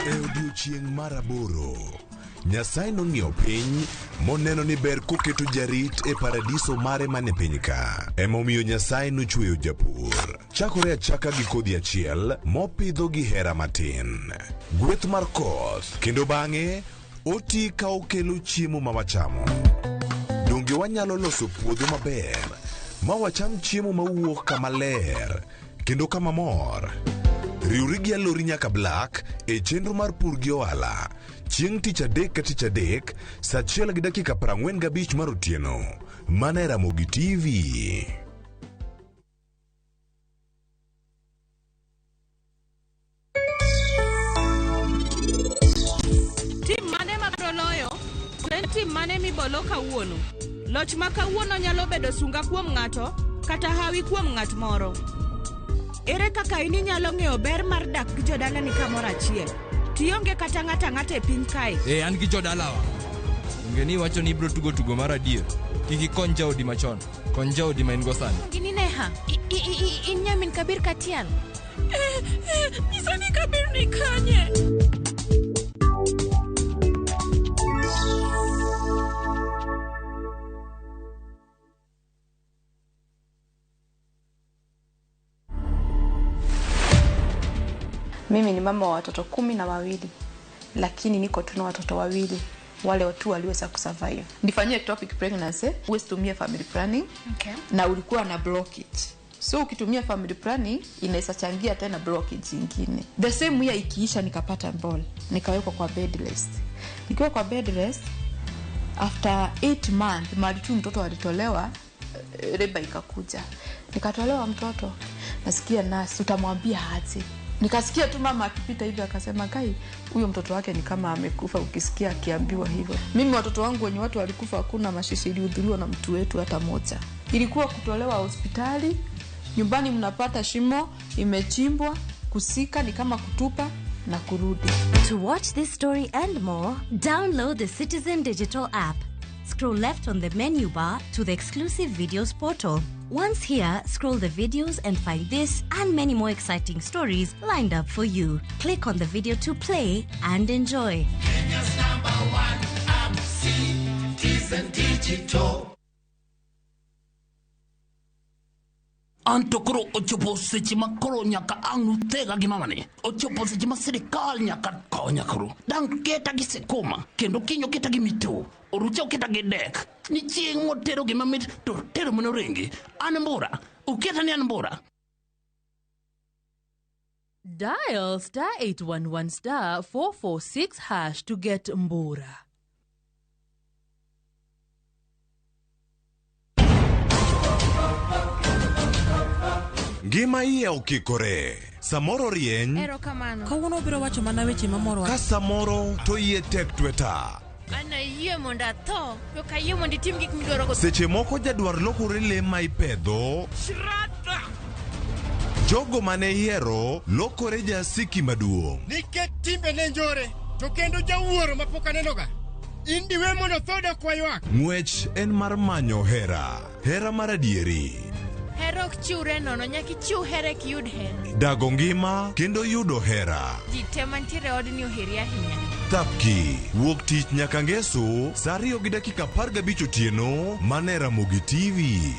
E odiochieng' mar 8, Nyasaye nong'iyo piny moneno ni ber koketo jarit e paradiso mare mane piny ka. Emomiyo Nyasaye nochweyo japur. Chakore achaka gi kodhi achiel mopidho gi hera matin. Gweth mar koth kendo bang'e oti ka okelo chiemo ma wachamo. Donge wanyalo loso puodho maber ma wacham chiemo mawuok kama ler kendo kama mor? Riwri gi Alori nyaka Black e chenro mar pur gi ohala chieng' tich adek ka tich adek saa 1:45 mar otieno mana e Ramogi TV. Tim mane mabiro loyo? To en tim mane mibolo kawuono? Loch ma kawuono nyalo bedo sunga kuom ng'ato kata hawi kuom ng'at moro. Ere kaka in inyalo ng'eyo ber mar dak gi jodalani kamoro achiel? Tionge kata ng'ato ang'ata e piny kae. An gi jodalawa. Onge ni iwacho ni ibiro tugo tugo mar adier. Kik ikony jaodi machon, kony jaodi ma in go sani. Gini Neha, in nyamin Kabir Katial. Nyisa ni Kabir ni kanye? Mimi ni mama wa watoto 12, lakini niko tu na watoto wawili wale watu waliweza kusurvive. Nifanyie ectopic pregnancy, huwezi tumia family planning. Okay. Na ulikuwa na blockage. So ukitumia family planning inaweza changia tena blockage nyingine. The same year ikiisha nikapata ball, nikawekwa kwa bed rest. Nikiwa kwa bed rest after 8 months mali tu mtoto alitolewa, reba ikakuja. Nikatolewa mtoto. Nasikia nurse utamwambia aje. Nikasikia tu mama akipita hivi akasema, kai huyo mtoto wake ni kama amekufa, ukisikia akiambiwa hivyo. Mimi watoto wangu wenye watu walikufa hakuna mashishi ilihudhuriwa na mtu wetu hata moja. Ilikuwa kutolewa hospitali, nyumbani mnapata shimo imechimbwa, kusika ni kama kutupa na kurudi. To watch this story and more, download the Citizen Digital app. Scroll left on the menu bar to the exclusive videos portal. Once here, scroll the videos and find this and many more exciting stories lined up for you. Click on the video to play and enjoy. Kenya's number one app, Citizen Digital. Anto koro ochopo seche ma koro nyaka ang' uthega gi mamani. Ochopo seche ma sirikal nyaka konya koro. Dang' keta gi sikuma, kendo kiny oketa gi mito, orucha oketa gi dek. Ni chieng' motero gima mit to tero mana orengi. An mbura, uketa ni an mbura. Dial *811 *446# to get Mbura. Ngima iye okikore. Samoro rieny. Erokamano. Kawuono obiro wacho mana weche mamoro. Ka samoro to iye tek tweta. An ayie mondo atho, to ok ayie mondo itim gik midwaro go. Seche moko jadwar lokore le ma ipedho. Shraddha! Jogo mane ihero lokore jasiki maduong'. Nikech timbe ne njore, to kendo jawuoro mapok anenoga. In diwe mondo tho dok waywak. Ng'wech en mar manyo hera. Hera mar adieri. Hera ok chiwre nono, nyaka ichiw hera kiyud hera. Dago ngima kendo yudo hera. Ji te mantiere e odni oheri ahinya. Thapki, wuok tich nyaka ngeso, saa 2:15 otieno, mana e Ramogi TV.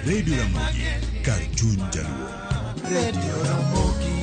Radio Ramogi, kar chuny jaluo. Radio Ramogi.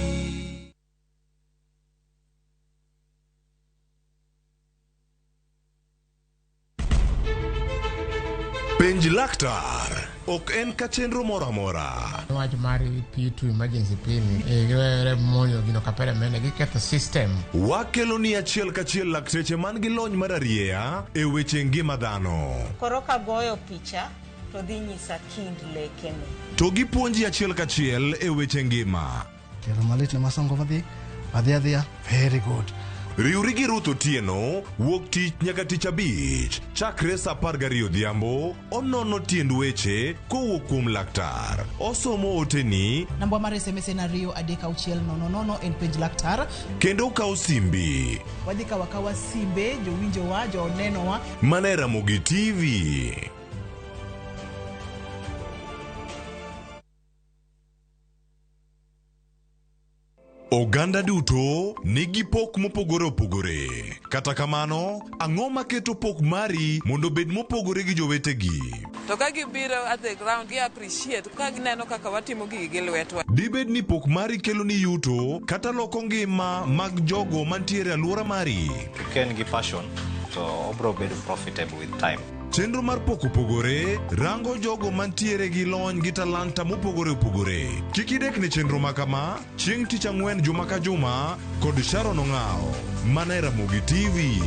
Penj laktar. Ok en ka chenro moro amora. Wach mar P2 emergency P ni giwere monjo gino kapere mene giketho system. Wakelo ni achiel kachiel lakteche man gi lony mar arieya e weche ngima dhano. Koro kagoyo picha to dhi nyisa kind lekene. To gipuonji achiel kachiel e weche ngima. Tielo malit ne masongo madhi adhi adhiya very good. Riwri gi Ruth Otieno wuok tich nyaka tich abich chakre saa 12 odhiambo onono tiend weche kowuok kuom laktar. Osomo oteni Namba mar SMS en 2 3 6 0 0 en penj laktar. kendo okawo simbi. Wadhi kawo akawa simbe jowinjowa jonenowa. Mana e Ramogi TV. Oganda duto nigi pok mopogore opogore. Kata kamano, ang'o maketo pok mari mondo obed mopogore gi jowetegi? To ka gibiro at the ground, gi appreciate ka gineno kaka watimo gigi gi lwetwa. Dibed ni pok mari kelo ni yuto kata loko ngima mag jogo mantiere e alwora mari? Ka en gi passion to obro bedo profitable with time. Chenro mar pok opogore rango jogo mantiere gi lony gi talanta mopogore opogore. Kik idek ne chenro ma kama chieng' tich ang'wen juma ka juma kod Sharon Ong'awo mana e Ramogi TV.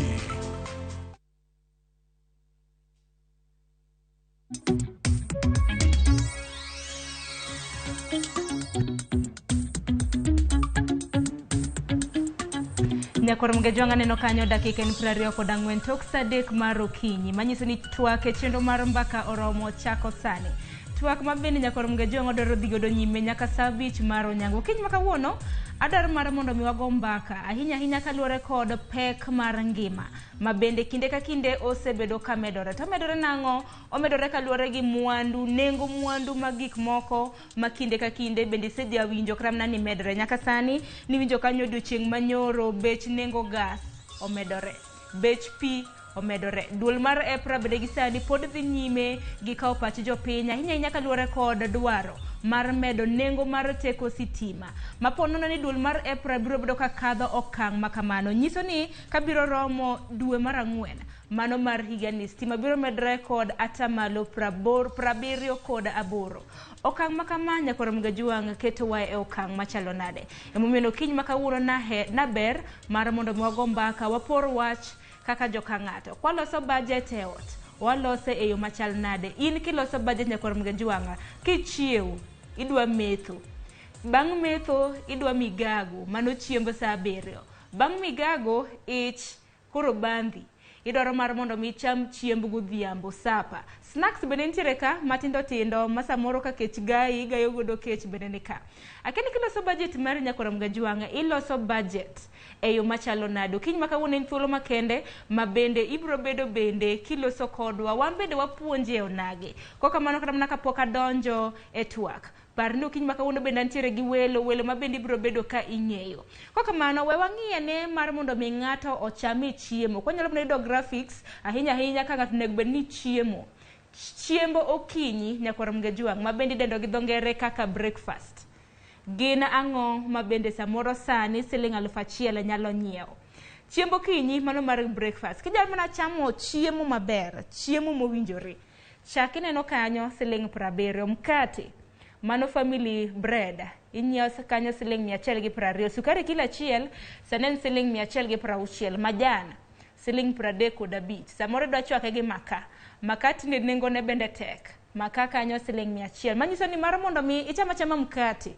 Nyakwar Mgejwang' aneno kanyo dakika en 24 tok saa 3 mar okinyi manyiso ni twak e chenro mar mbaka oromo chako sani. Twak ma bende Nyakwar Mgejwang' odwaro dhi godo nyime nyaka saa 5 mar onyango. Okinyi ma kawuono adwaro mar mondo mi wago mbaka ahinya ahinya kaluwore kod pek mar ngima ma bende kinde ka kinde osebedo ka medore. To omedore nang'o? Omedore kaluwore gi mwandu, nengo mwandu mag gik moko ma kinde ka kinde bende isejawinjo kata mana ni medore. Nyaka sani niwinjo kanyo odiochieng' manyoro bech nengo gas omedore, bech pi omedore. Duol mar EPRA bende gi sani pod dhi nyime gi kawo pach jopiny ahinya ahinya kaluwore kod dwaro mar medo nengo mar teko sitima. Mapo nono ni duol mar EPRA biro bedo ka kadho okang' ma kamano. Nyiso ni kabiro romo dwe mar 4 mano mar higani stima biro medore kod atamalo 78. Okang' ma kama Nyakwar Mgejwang' ketowa e okang' machalo nade? Emomiyo okinyi ma kawuono naber mar mondo mi wago mbaka wapor wach kaka joka ng'ato. Kwaloso budget e ot, walose e yo machal nade? In kiloso budget Nyakwar Mgejwang' kichiew idwa metho. Bang' metho idwa migago, mano chiemb saa 7. Bang' migago ich koro bandhi. Idwaro mar mondo mi icham chiemb godhiambo sapa. Snacks bende nitiere ka matindo tindo ma samoro ka kech gayi igayo godo kech bende ni ka. Akeni kiloso budget mar Nyakwar Mgejwang' iloso budget e yo machalo nade? Okinyi ma kawuono en thuolo makende ma bende ibiro bedo bende kiloso kodwa. Wan bende wapuonje e onagi. Kokamano kata mana kapok adonjo e twak. Par ni okinyi ma kawuono bende antiere gi welo, welo ma bende ibiro bedo ka ing'eyo. Kokamano we wang'i ane mar mondo mi ng'ato ochame chiemo. Kwanyalo mana yudo graphics ahinya ahinya ka ng'ato onego bed ni chiemo. Chiembo okinyi Nyakwar Mgejwang' ma bende idendo gi dho ngere kaka breakfast. Gin ang'o ma bende samoro sani siling 1000 nyalo nyiewo? Chiembo okinyi mano mar breakfast. Kidwaro mana chamo chiemo maber, chiemo mowinjore. Chak ineno kanyo siling 70 mkate. Mano family bread inyiewo kanyo siling 120. Sukari kilo achiel sani en siling 160. Majan siling 35. Samoro idwa chwake gi maka. Maka tinde nengone bende tek. Maka kanyo siling 100. Manyiso ni mar mondo mi icham achama mkate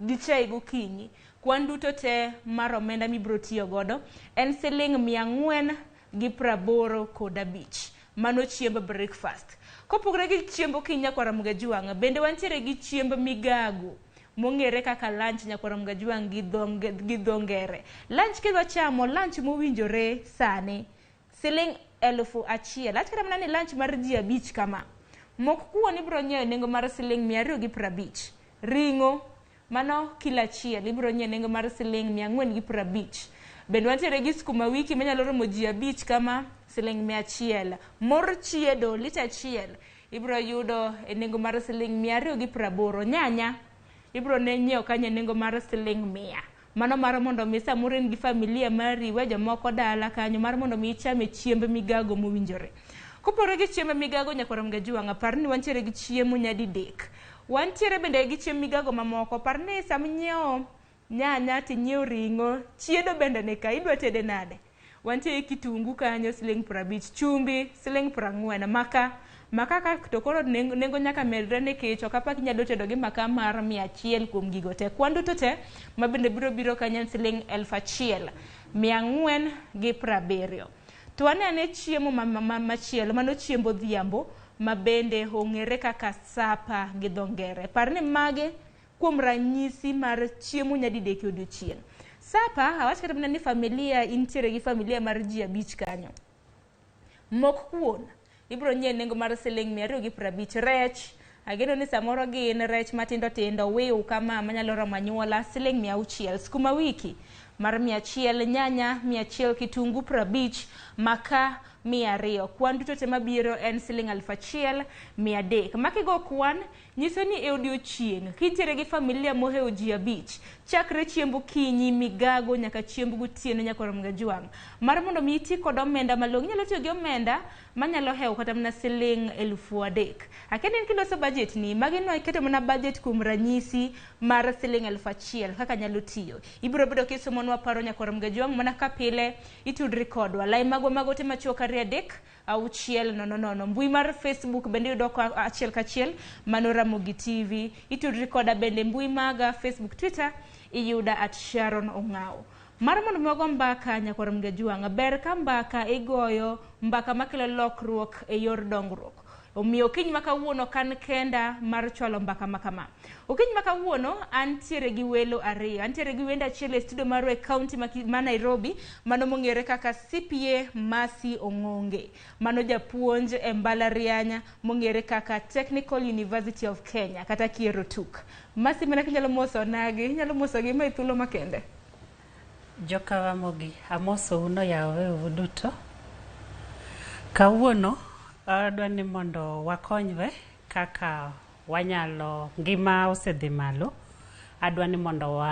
gi chai gokinyi, kwan duto te mar omenda mibiro tiyo godo en siling 485. Mano chiemb breakfast. Kopogore gi chiemb okinyi Nyakwar Mgejwang' bende wantiere gi chiemb migago mong'ere kaka lunch Nyakwar Mgejwang' gi dho ngere. Lunch kidwa chamo lunch mowinjore sani siling 1000. Awach kata mana ni lunch mar ji 5 kama. Mok kuon ibiro nyiewo e nengo mar siling 250. Ring'o mano kilo achiel ibiro nyiewo e nengo mar siling 450. Bende wantiere gi sukuma wiki manyalo romo ji 5 kama siling 100. Mor chiedo lita 1 ibiro yudo e nengo mar siling 280. Nyanya ibiro ne nyiewo kanyo e nengo mar siling 100. Mano mar mondo mi samoro in gi familia mari we jomoko dala kanyo mar mondo mi ichame chiemb migago mowinjore. Kopogore gi chiemb migago nyakwar Mgajuang', par ni wantiere gi chiemo nyadidek. Wantiere bende gi chiemb migago mamoko. Par ni sama inyiewo nyanya tinyiewo ring'o, chiedo bende ni ka, idwa tede nade? Wantie gi kitungu kanyo siling 50, chumbi siling 40, maka maka ka to koro nengo nyaka medre nikech ok apar kinyalo tedo gi maka mar 100 kuom gigo te. Kwan duto te ma bende biro biro kanyo en siling 1470. To wane ane chiemo machielo, mano chiemb odhiambo ma bende ong'ere kaka sapa gi dho ngere. Par ni mage kuom ranyisi mar chiemo nyadidek e odiochieng'. Sapa, awach kata mana ni familia, intiere gi familia mar ji 5 kanyo. Mok kuon, ibiro nyiewe nengo mar siling 250. Rech, ageno ni samoro gin rech matindo tindo, wiu kama manyalo romo anyuola, siling 600. Skuma wiki mar 100, nyanya 100, kitungu 50, maka 200. Kwan duto te mabiro en siling 1300. Makigo kwan nyiso ni e odiochieng' kintiere gi familia mohewo ji 5, chakre chiemb okinyi, migago nyaka chiemb gotieno nyakwar Mgajuang'. Mar mondo mi iti kod omenda malong'o, inyalo tiyo gi omenda manyalo hewo kata mana siling 3000. Akia ni in kiloso budget ni, magi no iketo mana budget kuom ranyisi mar siling 1000 kaka nyalo tiyo. Ibiro bedo kisomonwa paro nyakwar Mgajuang' mana ka pile itudri kodwa. Lai magwa mag ote machuok 2 3 6 0 0. Mbui mar Facebook bende iyudo ka achiel kachiel, mano Ramogi TV. Itudri koda bende mbui maga Facebook, Twitter, iyuda at Sharon Ong'awo. Mar mondo mi wago mbaka nyakwar Mgajuang', ber ka mbaka igoyo mbaka makelo lokruok e yor dongruok. Omiyo okinyi ma kawuono kan kenda mar chwalo mbaka ma kama. Okinyi ma kawuono antiere gi welo ariyo. Antiere gi wendo achiel e studio marwa e county ma Nairobi, mano mong'ere kaka CPA Mercy Ong'onge. Mano japuonj e mbalariany mong'ere kaka Technical University of Kenya kata Kiero Tuk. Mercy, mana kinyalo moso nagi, inyalo moso gi ma e thuolo makende. Joka Ramogi, amosou noyawe duto. Kawuono adwa ni mondo wakonyre kaka wanyalo, ngima osedhi malo. Adwa ni mondo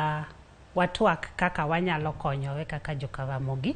watwak kaka wanyalo konyore kaka joka Ramogi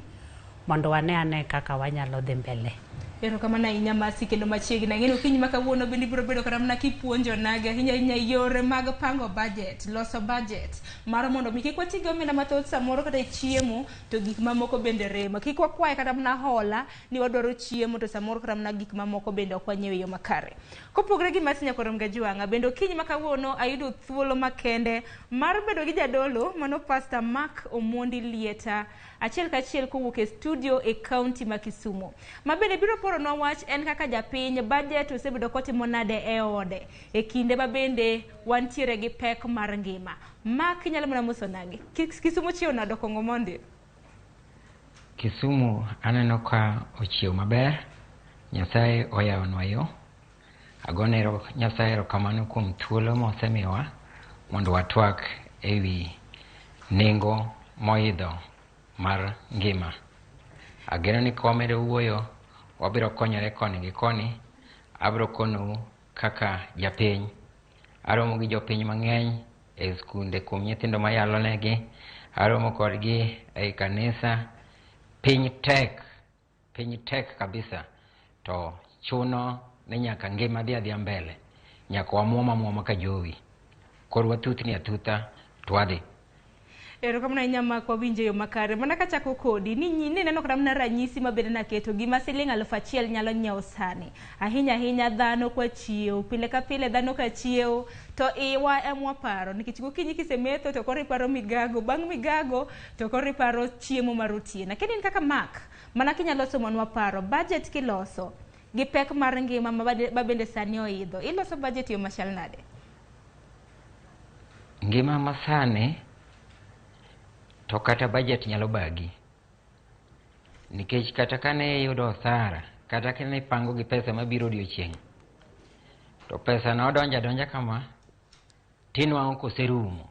mondo wane ane kaka wanyalo dhi mbele. Erokamano ahinya Mercy, kendo machiegni. Ang'e ni okinyi ma kawuono bende ibiro bedo kata mana kipuonjo nagi ahinya ahinya yore mag pango budget, loso budget mar mondo mi kik wati gi omenda mathoth samoro kata e chiemo to gik mamoko bende remo. Kik wakwaye kata mana hola ni wadwaro chiemo to samoro kata mana gik mamoko bende ok wanyiew e yo makare. Kopogore gi Mercy nyakwar Mgajuang', bende okinyi ma kawuono ayudo thuolo makende mar bedo gi jadolo mano Pastor Mark Omondi Lieta, achiel kachiel kowuok e studio e county ma Kisumu. Ma bende biro poronwa wach en kaka japiny budget osebedo kotimo nade e ode e kinde ma bende wantiere gi pek mar ngima. Mark, inyalo mana moso nagi. Kisumu chiew nade Kongo mondi? Kisumu aneno ka ochiew maber. Nyasaye oyawonwa yo. Agone Nyasaye erokamano kuom thuolo mosemiyowa mondo watwak ewi nengo moidho mar ngima. Ageno ni ka wamedo wuoyo, wabiro konyore koni gi koni. Abiro konou kaka japiny. Aromo gi jopiny mang'eny e skunde kuom nyithindo mayalo negi. Aromo kodgi ei kanisa. Piny tek kabisa. To chuno ni nyaka ngima dhi adhiya mbele. Nyaka wamuom amuoma ka jowi. Koro wathuthni athutha to wadhi. Erokamano ahinya Mark, wawinjo e yo makare. Mana kachako kodi, ni nineno kata mana ranyisi ma bende naketo gima siling 1000 nyalo nyiewo sani. Ahinya ahinya dhano kwa chiewo, pile ka pile dhano ka chiewo to iwa emwa paro nikech gokinyi kisemetho to koro iparo migago, bang' migago to koro iparo chiemo mar otieno. Lakini in kaka Mark, mana kinyalo somonwa paro, budget kiloso gi pek mar ngima ma bende sani oidho, iloso budget yo machal nade? Ngima masani to kata budget nyalo bagi. Nikech kata kane iyudo osara, kata kane ipango gi pesa mabiro odiochieng', to pesa no odonjo adonja kama, tinwang'o koserumo.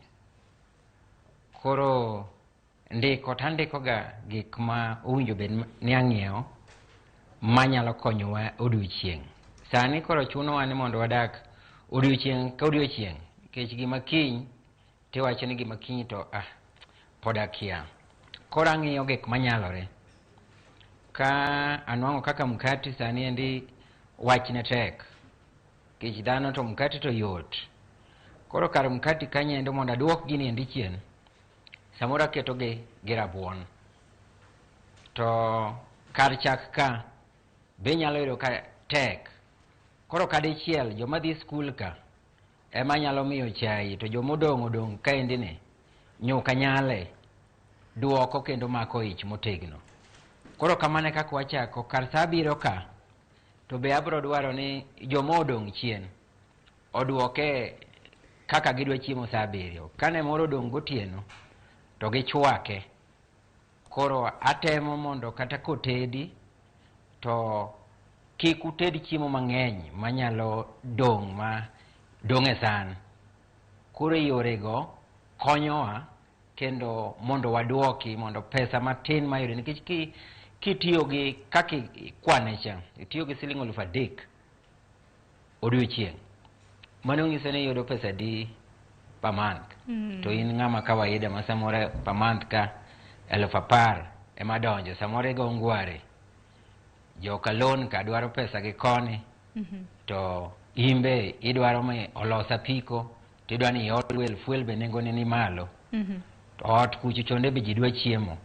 Koro ndiko tandiko ga gik ma owinjo bed ni ang'iewo manyalo konyowa odiochieng'. Sani koro chunowa ni mondo wadak odiochieng' ka odiochieng', nikech gima kiny tiwacho ni gima kiny to pod akia. Koro ang'iyo gik manyalore. Ka anwang'o kaka mkati sani endi wachne tek. Nikech dhano to mkati to yot. Koro kar mkati kanyo mondo aduok gini endi chien, samoro aketo gi rabuon. To kar chak ka be nyalo yudo ka tek. Koro kadichiel joma dhi skul ka ema nyalo miyo chai to jomodong' odong' kaendi ni nyuka nyale duoko kendo mako ich motegno. Koro kamano e kaka wachako kar sa abiriyo ka to be abro dwaro ni joma odong' chien oduoke kaka gidwa chiemo sa abiriyo. Kane moro odong' gotieno to gichwake. Koro atemo mondo kata kotedi to kik uted chiemo mang'eny manyalo dong' ma dong' e san. Koro yorego konyowa kendo mondo waduoki mondo pesa matin mayudo nikech kitiyo gi kaka ikwane cha, itiyo gi siling 3,000 odiochieng', mano nyiso ni iyudo pesa di per month. To in ng'ama kawaida ma samoro per month ka 10,000 ema donjo, samoro igo ngware, joka loan ka dwaro pesa gi koni, to imbe idwaro mi olos apiko, tidwa ni iol fuel be nengone ni malo. To ot kucho chonde be ji dwa chiemo.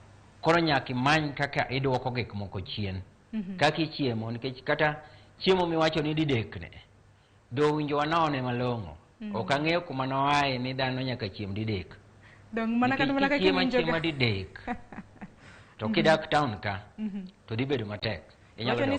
Koro nyaka imany kaka iduoko gik moko chien. Kaka ichiemo, nikech kata chiemo miwacho ni didekne, do winjo wanone malong'o. Ok ang'eyo kuma noaye ni dhano nyaka chiem didek. Dong mana kata mana kaka ichiemo achiema didek, to kidak town ka, to dhi bedo matek. Wacho ni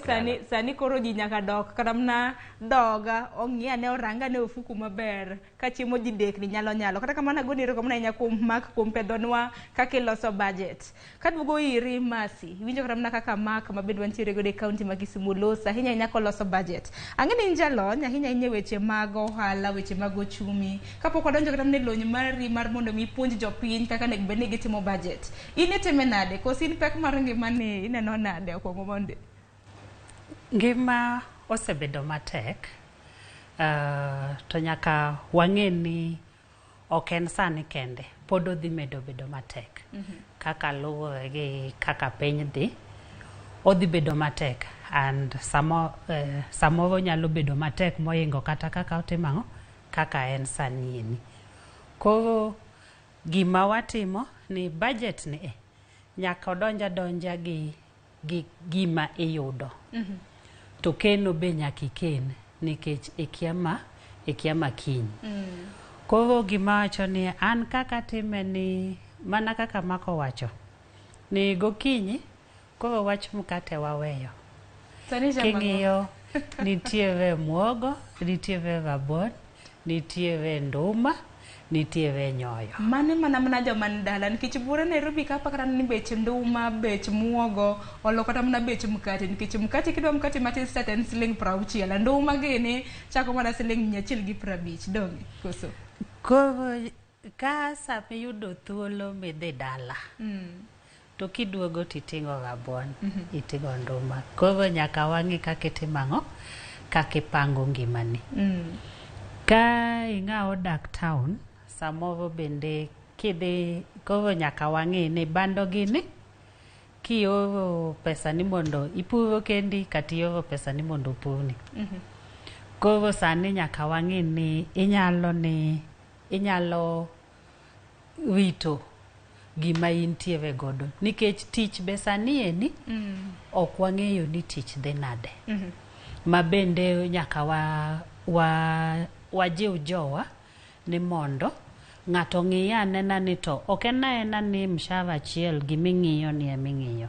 sani koro ji nyaka dok kata mana dhoga ong'i ane orang ane ofuku maber ka chiemo didek ni nyalo nyalo. Kata kamano agoni erokamano ahinya kuom Mark kuom pedhonwa kaka iloso budget. Kaduogo iri Mercy, iwinjo kata mana kaka Mark ma bende wantiere godo e kaunti ma Kisumu loso ahinya ahinya koloso budget. Ang'e ni in jalony ahinya ahinya e weche mag ohala, weche mag ochumi. Kapok wadonjo kata mana e lony mari mar mondo mi ipuonj jopiny kaka onego bed ni gitimo budget. In itime nade? Koso in pek mar ngimani ineno nade okuongo mondi? Ngima osebedo matek, to nyaka wang'e ni ok en sani kende, pod odhi medo bedo matek. Kaka luwore gi kaka piny dhi, odhi bedo matek and samoro nyalo bedo matek mohingo kata kaka otimo ang'o, kaka en sani eni. Koro gima watimo ni budget ni nyaka odonj adonja gi gima iyudo. To keno be nyaka iken nikech ikia ma kiny. Koro gima wacho ni an kaka time ni mana kaka Mako wacho ni gokinyi koro wach mkate waweyo. King'iyo nitiere muogo, nitiere rabuon, nitiere nduma, nitiere nyoyo. Mane mana joma ni dala nikech buore Nairobi ka apakata ni bech nduma, bech muogo, olo kata mana bech mkate nikech mkate kidwa mkate matin start en siling 60, nduma gini chako mana siling 150 donge koso? Koro ka sama iyudo thuolo midhi dala, to kiduogo titing'o rabuon, iting'o nduma. Koro nyaka wang'i kaka itimo ang'o, kaka ipango ngimani. Ka ing'a odak town, samoro bende kidhi, koro nyaka wang'i ni bando gini, kioro pesa ni mondo ipuro kendi kata ioro pesa ni mondo opurni. Koro sani nyaka wang'i ni inyalo rito gima intiere godo nikech tich be sani eni ok wang'eyo ni tich dhi nade. Ma bende nyaka wajiw jowa ni mondo ng'ato ng'iye anena ni to ok en aena ni mshahara achiel giming'iyo ni eming'iyo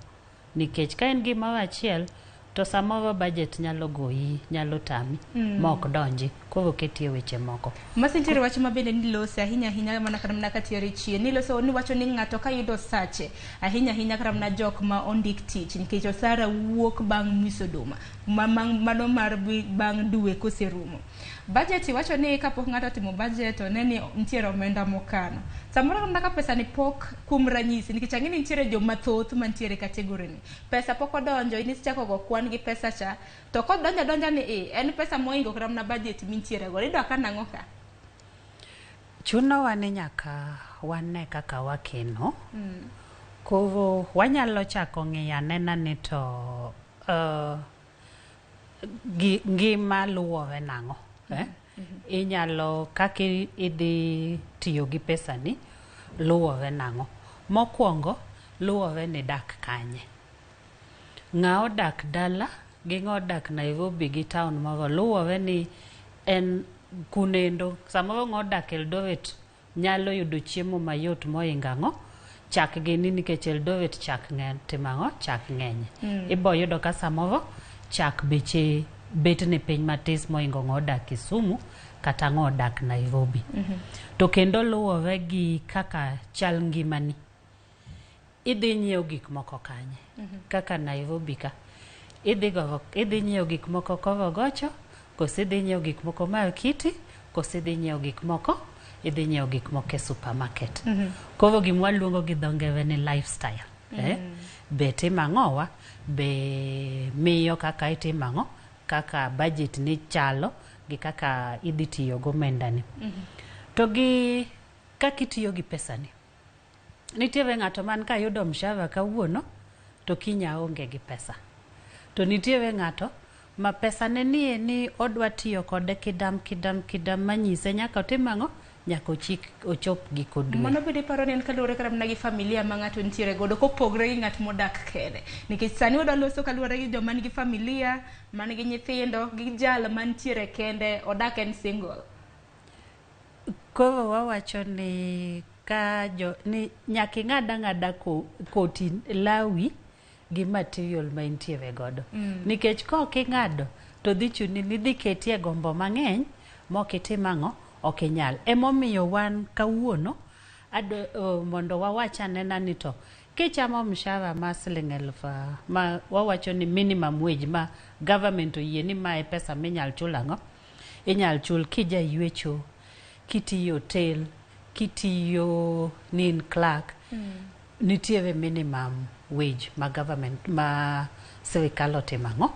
nikech ka en gimoro achiel to samoro budget nyalo goyi, nyalo tami ma ok donji, koro ketie weche moko. Masi nitiere wach ma bende nilose ahinya ahinya mana kata mana katiere chien niloso niwacho ni ng'ato ka yudo sache ahinya ahinya kata mana jok ma ondik tich nikech osara wuok bang' mis oduma mano mar bang' dwe koserumo. Budget iwacho ni kapok ng'ato otimo budget one ni nitiere omenda mokano. Samoro kata ka pesa ni pok kuom ranyisi nikech ang'e ni nitiere joma thoth mantiere category ni. Pesa pok odonjo in isichako go kwan gi pesa cha to kodonjo adonja ni en pesa moingo kata mana budget mintiere go. Iyudo ka nang'o ka? Chunowa ni nyaka wane kaka wakeno. Koro wanyalo chako ng'iyo anena ni to ngima luwore nang'o, eh? Inyalo kaka idhi tiyo gi pesani luwore nang'o. Mokwongo luwore ni dak kanye. Ng'a odak dala gi ng'a odak Nairobi gi town moro luwore ni en kunendo. Samoro ng'a odak Eldoret nyalo yudo chiemo mayot mohingo ang'o? Chak gini nikech Eldoret chak ng'eny timo ang'o? Chak ng'eny. Ibo yudo ka samoro chak beche bet ni piny matis mohingo ng'a odak Kisumu kata ng'a odak Nairobi. To kendo luwore gi kaka chal ngimani. Idhi nyiewo gik moko kanye? Kaka Nairobi ka. Idhi nyiewo gik moko Korogocho, koso idhi nyiewo gik moko Marikiti, koso idhi nyiewo gik moko, idhi nyiewo gik moko e supermarket. Koro gima waluongo gi dho ngere ni lifestyle. Eh? Be timo ang'owa, be miyo kaka itimo ang'o, kaka budget ni chalo gi kaka idhi tiyo gomenda ni. To gi kaka itiyo gi pesani. Nitiere ng'ato man kayudo mshahara kawuono to kiny aonge gi pesa. To nitiere ng'ato ma pesa ne nie ni odwa tiyo kode kidam kidam kidam manyise nyaka otim ang'o? Nyaka ochop giko dwe. Mano bende iparo ni en kaluwore kata mana gi familia ma ng'ato nitiere godo kopogre gi ng'at modak kende. Nikech sani wadwa loso kaluwore gi joma nigi familia, man gi nyithindo, gi jal mantiere kende, odak en single. Koro wawacho ni ka jo ni nyaka ing'ad ang'ada koti lawi gi material ma intiere godo. Nikech kok ing'ado to dhi chuni ni idhi ketie gombo mang'eny mok itim ang'o? Ok inyal. Emomiyo wan kawuono mondo wawach anena ni to kichamo mshahara ma siling elfu ma wawacho ni minimum wage ma government oyie ni mae pesa minyal chul ang'o? Inyal chul kijaywecho, kitiyo hotel, kitiyo ni in clerk, nitiere minimum wage ma government ma sirikal otimo ang'o?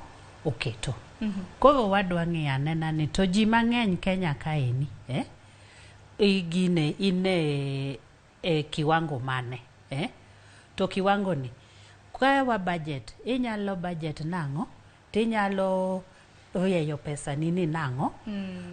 Oketo. Koro wadwa ng'iyo anena ni to ji mang'eny Kenya kaeni, eh? Igine in e kiwango mane, eh? To kiwango ni ka wa budget, inyalo budget nang'o? Tinyalo rieyo pesa ni ni nang'o?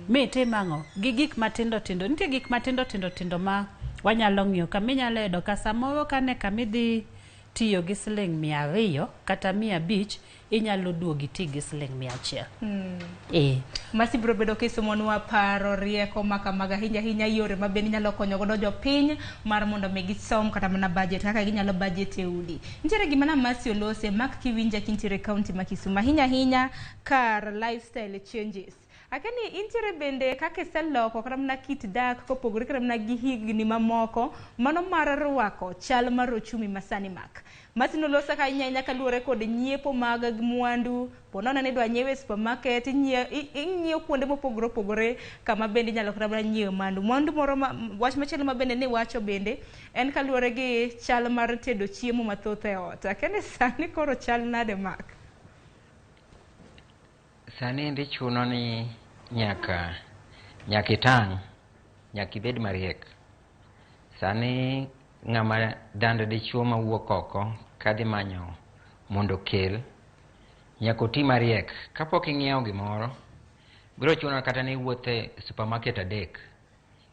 Mitim ang'o? Gi gik matindo tindo. Nitie gik matindo tindo tindo ma wanyalo ng'iyo kama inyalo yudo ka samoro kane kamidhi tiyo gi siling 200 kata 500 inyalo duogo iti gi siling 100. Masi biro bedo kisomonwa paro rieko makamago ahinya ahinya yore ma bende inyalo konyo godo jopiny mar mondo mi gisom kata mana budget kaka ginyalo budget e udi. Nitiere gima na Masi olose mak kiwinja kintiere e county ma Kisumu ahinya ahinya kar lifestyle changes. Akeni intiere bende kaka iseloko kata mana kit dak kopogore kata mana gi higni mamoko mano mar rwako chal mar ochumi masani mak. Masi noloso ahinya ahinya kaluwore kod nyiepo mag mwandu, ponono ni idwa nyiew e supermarket, ing'iyo kuonde mopogore opogore kama bende inyalo kata mana nyiewo mwandu. Mwandu moro ma, wach machielo ma bende niwacho bende en kaluwore gi chal mar tedo chiemo mathoth e ot. Akeni sani koro chal nade mak? Sani endi chuno ni nyaka itang', nyaka ibed mariek. Sani ng'ama dhando dichuo mawuok oko kadhi manyo mondo okel, nyaka oti mariek. Kapok ing'iewo gimoro, biro chuno kata ni iwuothe supermarket 3,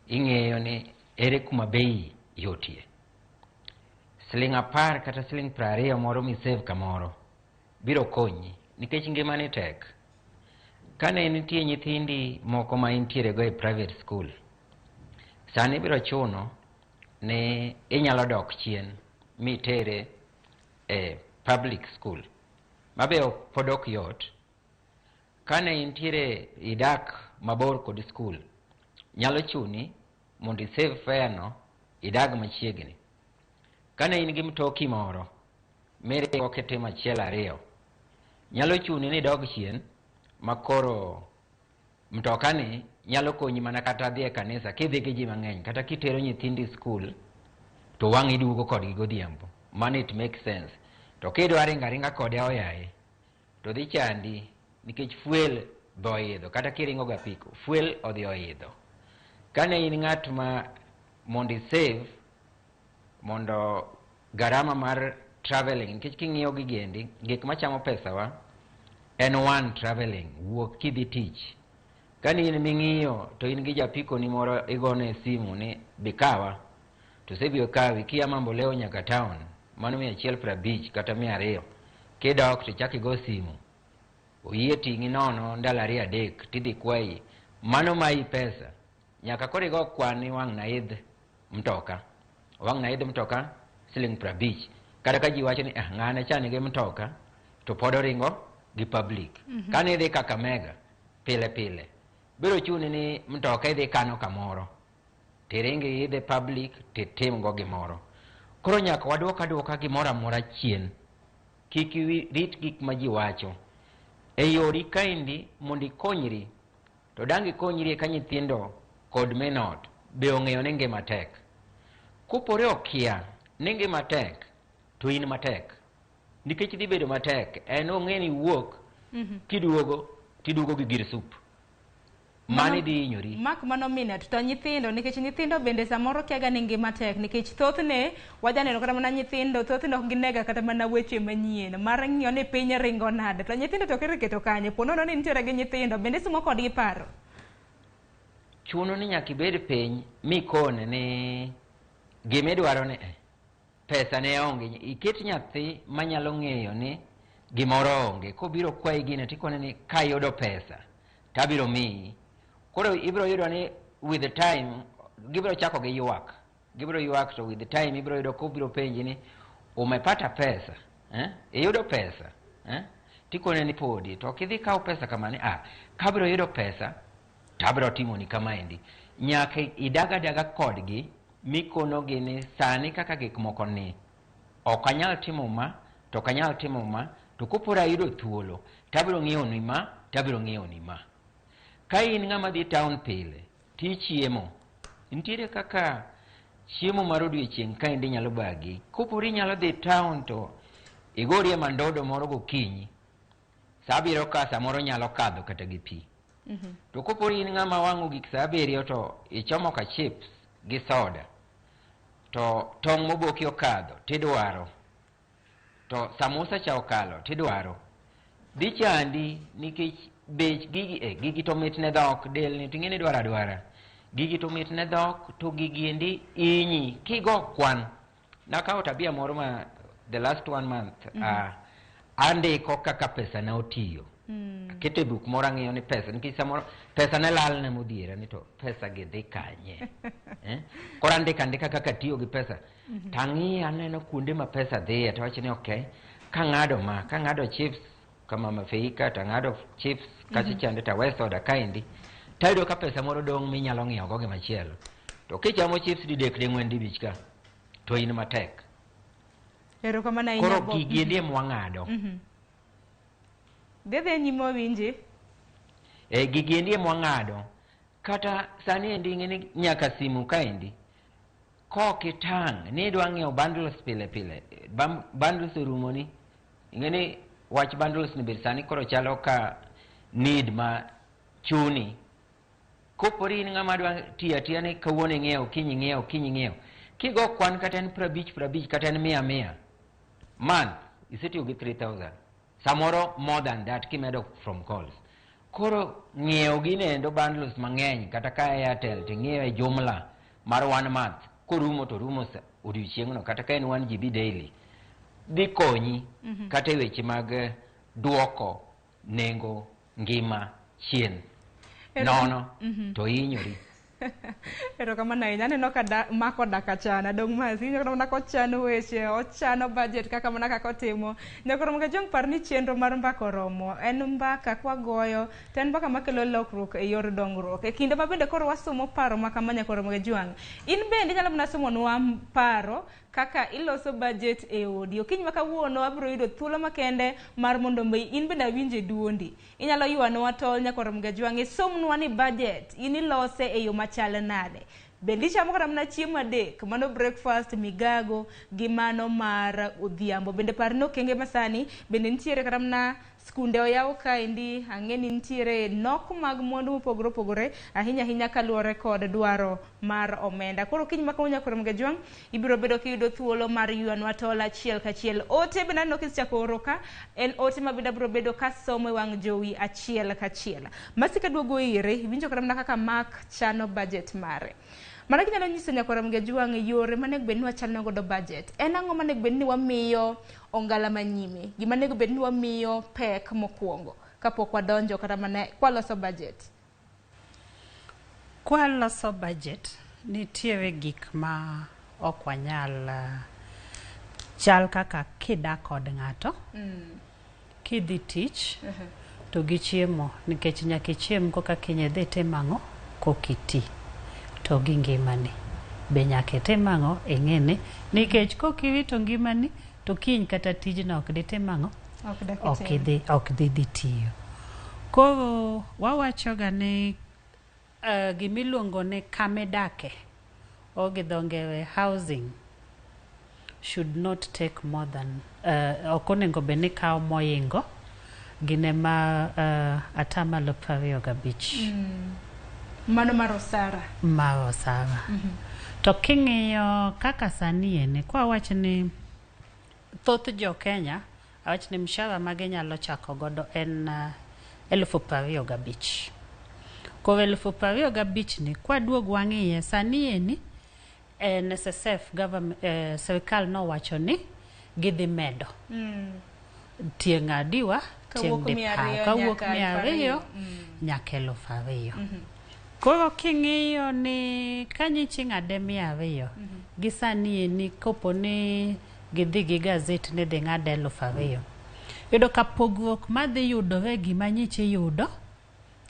ing'eyo ni ere kuma bei yotie. Siling 10 kata siling 20 moro misave kamoro biro konyi nikech ngimani tek. Kane nitie nyithindi moko ma intiere go e private school, sani biro chuno ni inyalo dok chien mitere e public school, mabe pod ok yot. Kane intiere idak mabor kod school, nyalo chuni mondo isave fare no idag machiegni. Kane in gi mtoki moro miringo kitimo 1 2, nyalo chuni ni idog chien makoro mtokani nyalo konyi mana kata dhi e kanisa kidhi gi ji mang'eny, kata kitero nyithindi school to wang' iduogo kodgi godhiambo. Mano it makes sense. To kidwa ringo aringa kode oyaye to dhi chandi nikech fuel be oidho, kata kiringo gi apiko fuel odhi oidho. Kane in ng'at ma mondo isave mondo Garama mar traveling, nikech king'iyo gigi endi, gik machamo pesawa en one traveling, wuok kidhi tich. Kani in ming'iyo to in gi japiko ni moro igone simu ni bikawa, to osebiro kawi kia Mamboleo nyaka town, mano 150 kata 200. Kidok to ichak igo simu, oyie ting'i nono ndalo 2 3 tidhi kwayi, mano mayi pesa. Nyaka koro igo kwan ni wang' naidh mtoka, wang' naidh mtoka siling 50. Kata ka ji wacho ni ng'ane cha nigi mtoka to pod oringo gi public. Kane idhi Kakamega pile pile, biro chuni ni mtoka idhi kano kamoro, tiringi idhi public titim go gimoro. Koro nyaka waduok aduoka gimoro amora chien. Kik irit gik ma ji wacho. E yori kaendi mondo ikonyri, to dang' ikonyri ka nyithindo kod min ot be ong'eyo ni ngima tek. Kopore okia ni ngima tek, to in matek. Nikech dhi bedo matek, en ong'e ni wuok, kiduogo, tiduogo gi gir sup. Mani dhi hinyori. Mak mano minute to nyithindo, nikech nyithindo bende samoro kiaga ni ngima tek, nikech thothne wajaneno kata mana nyithindo, thothne ok ginega kata mana weche manyien mar ng'iyo ni piny ringo nade, to nyithindo to kere keto kanye, po nono ni nitiere gi nyithindo bende sumo kodgi paro. Chuno ni nyaka ibed piny mikone ni gimidwaro ni pesa ne onge. Iket nyathi manyalo ng'eyo ni gimoro onge, kobiro kwayi gino tikone ni kayudo pesa tabiro miyi. Koro ibiro yudo ni with the time gibiro chako gi ywak, gibiro ywak, to with the time ibiro yudo kobiro penji ni umepata pesa, iyudo pesa, tikone ni podi, to ok idhi kawo pesa kamani, kabiro yudo pesa tabiro timoni kamaendi. Nyaka idag adaga kodgi mikonogi ni sani kaka gik moko ni ok anyal timo ma, to ok anyal timo ma, to koporo ayudo thuolo tabiro ng'iewo ni ma, tabiro ng'iewo ni ma. Ka in ng'ama dhi town pile tichiemo, nitiere kaka chiemo mar odiochieng' kaendi nyalo bagi. Kopori inyalo dhi town to igorie mandodo moro gokinyi, sa 7 ka samoro nyalo kadho kata gi pi. To kopori in ng'ama wang' ogik sa 7 to ichomo ka chips gi soda, to tong' moboki okadho tidwaro, to samosa cha okalo tidwaro, dhi chandi nikech bech gigi, gigi to mit ne dhok, delni to ing'e ni dwaro adwara. Gigi to mit ne dhok, to gigi endi inyi kigo kwan. Nakawo tabia moro ma the last 1 month, andiko kaka pesa na otiyo. Aketo e buk moro ang'iyo ni pesa, nikech samoro pesa ne lalna modhiera ni to pesa gi dhi kanye. Koro andiko andika kaka tiyo gi pesa. Tang'iyo aneno kuonde ma pesa dhiye, to awacho ni okay, kang'ado ma, kang'ado chips kama mafeika, tang'ado chips kacha chande tawe soda kaendi, tayudo ka pesa moro dong' minyalo ng'iewo go gimachielo. To kichamo chips didek ding'wen dibich ka, to in matek. Erokamano ahinya. Koro gigi endi ema wang'ado. Dhi nyime winji. Gigi endi ema wang'ado. Kata sani endi ing'e ni nyaka simu kaendi, kok itang' ni idwa ng'iewo bundles pile pile, bundles orumoni, ing'e ni wach bundles ni bed sani koro chalo ka need ma chuni. Kopori in ng'ama dwa tiyo atiya ni kawuono ing'iewo, kiny ing'iewo, kiny ing'iewo, kigo kwan kata en 50 50 kata en 100 100 month, isetiyo gi 3000, samoro more than that kimedo from calls. Koro ng'iewo ginendo bundles mang'eny, kata ka Airtel to ing'iewo e jumla mar 1 month, korumo to rumo odiochieng'no, kata ka en 1 GB daily, dhi konyi kata e weche mag duoko nengo ngima chien. Nono to ihinyori. Erokamano ahinya. Aneno ka mako daka chana dong' masi kata mana kochano weche, ochano budget kaka mana kaka otimo. Nyakoro Mgajong, par ni chenro mar mbaka oromo en mbaka kwagoyo to en mbaka makelo lokruok e yor dongruok. E kinde ma bende koro wasomo paro ma kama, Nyakoro Mgajong, in bende inyalo mana somonwa paro kaka iloso budget e odi. Okinyi ma kawuono abiro yudo thuolo makende mar mondo mi in bende awinje duondi. Inyalo ywanwa tol Nyakoro Mgajwang', isomnwa ni budget in ilose e yo machal nade. Bende ichamo kata mana chiemo adek, mano breakfast, migago gi mano mar odhiambo. Bende par ni okenge masani bende nitiere kata mana Skunde oyaw kaendi, ang'e ni nitiere nok mag mwandu mopogore opogore, ahinya ahinya kaluwore kod dwaro mar omenda. Koro kiny ma kawuono nyakwar Ramogi Ajwang', ibiro bedo kiyudo thuolo mar ywanwa tol achiel kachiel. Ote bende aneno kisechako oro ka, en ote ma bende abiro bedo kasomo e wang' jowi achiel kachiel. Masika duogo ire, iwinjo kata mana kaka Mark chano budget mare. Mana kinyalo nyiso nyakwar Ramogi Ajwang' yore manego bed ni wachano godo budget. En ang'o manego bed ni wamiyo ongala manyime? Gima nego bed ni wamiyo pek mokwongo kapok wadonjo kata mana kwaloso budget. Kwaloso budget, nitiere gik ma ok wanyal chal kaka kidak kod ng'ato, kidhi tich to gi chiemo nikech nyaka ichiem koka kiny idhi itim ang'o koka iti to gi ngimani be nyaka itim ang'o ing'e ni nikech kokirito ngimani to kiny kata tijno ok ditim ang'o Ok dak ok itim. idhi ok dhi dhi tiyo. Koro wawacho ga ni gimiluongo ni kamidake or gi dho ngere housing should not take more than ok onego bed ni kawo moingo gine ma 25%. Mano mar osara. Mar osara. To king'iyo kaka sani eni, kwawach ni thoth jo Kenya, awach ni mshahara ma ginyalo chako godo en 25,000. Koro 25,000 ni kwaduog wang'iye sani eni NSSF government, sirikal nowacho ni gidhi medo tieng' adiwa tieng' Kawuok mia dipar ariyo kawuok nyaka mia eluf ariyo ariyo. nyaka 2,000. Koro king'iyo ni kanyichi ing'ade 200 gi sani eni kopo ni gidhi gi gazet ni dhi ng'ade 2,000. Iyudo ka pogruok madhi yudore gima nyichi yudo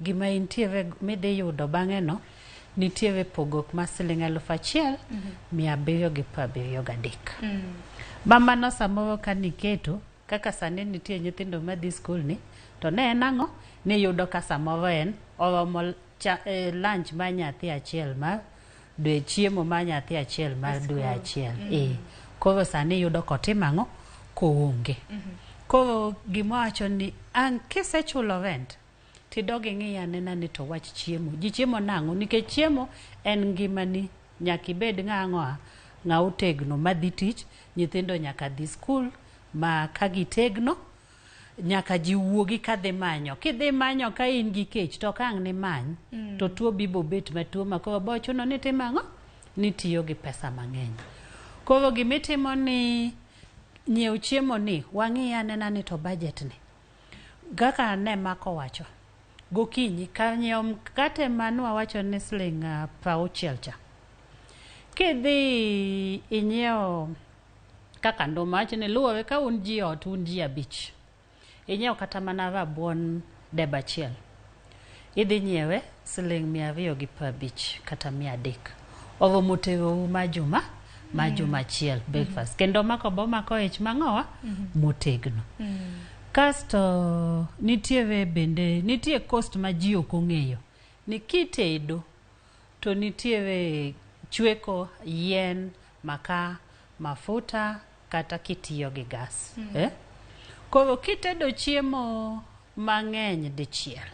gima intiere midhi yudo bang'e no nitiere pogruok mar siling 1,773. Ma mano samoro ka niketo kaka sani nitie nyithindo madhi skul ni to ne en ang'o niyudo ka samoro en oromo lunch mar nyathi achiel mar dwe chiemo mar nyathi achiel mar dwe achiel. Koro sani iyudo kotimo ang'o koonge. Koro gima wacho ni ang' kisechulo rent tidog ing'i anena ni to wach chiemo. Ji chiemo nang'o? Nikech chiemo en ngimani. Nyaka ibed ng'a ng'a otegno madhi tich, nyithindo nyaka dhi skul ma ka gitegno nyaka ji wuogi kadhi manyo. Kidhi manyo ka in gi kech to ok ang' nimany to tuo bibo bet matuo ma koro bo chuno ni itimo ang'o? Nitiyo gi pesa mang'eny. Koro gimitimo ni nyiew chiemo ni wang'i anena ni to budget ni. Kaka ne Mark owacho, gokinyi kar nyiewo mkate manwawacho ni siling 60 cha. Kidhi inyiewo kaka nduma awach ni luwore ka un ji ot un ji abich. Inyiewo kata mana rabuon debe achiel. Idhi nyiewe siling 250 kata 300. Oromo terou ma juma achiel breakfast. Kendo mako bomako ich mang'owa motegno. Kasto nitiere bende nitie cost ma ji ok ong'eyo ni kitedo to nitiere chweko yien, makaa, mafuta kata kitiyo gi gas. Koro kitedo chiemo mang'eny dichiel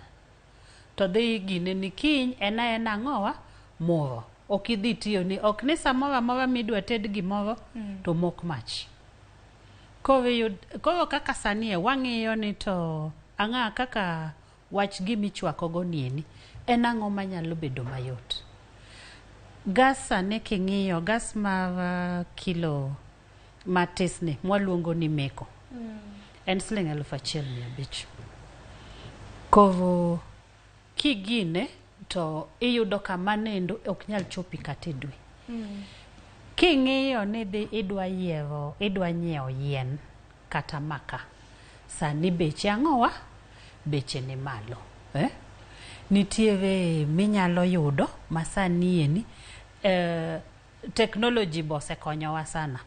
to dhi gine ni kiny en aena ang'owa muro. Ok idhi tiyo ni ok ni samoro amora midwa ted gimoro to mok mach. Koro kaka sani e wang'iyo ni to ang'a kaka wach gimichwako go nieni en ang'o manyalo bedo mayot. Gas sani king'iyo gas mar kilo matis ni mwaluongo ni meko en siling 1,500. Koro kigine to iyudo ka manendo ok nyal chopi kata e dwe. King'iyo ni dhi idwa yiero idwa nyiewo yien kata maka sani beche ang'owa beche ni malo. Nitiere minyalo yudo ma sani eni technology be osekonyowa sana.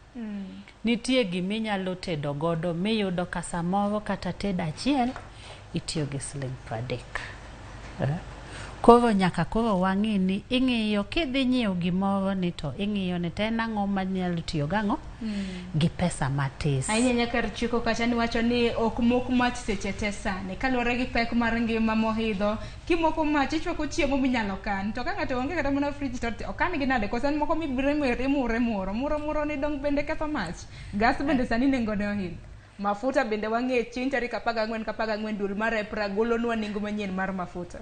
Nitie giminyalo tedo godo miyudo ka samoro kata tedo achiel itiyo gi siling 30. Koro nyaka koro wang'i ni ing'iyo kidhi nyiewo gimoro ni to ing'iyo ni to en ang'o manyalo tiyo gang'o gi pesa matis. Ahinya nyaka chiko kacha niwacho ni ok mok mach seche te sani kaluwore gi pek mar ngima moidho. Kimoko mach ichwako chiemo minyalo kan, to ka ng'ato onge kata mana fridge to okan gi nade? Koso en moko mibiro imure muro muro muro ni dong bende ketho mach. Gas bende sani nengone oidho. Mafuta bende wang'e chieng' tarik 14 ka 14 dwe mar EPRA golonwa nengo manyien mar mafuta.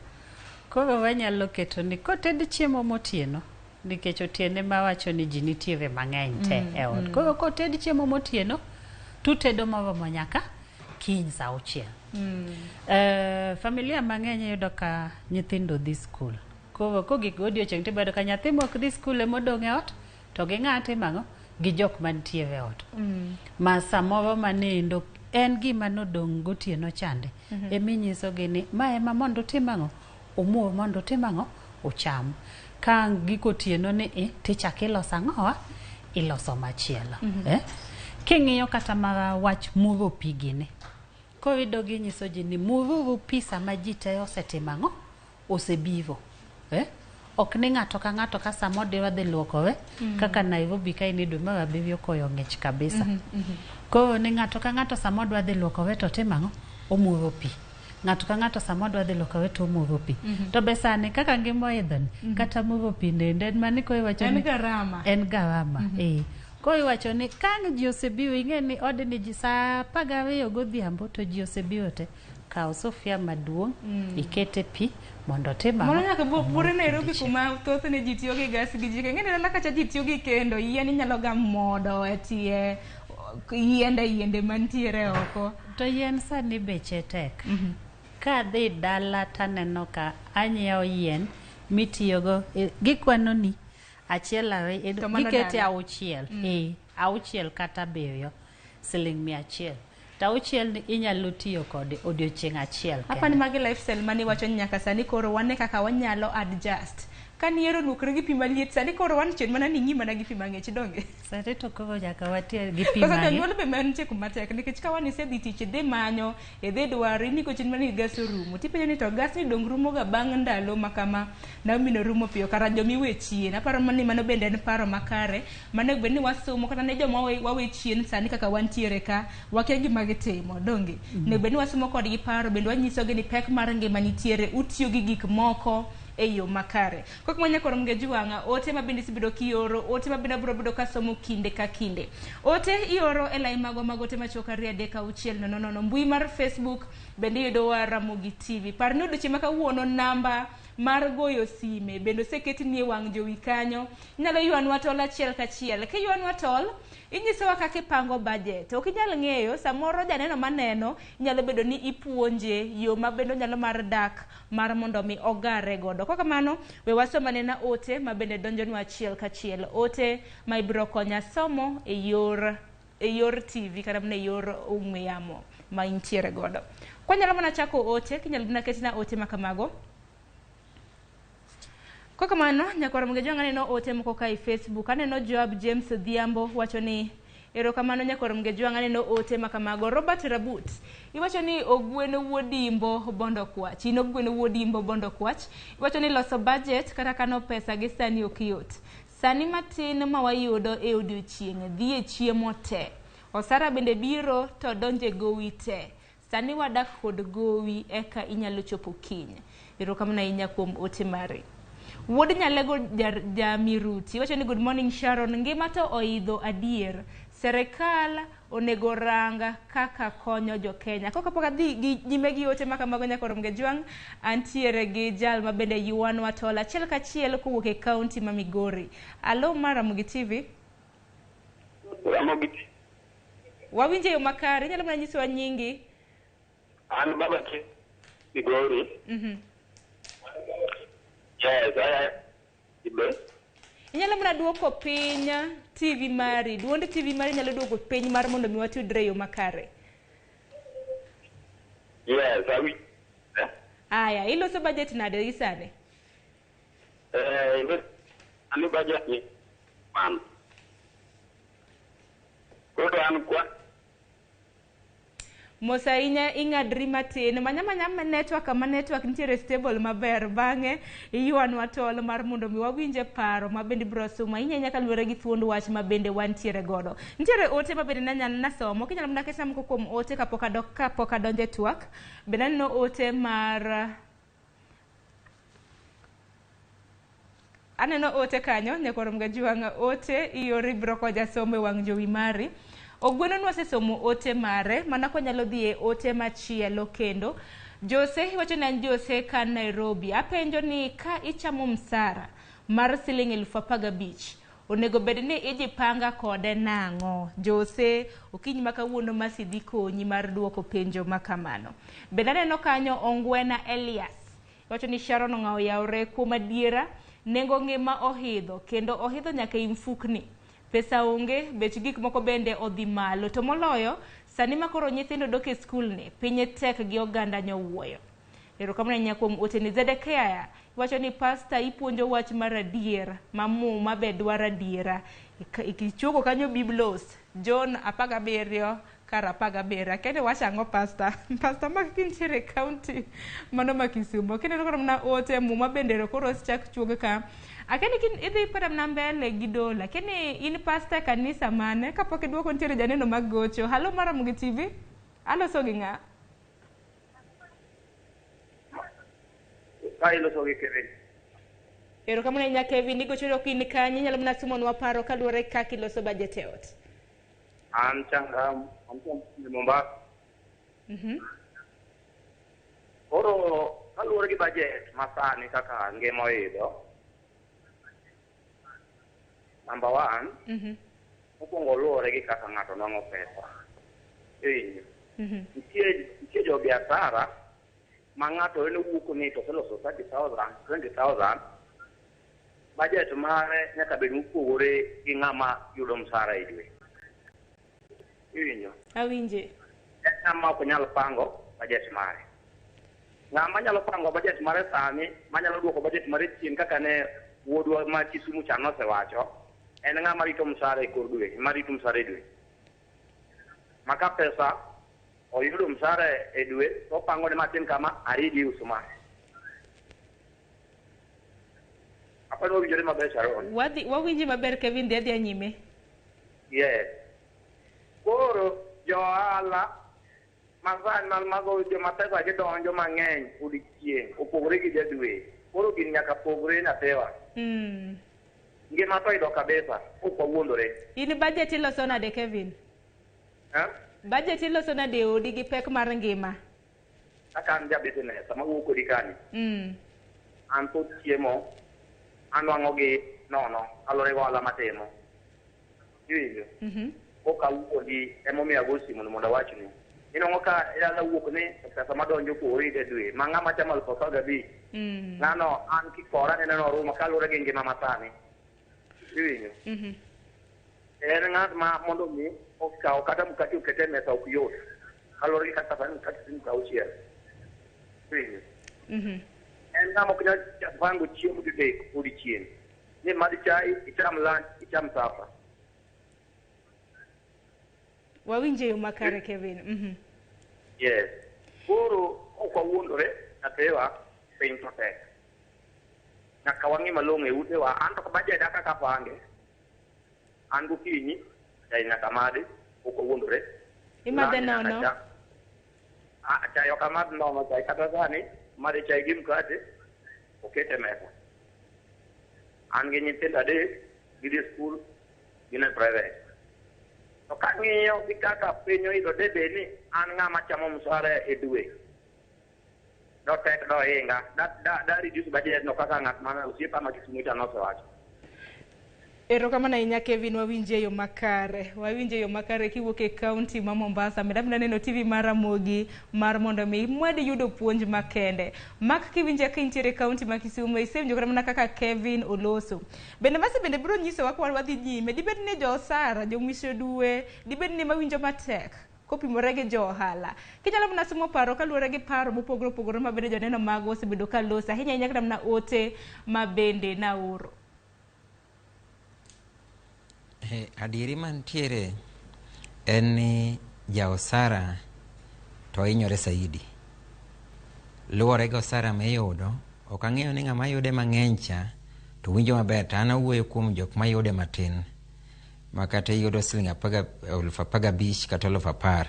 Koro wanyalo keto ni koted chiemo motieno, nikech otieno ema wacho ni ji nitiere mang'eny te e ot. Koro koted chiemo motieno, tutedo moromo nyaka kiny saa 6. Familia mang'eny iyudo ka nyithindo dhi skul. Koro kogik godiochieng' tiyudo ka nyathi mok dhi skul emodong' e ot, to gi ng'a timo ang'o? Gi jok mantiere e ot. Ma samoro manindo en gima nodong' gotieno chande. Eminyisogi ni ma ema mondo utim ang'o? Umur mondo utim ang'o? Ucham. Ka ang' giko otieno ni i, tichak iloso ang'owa? Iloso machielo. King'iyo kata mana wach muro pi gini. Koro iyudo ginyiso ji ni mururu pi sama ji te osetimo ang'o? Osebiro. Ok ni ng'ato ka ng'ato ka sama odwa dhi luokore, kaka Nairobi ka in e dwe mar 7 koyo ng'ich kabisa. Koro ni ng'ato ka ng'ato sama odwa dhi luokore to timo ang'o? Omuro pi. Ng'ato ka ng'ato sama odwa dhi luokore to omuro pi. To be sani kaka ngima oidho ni, kata muro pi nende en mani koro iwacho ni En garama. En garama. Koro iwacho ni ka ang' ji osebiro, ing'e ni odni ji saa 12 godhiambo to ji osebiro te. Kaw sufria maduong', ikete pi mondo otim ang'o? Mano nyaka buore Nairobi kuma thothne ji tiyo gi gas gi jiko. Ing'e ni dala kacha ji tiyo gi kendo, yien inyalo ga modo e tie yiende mantiere oko. To yien sani beche tek. Kadhi dala taneno ka anyiewo yien mitiyogo, gikwano ni achiel ariyo, To mano gikete dala. auchiel. 6 kata 7, siling 100. To auchiel ni inyalo tiyo kode odiochieng' achiel Apa ni kende. magi lifestyle mane iwacho ni nyaka sani koro wane kaka wanyalo adjust. Ka nihero luokri gi pi maliet, sani koro wan chien mana ni ing'i mana gi pi mang'ich donge? Sani to koro nyaka wati gi pi Koso mang'ich. jonyuol be mantie kuma tek nikech ka wan isedhi tich idhi manyo, idhi dwaro, in chien mana ni gas orumo. Tipenjo ni to gas ni dong rumo ga bang' ndalo ma kama, Naomi no rumo piyo kara jomiwe chien. Aparo ni mano bende en paro makare. Mano bende ni wasomo kata ne joma wawe chien sani kaka wantiere ka, wakia gima gitimo, donge? Onego bed ni wasomo kodgi paro, bende wanyisogi ni pek mar ngima nitiere, utiyo gi gik moko e yo makare. Kok manya koro Mgejuwang'a, ote ma bende isebedo kioro, ote ma bende abiro bedo kasomo kinde ka kinde. Ote ioro e lai magwa mag ote machuok 2 3 6 0 0. Mbui mar Facebook bende iyudowa Ramogi TV. Par ni odiochieng' ma kawuono namba mar goyo sime bende oseketni e wang' jowi kanyo. Inyalo ywanwa tol achiel kachiel. Kiywanwa tol, inyisowa kaka ipango budget. Ok inyal ng'eyo, samoro janeno maneno inyalo bedo ni ipuonje yo ma bende onyalo mar dak mar mondo mi ogare godo. Kok kamano, we wasom anena ote ma bende donjonwa achiel kachiel. Ote ma ibiro konya somo e yor TV kata mana e yor ong'we yamo ma intiere godo. Kwanyalo mana chako ote, kinyalo mana ketna ote ma kamago. Kok kamano, nyakwar Mgejuwang'a aneno ote moko ka e Facebook. Aneno Joab James Odhiambo wacho ni erokamano nyakwar Mgejuwang'a aneno ote ma kamago. Robert Rabut iwacho ni ogweno wuod Imbo Bondo Kwach. In ogweno wuod Imbo Bondo Kwach. Iwacho ni loso budget kata kano pesa gi sani ok yot. Sani matin ma wayudo e odiochieng' dhi e chiemo te. Osara bende biro to donje gowi te. Sani wadak kod gowi eka inyalo chopo kiny. Erokamano ahinya kuom ote mari. Wuod Nyalego Jamiruti wacho ni good morning Sharon, ngima to oidho adier. Serikal onego rang kaka konyo jo Kenya. Kok kapok adhi gi nyime gi ote ma kamago nyakwar Mgejuwang', antiere gi jal ma bende ywanwa tol achiel kachiel kowuok e kaunti ma Migori. Alo mar Ramogi TV. Ramogi TV. Wawinjo e yo makare, inyalo mana nyisowa nyingi? An Baba K Migori. Yes, I am. Inyalo mana duoko piny TV mari, duond TV mari nyalo duoko piny mar mondo mi watudre e yo makare. Yes, I will. Aya, iloso budget nade gi sani? Ani budget ni man. Koro an kwa Mos ahinya ing'adri matin. Manya manya network kama network nitiere stable maber. Bang'e iywanwa tol mar mondo mi wawinje paro ma bende ibiro somo ahinya ahinya kaluwore gi thuond wach ma bende wantiere godo. Nitiere ote ma bende nanyalo nasomo. Kinyalo mana keta moko kuom ote kapok adok kapok adonjo e twak. Bende aneno ote mar aneno ote kanyo nyakwar Mgajuang' ote ioro ibiro konya somo e wang' jowi mari. Ogweno nwasesomo ote mare mana kwanyalo dhi e ote machielo kendo. Jose iwacho ni an Jose ka Nairobi. Apenjo ni ka ichamo msara mar siling 15,000 onego bed ni ijipanga kode nang'o? Jose okinyi ma kawuono Masi dhi konyi mar duoko penjo ma kamano. Bende aneno kanyo Ongwena Elias iwacho ni Sharon Ong'awo yawre kuom adiera nengo ngima ohidho kendo ohidho nyaka e mfukni. Pesa onge, bech gik moko bende odhi malo. To moloyo, sani ma koro nyithindo dok e skul ni, piny tek gi oganda nyowuoyo. Erokamano ahinya kuom oteni. Zedekiah iwacho ni pasta ipuonjo wach mar adier, ma muma be dwaro adiera. Ikichuoko kanyo Biblos, John 17 kar 17. Akia ni wacho ang'o pasta? Pasta ma kintiere e county mano ma Kisumo. Kineno koro mana ote muma bende ero koro osechak chuog ka. Akia ni idhi kata mana mbele gi dola. Akia ni in pasta e kanisa mane? Kapok iduoko nitiere janeno mag gocho. Halo mar Ramogi TV. Aloso gi ng'a? Ka iloso gi Kevin. Erokamano ahinya Kevin, igocho to in kanye? Inyalo mana sumonwa paro kaluwore gi kaka iloso budget e ot. An Changam, an Mombasa. Koro kaluwore gi budget masani kaka ngima oidho, number one, mokwongo luwore gi kaka ng'ato nwang'o pesa. Iwinjo? Nitie jo biashara ma ng'ato en owuok ni to oseloso 30,000, 20,000, budget mare nyaka bed mopogore gi ng'ama yudo msara e dwe. Iwinjo? Awinje. En ng'ama ok nyal pango budget mare. Ng'ama nyalo pango budget mare sani, manyalo duoko budget mare chien kaka ne wuodwa ma Kisumu cha nosewacho, en ng'ama rito msara e kor dwe, ma rito msara e dwe. Ma ka pesa oyudo msara e dwe, to opango ni matin kama a reduce ma. Aparo winjore maber Sharon. Wadhi wawinji maber Kevin, dhi adhiya nyime. Yes. Koro jo ohala masani mago joma pesa gi donjo mang'eny odiochieng' opogore gi jadwe. Koro gini nyaka pogre nyathiwa. Ngima to idho kabisa, ok wawuondore. In budget iloso nade Kevin? Budget iloso nade e odi gi pek mar ngima? Kaka an ja business, sama awuok kodi kani. An thoth chiemo anwang'o gi nono kaluwore gi ohala matimo. Iwinjo? Koka awuondi emomiyo ago simu mondo awachni. Inwang'o ka inyalo wuok ni pesa madonjo opogore gi dwe ma ng'ama chamo 15,000. Ng'ano an kikora aneno ni orumo kaluwore gi ngima masani. Iwinjo? En ng'at ma mondo mi okaw kata mkate oket e mesa ok yot. Kaluwore gi kaka sani mkate siling 60. Iwinjo? En ng'ama ok nyal pango chiemo didek odiochieng'. Ni madh chai, icham lunch, icham supper. Wawinje yo makare Kevin. Yes. Koro ok wawuondore nyathiwa piny to tek. Nyaka wang'i malong'o e utewa. An to budget kaka apange. An gokinyi chai nyaka madhi, ok wawuondore. Imadhe nono? Chai ok amadh nono, chai kata sani madhe chai gi mkate oket e mesa. An gi nyithindo adek, gidhi e skul, gin e private. To kang'iyo gi kaka piny oidho debed ni an ng'ama chamo msara e dwe. Dotek dohinga. Da reduce budget no kaka ng'at mana osiepa ma Kisumu cha nosewacho. Erokamano ahinya Kevin, wawinje yo makare. Wawinje yo makare kiwuok e county ma Mombasa. Meda mana neno TV mar Ramogi mar mondo mi imwed yudo puonj makende. Mak kiwinje ka intiere e county ma Kisumu, isewinjo kata mana kaka Kevin oloso. Bende Masi bende biro nyisowa kwa wadhi nyime. Dibed ni jo osara, jo mwisho dwe, dibed ni mawinjo matek kopimore gi jo ohala. Kinyalo mana somo paro kaluwore gi paro mopogore opogore ma bende joneno magwa osebedo ka loso ahinya ahinya kata mana ote ma bende naoro. Adieri mantiere en ni ja osara to hinyore saidi. Luwore gi osara miyudo, ok ang'eyo ni ng'ama yude mang'eny cha to winjo maber, to an awuoyo kuom jok mayude matin ma kata iyudo siling 15,000 kata 10,000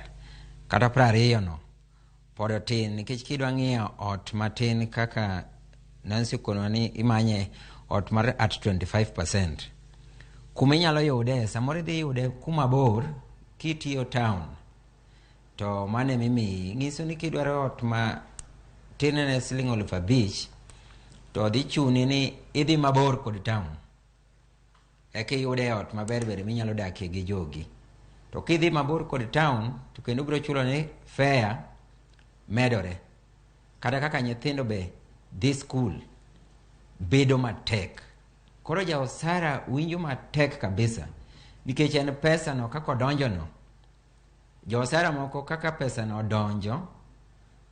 kata 20 no pod otin, nikech kidwa ng'iewo ot matin kaka Nancy okonwa ni imanye ot mar at 25%, kuma inyalo yude samoro idhi yude kuma bor kitiyo town, to mano emimiyi. Ng'iso ni kidwaro ot ma tin ne siling 5,000 to dhi chuni ni idhi mabor kod town eka iyude ot maber ber minyalo dakie gi jogi. To kidhi mabor kod town to kendo biro chulo ni fare medore. Kata kaka nyithindo be dhi skul bedo matek. Koro ja osara winjo matek kabisa nikech en pesa no kaka odonjo no. Jo osara moko kaka pesa no odonjo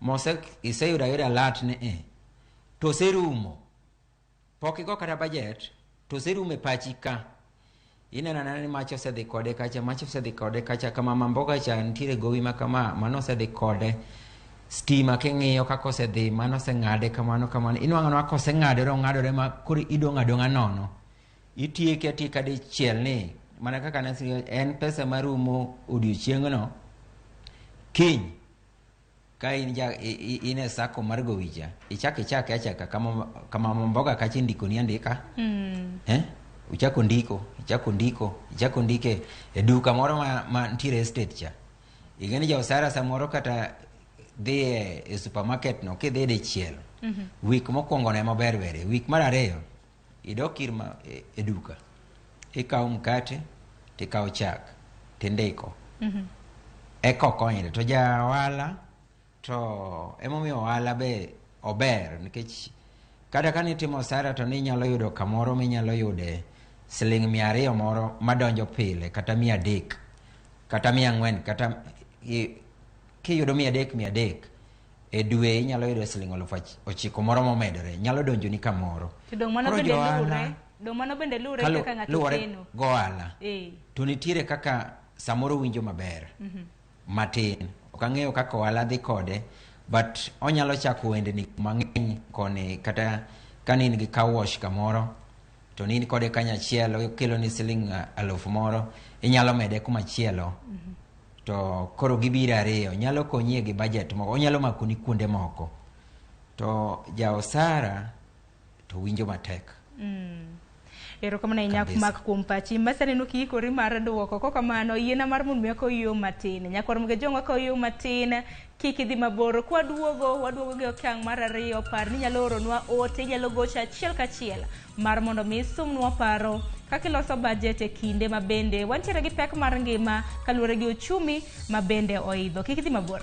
mose iseyudo ayuda lat ne to oserumo. Pok igo kata budget to oserumo e pachi ka. Ineno anena ni macha osedhi kode kacha, macha osedhi kode kacha, kama mama mboga cha nitiere gowi ma kama, mano osedhi kode. Stima king'iyo kaka osedhi, mano oseng'ade kamano kamano. Inwang'o anwang'a koseng'adore ong'adore ma koro idong' adong'a nono. Itieke atieka dichiel ni mana kaka Nancy en pesa marumo odiochieng'no. Kiny ka in ja in e sako mar gowi cha, ichak ichake achaka kama kama mboga kacha indikoni andika. Uchako ndiko, ichako ndiko, ichako ndike e duka moro ma nitiere estate cha. Ing'e ni ja osara samoro kata dhi e supermarket no kidhi dichiel. Wik mokwongo no ema ber bere. Wik mar ariyo idok ir ma e duka. Ikawo mkate, tikawo chak, tindiko. Eka okonyre. To ja ohala to emomiyo ohala be ober nikech kata ka nitimo osara to ninyalo yudo kamoro minyalo yude siling 200 moro madonjo pile kata 300 kata 400 kata kiyudo 300 300 e dwe inyalo yudo siling 9,000 moro momedore nyalo donjoni kamoro. To dong mano bende luwore, dong mano bende luwore kaka ng'ato keno. Go ohala. To nitiere kaka samoro winjo maber matin. Ok ang'eyo kaka ohala dhi kode, but onyalo chako wendni mang'eny koni kata ka in gi car wash kamoro to in kode kanyachiel okelo ni siling 1,000 moro inyalo mede kumachielo. To koro gibiro ariyo nyalo konyi gi budget moko, onyalo makoni kuonde moko. To ja osara to winjo matek. Erokamano ahinya Mark kuom pachi. Masaneno kiikori mar duoko. Kokamano yiena mar mondo mi akaw matin. Nyakwar Mgejong'o akaw matin, kik idhi mabor. Kwaduogo, waduogo gi okang' mar ariyo. Par ni inyalo oronwa ote, inyalo gocho achiel kachiel mar mondo mi isumnwa paro kaka iloso budget e kinde ma bende wantiere gi pek mar ngima kaluwore gi ochumi ma bende oidho. Kik idhi mabor.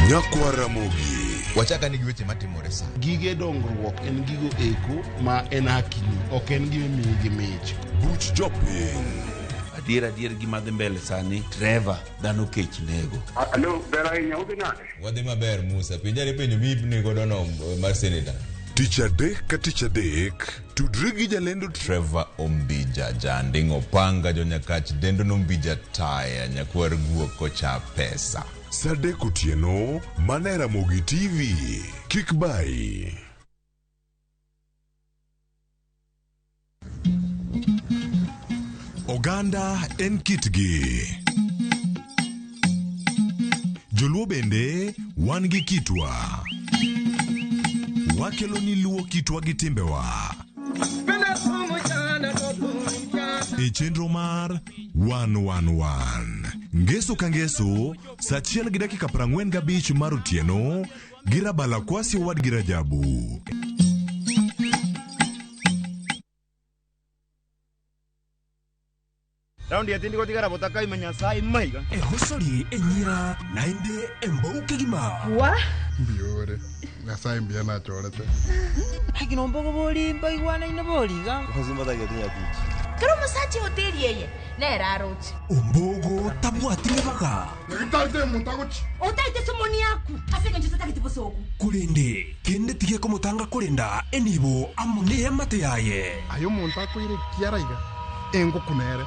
Nyakwar Ramogi. Wachaka ni gi weche matimore sa. Gige dongruok en gigo eko ma en hakini, ok en gima imiyi gi mich. Buch jopiny. Adier adier gima dhi mbele sani, Trevor, dhano kech nego. Alo, ber ahinya, udhi nade? Wadhi maber Musa, penjare penjo miipni godo no mar seneta. Tich adek ka tich adek, tudri gi jalendo Trevor Ombija, janding' opanga jonyakach dendo nombija taya, nyakwar guok kocha pesa. Sa 3 otieno, mana e Ramogi TV. Kik bayi. Oganda en kitgi. Joluo bende wan gi kitwa. Wakelo ni luo kitwa gi timbewa. E chenro mar 111 Ngeso ka ngeso saa 1:45 mar otieno gi Rabala Kwasi owadgi Rajabu. Raundi ya tindi kotigara botaka imenya sai maiga. Ehosori enyira naende embouke gima. Wa? Mbiore. Nyasaye mbia nachorete. Hakinombogo boli mbaigwana ina boliga. Hozimba tagetinya tich. Kero omosacha ehoteri eye, nere aroche. Ombogo tabwati ribaga. Nyagetari omonto agochi. Otaete somoni yaku ase eng'encho totagete bosoku. Korende kende tige komotanga korenda enibo amo neamate yaye. Aye omonto akoire kiara iga engoku nere.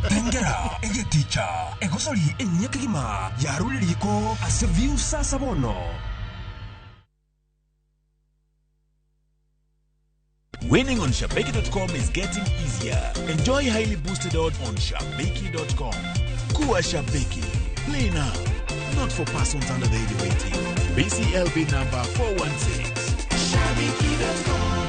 Tengera egeticha egosori enyia kegima yarure riko ase view sasa bono. Winning on Shabiki.com is getting easier. Enjoy highly boosted odds on Shabiki.com. Kuwa Shabiki. Play now. Not for persons under the age of 18. BCLB number 416. Shabiki.com.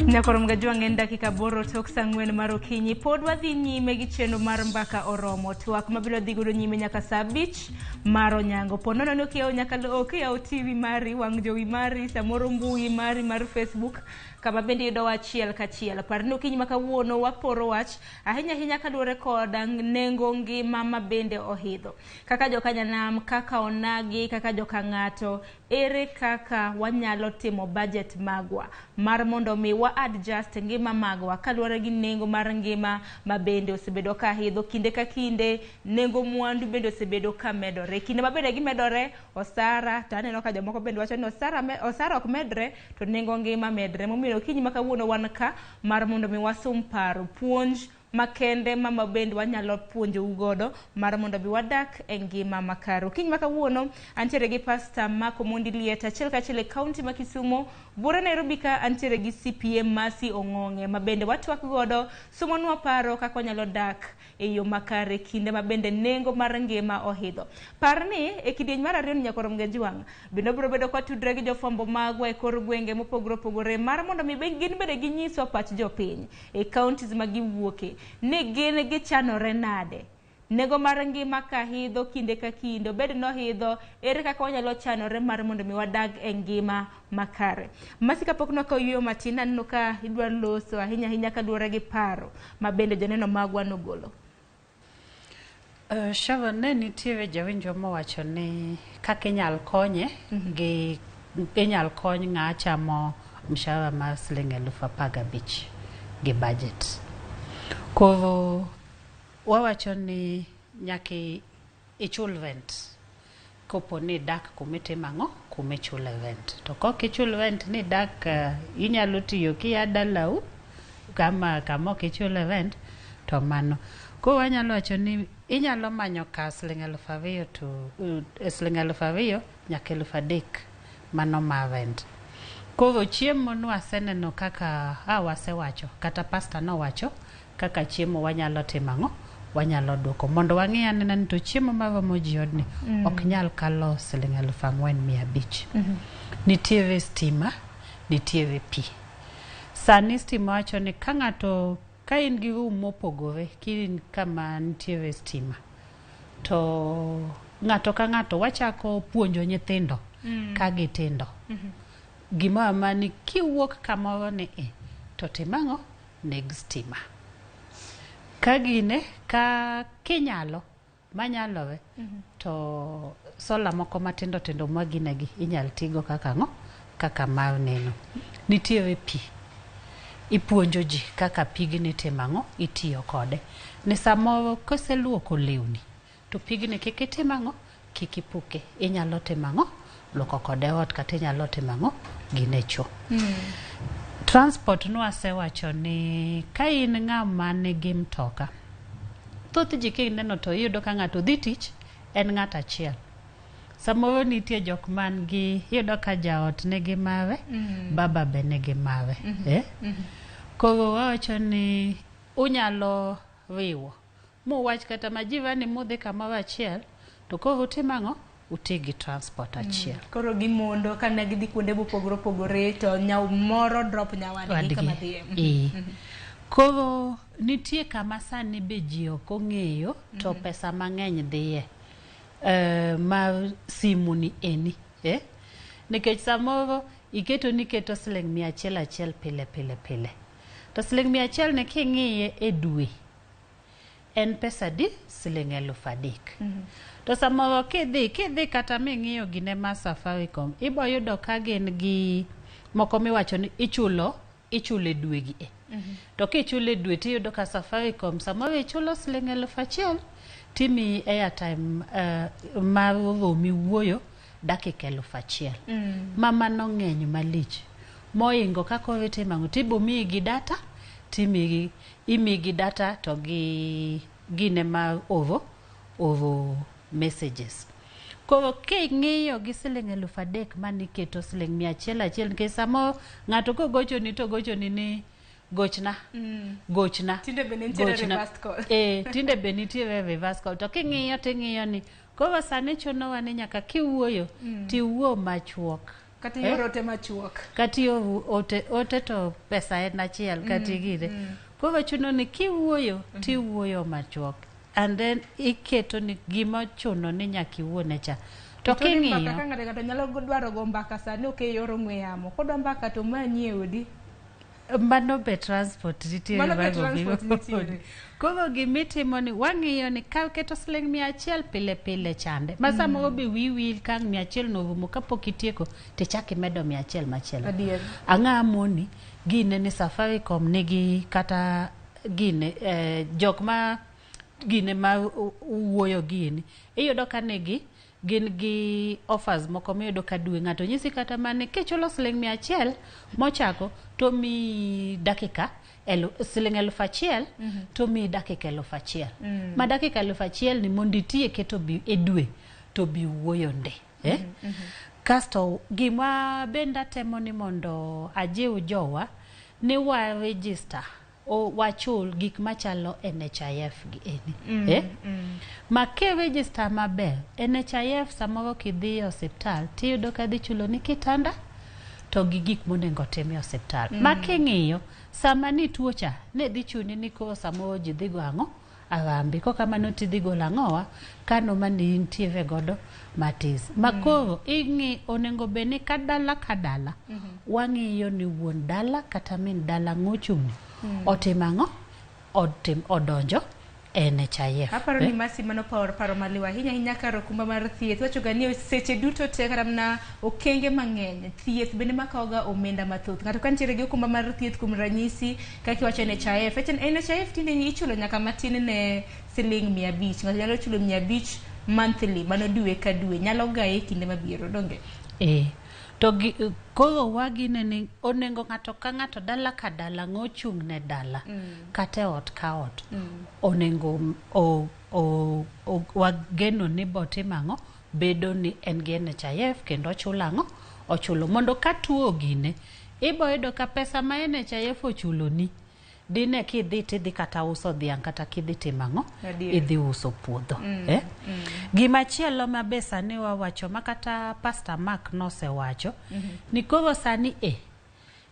Nyakoro Mgajwang' en dakika 8 tok saa 4 mar okinyi. Pod wadhi nyime gi chenro mar Mbaka Oromo. Twak mabiro dhi godo nyime nyaka saa 5 mar onyango. Po nono ni okiyawo nyaka okiyawo TV mari, wang' jowi mari, samoro mbui mari mar Facebook, kama bende yudowa achiel kachiel. Par ni okinyi ma kawuono waporo wach ahinya ahinya kaluwore kod nengo ngima ma bende ohidho. Kaka jokanyanam, kaka onagi, kaka jokang'ato, ere kaka wanyalo timo budget magwa mar mondo mi wa adjust ngima magwa kaluwore gi nengo mar ngima ma bende osebedo ka idho kinde ka kinde. Nengo mwandu bende osebedo ka medore kinde ma bende gimedore osara, to aneno ka jomoko bende wacho ni osara ok medre to nengo ngima medre. Momiyo okinyi ma kawuono wan ka mar mondo mi wasum paro, puonj makende mama bende wanyalo puonjou godo mar mondo bi wadak e ngima makare. Okinyi ma kawuono antiere gi Pastor Mark Omondi Liet achiel kachiel e kaunti ma Kisumo. Buore Nairobi ka antiere gi CPA Mercy Ong'ong'e ma bende watwak godo sumonwa paro kaka wanyalo dak e yo makare kinde ma bende nengo mar ngima ohidho. Par ni e kidieny mar ariyo ni Nyakoro Mgajwang' bende biro bedo kwatudre gi jofwambo magwa e kor gwenge mopogore opogore mar mondo mi gin bende ginyiswa pach jopiny e counties ma giwuoke ni gin gichanore nade. Nengo mar ngima ka hidho kinde ka kinde, obed nohidho, ere kaka wanyalo chanore mar mondo mi wadag e ngima makare. Masi kapok nokawo yueyo matin, aneno ka idwa loso ahinya ahinya kaluwore gi paro ma bende joneno magwa nogolo. Shava, ne nitiere jawinjo mowacho ni kaka inyal konye gi inyal kony ng'a chamo mshahara mar siling 15,000 gi budget. Koro wawacho ni nyaka ichul rent kopo ni dak kumitimo ang'o, kumichule rent. To kok ichul rent ni dak inyalo tiyo kia dalau kama ok ichule rent to mano. Koro wanyalo wacho ni inyalo manyo ka siling 2,000 to siling 2,000 nyaka 3,000 mano mar rent. Koro chiemo nwaseneno kaka wasewacho kata pastor nowacho kaka chiemo wanyalo timo ang'o, wanyalo duoko mondo wang'i anena ni to chiemo maromo ji odni ok nyal kalo siling 4,500. Nitiere stima, nitiere pi. Sani stima wacho ni ka ng'ato ka in gi room mopogore, ka in kama nitiere stima, to ng'ato ka ng'ato wachako puonjo nyithindo ka gitindo. Gimoro amora ni kiwuok kamoro ni e to tim ang'o, neg stima. Ka gine ka kinyalo manyalore to sola moko matindo tindo maginegi inyal tigo kaka ang'o, kaka mar neno. Nitiere pi, ipuonjo ji kaka pigni timo ang'o, itiyo kode. Ni samoro koseluoko lewni to pigni kik itim ang'o, kik ipuke. Inyalo timo ang'o, luoko kode ot kata inyalo timo ang'o, gine cho. Transport nwasewacho ni ka in ng'ama nigi mtoka, thoth ji kineno to iyudo ka ng'ato dhi tich en ng'at achiel. Samoro nitie jok man gi, iyudo ka jaot nigi mare, baba be nigi mare. Koro wawacho ni unyalo riwo muwach kata majirani mudhi kamoro achiel to koro utim ang'o, uti gi transport achiel. Koro gimondo kane gidhi kuonde mopogore opogore to nyaw moro drop nyawadgi kama dhiye. Koro nitie kama sani be ji ok ong'eyo to pesa mang'eny dhiye mar simu ni eni. Nikech samoro iketo ni iketo siling 100 achiel pile pile pile. To siling 100 ni king'iye e dwe En pesa di? Siling 3,000. To samoro kidhi kata ming'iyo gine ma Safaricom, ibo yudo ka gin gi moko miwacho ni ichulo e dwe gi e. To kichulo e dwe tiyudo ka Safaricom samoro ichulo siling 1,000 timiyi airtime mar romi wuoyo dakika 1,000. Ma mano ng'eny malich. Moingo ka koro itimo ang'o? Tibo miyi gi data, imiyi gi data to gi gine ma oro messages. Koro king'iyo gi siling 3,000 maniketo siling 100 achiel, nikech samoro ng'ato kogochoni to gochoni ni gochna, gochna. Tinde be nitiere reverse call. Tinde be nitiere reverse call. To king'iyo ting'iyo ni koro sani chunowa ni nyaka kiwuoyo tiwuo machuok. Kata ioro ote machuok. Kata ioro ote to pesa en achiel kata igire. Koro chuno ni kiwuoyo tiwuoyo machuok. And then iketo ni gima ochuno ni nyaka iwuone cha. To king'iyo mbaka ka ng'ato nyalo dwaro go mbaka sani ok e yor ong'we yamo. Kodwa mbaka to manyie odi. Mano be transport nitiere. Mano be transport nitiere. Koro gimitimo ni wang'iyo ni ka keto siling 100 pile pile chande. Ma samoro be wiyi wil ka 100 no orumo kapok itieko tichak imedo 100 machielo. Adier. Ang'a moni gine ni Safaricom nigi kata gine jok ma gine ma wuoyo gini iyudo ka nigi gin gi offers moko miyudo ka dwe ng'ato nyisi kata mane kichulo siling 100 mochako to mi dakika siling 1,000 to mi dakika 1,000. Ma dakika 1,000 ni mondo itieke to bi e dwe to bi wuoyo nde. Kasto gima bende atemo ni mondo ajiw jowa ni wa register o wachul gik machalo NHIF gi eni. Ma ke register maber, NHIF samoro kidhi e osiptal tiyudo ka dhi chulo ni kitanda to gi gik monego otim e osiptal. Ma king'iyo sama ni tuo cha ne dhi chuni ni koro samoro ji dhi go ang'o? Arambi. Kokamano tidhi golo ang'owa kano mane intiere godo matis. Ma koro ing'i onego bed ni ka dala ka dala wang'iyo ni wuon dala kata min dala ng'ochung'ni otimo ang'o? Odonjo NHIF. Aparo ni Mercy mano paro maliw ahinya ahinya kar okumba mar thieth. Wachoga ni seche duto te kata mana okenge mang'eny thieth bende makawoga omenda mathoth. Ng'ato ka nitiere gi okumba mar thieth kuom ranyisi kaka iwacho NHIF. NHIF tinde ichulo nyaka matin ne siling 500. Ng'ato nyalo chulo 500 monthly, mano dwe ka dwe. Nyalo gaye kinde mabiro, donge? To koro wagine ni onego ng'ato ka ng'ato dala ka dala ng'ochung' ne dala kata e ot ka ot onego wageno ni botimo ang'o bedo ni en gi NHIF kendo ochulo ang'o ochulo mondo ka tuo gine ibo yudo ka pesa ma NHIF ochuloni dine kidhi tidhi kata uso dhiang' kata kidhi timo ang'o idhi uso puodho. Gimachielo ma be sani wawacho ma kata Pastor Mark nosewacho ni koro sani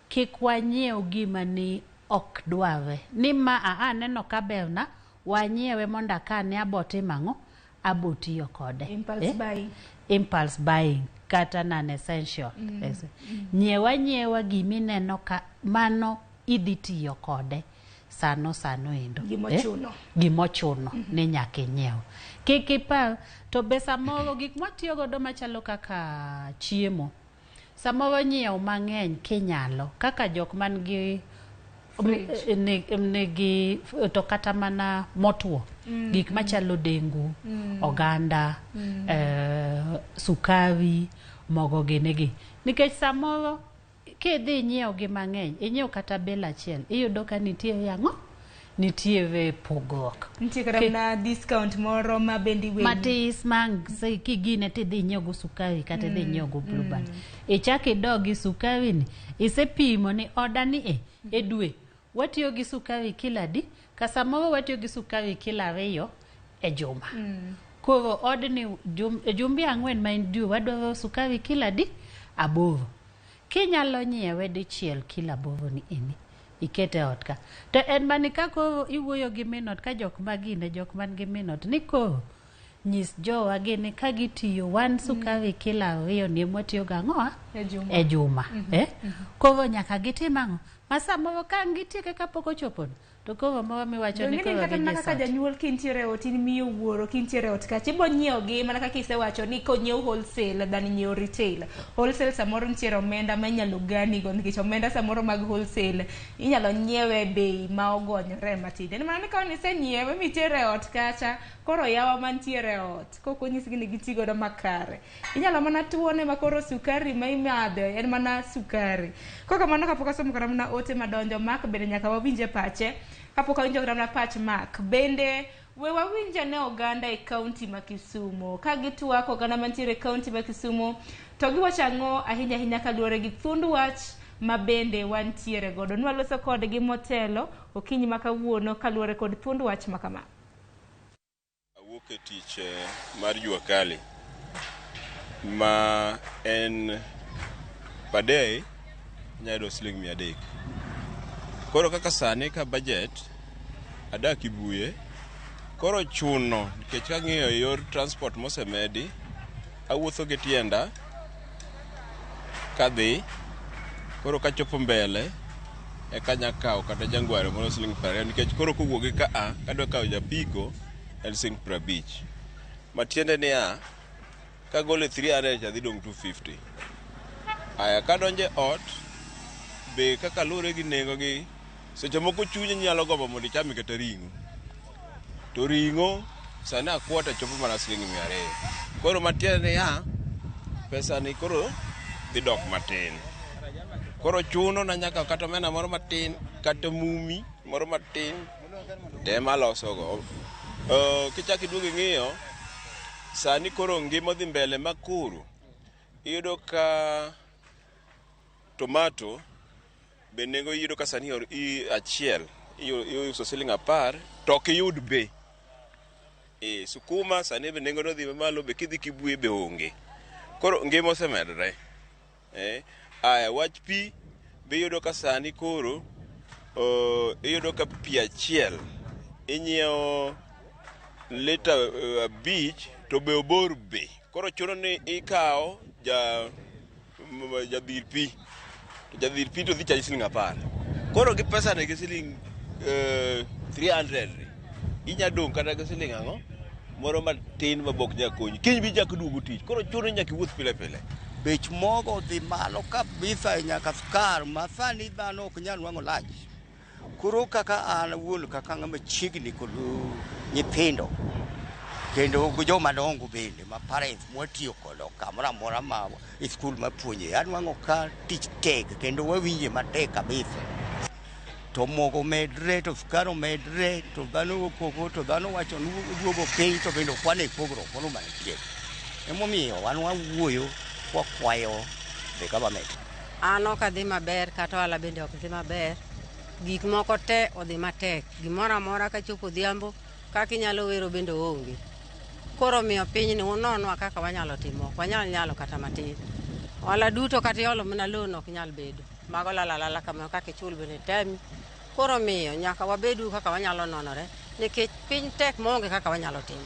kik wanyiew gima ni ok dwarre ni ma aneno ka berna wanyiewe mondo akane abo timo ang'o abo tiyo kode. Impulse buying. Impulse buying kata non essential. Nyiewa nyiewa gimineno ka mano idhi tiyo kode sano endo. Gimochuno. Gimochuno ni nyaka inyiew. Kik ipar to be samoro gik mwatiyo godo machalo kaka chiemo samoro nyiew mang'eny kinyalo kaka jok man gi nigi to kata mana motwo gik machalo dengu, oganda, sukari, mogo ginigi nikech samoro kidhi inyiew gi mang'eny inyiew kata bel achiel iyudo ka nitie ang'o nitiere pogruok. Nitie kata mana discount moro ma bende iweni matis ma kigine tidhi inyiew go sukari kata idhi inyiew go Blue Band. Ichak idog gi sukari ni isepimo ni oda ni e dwe watiyo gi sukari kilo adi ka samoro watiyo gi sukari kilo 2 e juma. Koro odni jumbe 4 ma en dwe wadwaro sukari kilo adi 8. Kinyalo nyiewe dichiel kilo 8 ni eni ikete ot ka to en mani ka koro iwuoyo gi min ot ka jok magine jok man gi min ot ni koro nyis jowa gini ka gitiyo wan sukari kilo 2 ni mwatiyo ga ang'o e juma. Koro nyaka gitim ang'o ma samoro ka gitieke kapok ochopo To koro ma miwacho ni Dong'e koro kata mana gidhi kaka sot. janyuol kintiere e ot in miyo wuoro kintiere e ot kacha ibo nyiewo gi mana kaka isewacho ni konyiew wholesale than nyiewo retail. Wholesale samoro nitiere omenda ma inyalo ganigo nikech omenda samoro mag wholesale inyalo nyiewe e bei ma ogonyore matin. En mana ni ka isenyiewe mitere e ot kacha koro yawa mantiere e ot kok onyisgi ni giti godo makare. Inyalo mana tuone ma koro sukari ma imadho en mana sukari. Kok kamano kapok asomo kata mana ote madonjo Mark bende nyaka wawinje pache. Kapok awinjo kata mana pach Mark bende we wawinj ane oganda e kaunti ma Kisumu ka gitwak oganda mantiere e kaunti ma Kisumu to giwacho ang'o ahinya ahinya kaluwore gi thund wach ma bende wantiere godo. Nwaloso kodgi motelo okinyi ma kawuono kaluwore kod thuond wach ma kama. Awuok e tich mar jua kali ma en per day inyalo yudo siling 300. Koro kaka sani ka budget adak Kibuye koro chuno nikech kang'iyo yor transport mosemedi awuotho gi tienda kadhi koro kachopo mbele eka anya kawo kata jangware moro siling 20 nikech koro kowuok gi ka a kadwa kawo japiko en siling 50. Matiende niya kagolo 300 to adhi dong' 250. Aya kadonjo e ot be kaka luwore gi nengo gi seche moko chunyi nyalo gombo mondo icham kata ring'o. To ring'o sani akwota chopo mana siling 200. Koro matiende niya pesa ni koro dhi dok matin. Koro chuno na nyaka kata omenda moro matin kata mumi moro matin tema alosogo. Kichako iduogo ing'iyo sani koro ngima odhi mbele ma koro iyudo ka tomato be nengo iyudo ka sani achiel iuso siling 10 to ok iyud be. Sukuma sani be nengo nodhi malo be kidhi Kibuye be onge. Koro ngima osemedore. Aya wach pi be iyudo ka sani koro iyudo ka pi achiel inyiewo lita 5 to be obor be. Koro chuno ni ikawo jadhir pi to jadhir pi to dhi chaji siling 10. Koro gi pesa ne gi siling 300 inya dong' kata gi siling ang'o moro matin ma bok nyal konyi. Kiny bi chak duogo tich. Koro chuno ni nyaka iwuoth pile pile. Bech mogo odhi malo kabisa nyaka sukar ma sani dhano ok nyal nwang'o lach. Koro kaka an awuon kaka ng'ama chiegni kod nyithindo kendo gi joma dongo bende ma parents mwatiyo kodo kamoro amora ma e skul mapuonje anwang'o ka tich tek kendo wawinje matek kabisa. To mogo medre to sukar omedre to dhano koko to dhano wacho ni duogo piny to bende ok wane pogruok moro mantie. Emomiyo wan wawuoyo wakwayo the government. An ok adhi maber kata ohala bende ok dhi maber. Gik moko te odhi matek. Gimoro amora kachopo odhiambo kaka inyalo wero bende onge. Koro omiyo pinyni unonwa kaka wanyalo timo. Ok wanyal nyalo kata matin. Ohala duto kata iolo mana loan ok nyal bedo. Mago lal alala kamano kaka ichul bende tami. Koro omiyo nyaka wabedu kaka wanyalo nonore nikech piny tek maonge kaka wanyalo timo.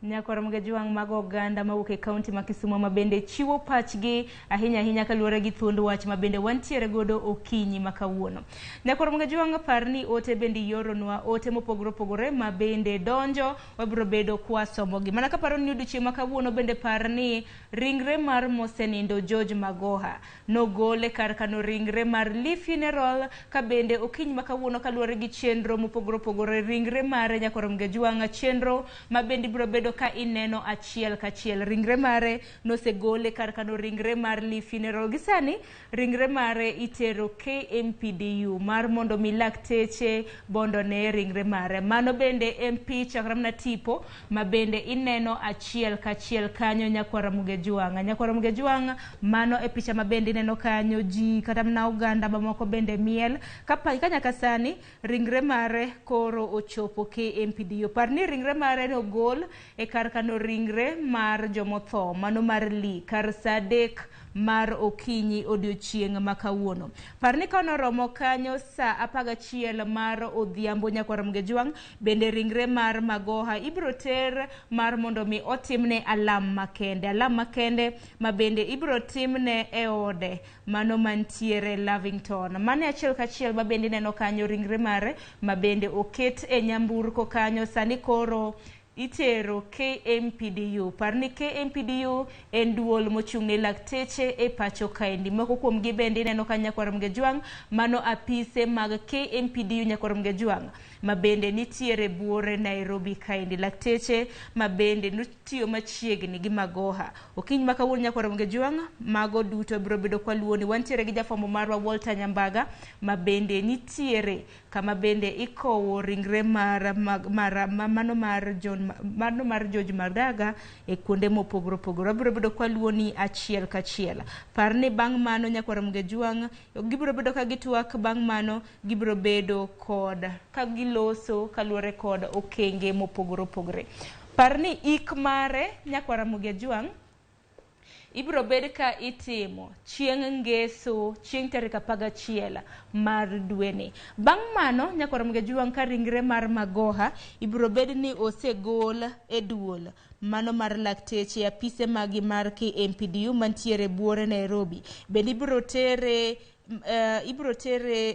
Nyakwar Mgajwang' mag oganda mawuok e kaunti ma Kisumu ma bende chiwo pachgi ahinya ahinya kaluwore gi thuond wach ma bende wantiere godo okinyi ma kawuono. Nyakwar Mgajwang' par ni ote bende ioronwa ote mopogore opogore ma bende donjo wabiro bedo kwasomogi. Mana kaparo ni odiochieng' ma kawuono bende par ni ringre mar mosenindo George Magoha nogole kar kano ringre mar Lee Funeral ka bende okinyi ma kawuono kaluwore gi chenro mopogore opogore ringre mare Nyakwar Mgajwang' chenro ma bende ibiro bedo ka ineno achiel kachiel. Ringre mare nosegole kar kano ringre mar Lee Funeral. Gi sani ringre mare itero KMPDU mar mondo mi lakteche bondo ne ringre mare. Mano bende en picha kata mana tipo ma bende ineno achiel kachiel kanyo Nyakwar Mgejwang'. Nyakwar Mgejwang' mano e picha ma bende ineno kanyo ji kata mana oganda mamoko bende miel ka nyaka sani ringre mare koro ochopo KMPDU. Par ni ringre mare nogol e kar kano ringre mar jomotho mano mar Lee kar saa 3 mar okinyi odiochieng' ma kawuono. Par ni kanoromo kanyo saa 11 mar odhiambo nyakwar Mgejwang' bende ringre mar Magoha ibiro ter mar mondo mi otimne alam makende. Alam makende ma bende ibiro timne e ode mano mantiere Lavington. Mano achiel kachiel ma bende ineno kanyo ringre mare ma bende oket e nyamburko kanyo sani koro itero KMPDU. Par ni KMPDU en duol mochung' ne lakteche e pacho kaendi. Moko kuom gi bende ineno ka nyakwar Mgejwang' mano apise mag KMPDU nyakwar Mgejwang' ma bende nitiere buore Nairobi kaendi. Lakteche ma bende notiyo machiegni gi Magoha. Okinyi ma kawuono nyakwar Mgejwang' mago duto biro bedo kwaluoni. Wantiere gi jafwambo marwa Walter Nyambaga ma bende nitiere kama bende ikowo ringre mar mano mar John mano mar George Maraga e kuonde mopogore opogore. Wabiro bedo kwaluoni achiel kachiel. Par ni bang' mano nyakwar Mgejwang' gibiro bedo ka gitwak, bang' mano gibiro bedo kod ka giloso kaluwore kod okenge mopogore opogore. Par ni ik mare nyakwar Mgejwang' ibiro bed ka itimo chieng' ngeso chieng' tarik 11 mar dweni. Bang' mano nyakwar Mgejwang' ka ringre mar Magoha ibiro bed ni osegol e duol mano mar lakteche apise magi mar KMPDU mantiere buore Nairobi. Bende ibiro tere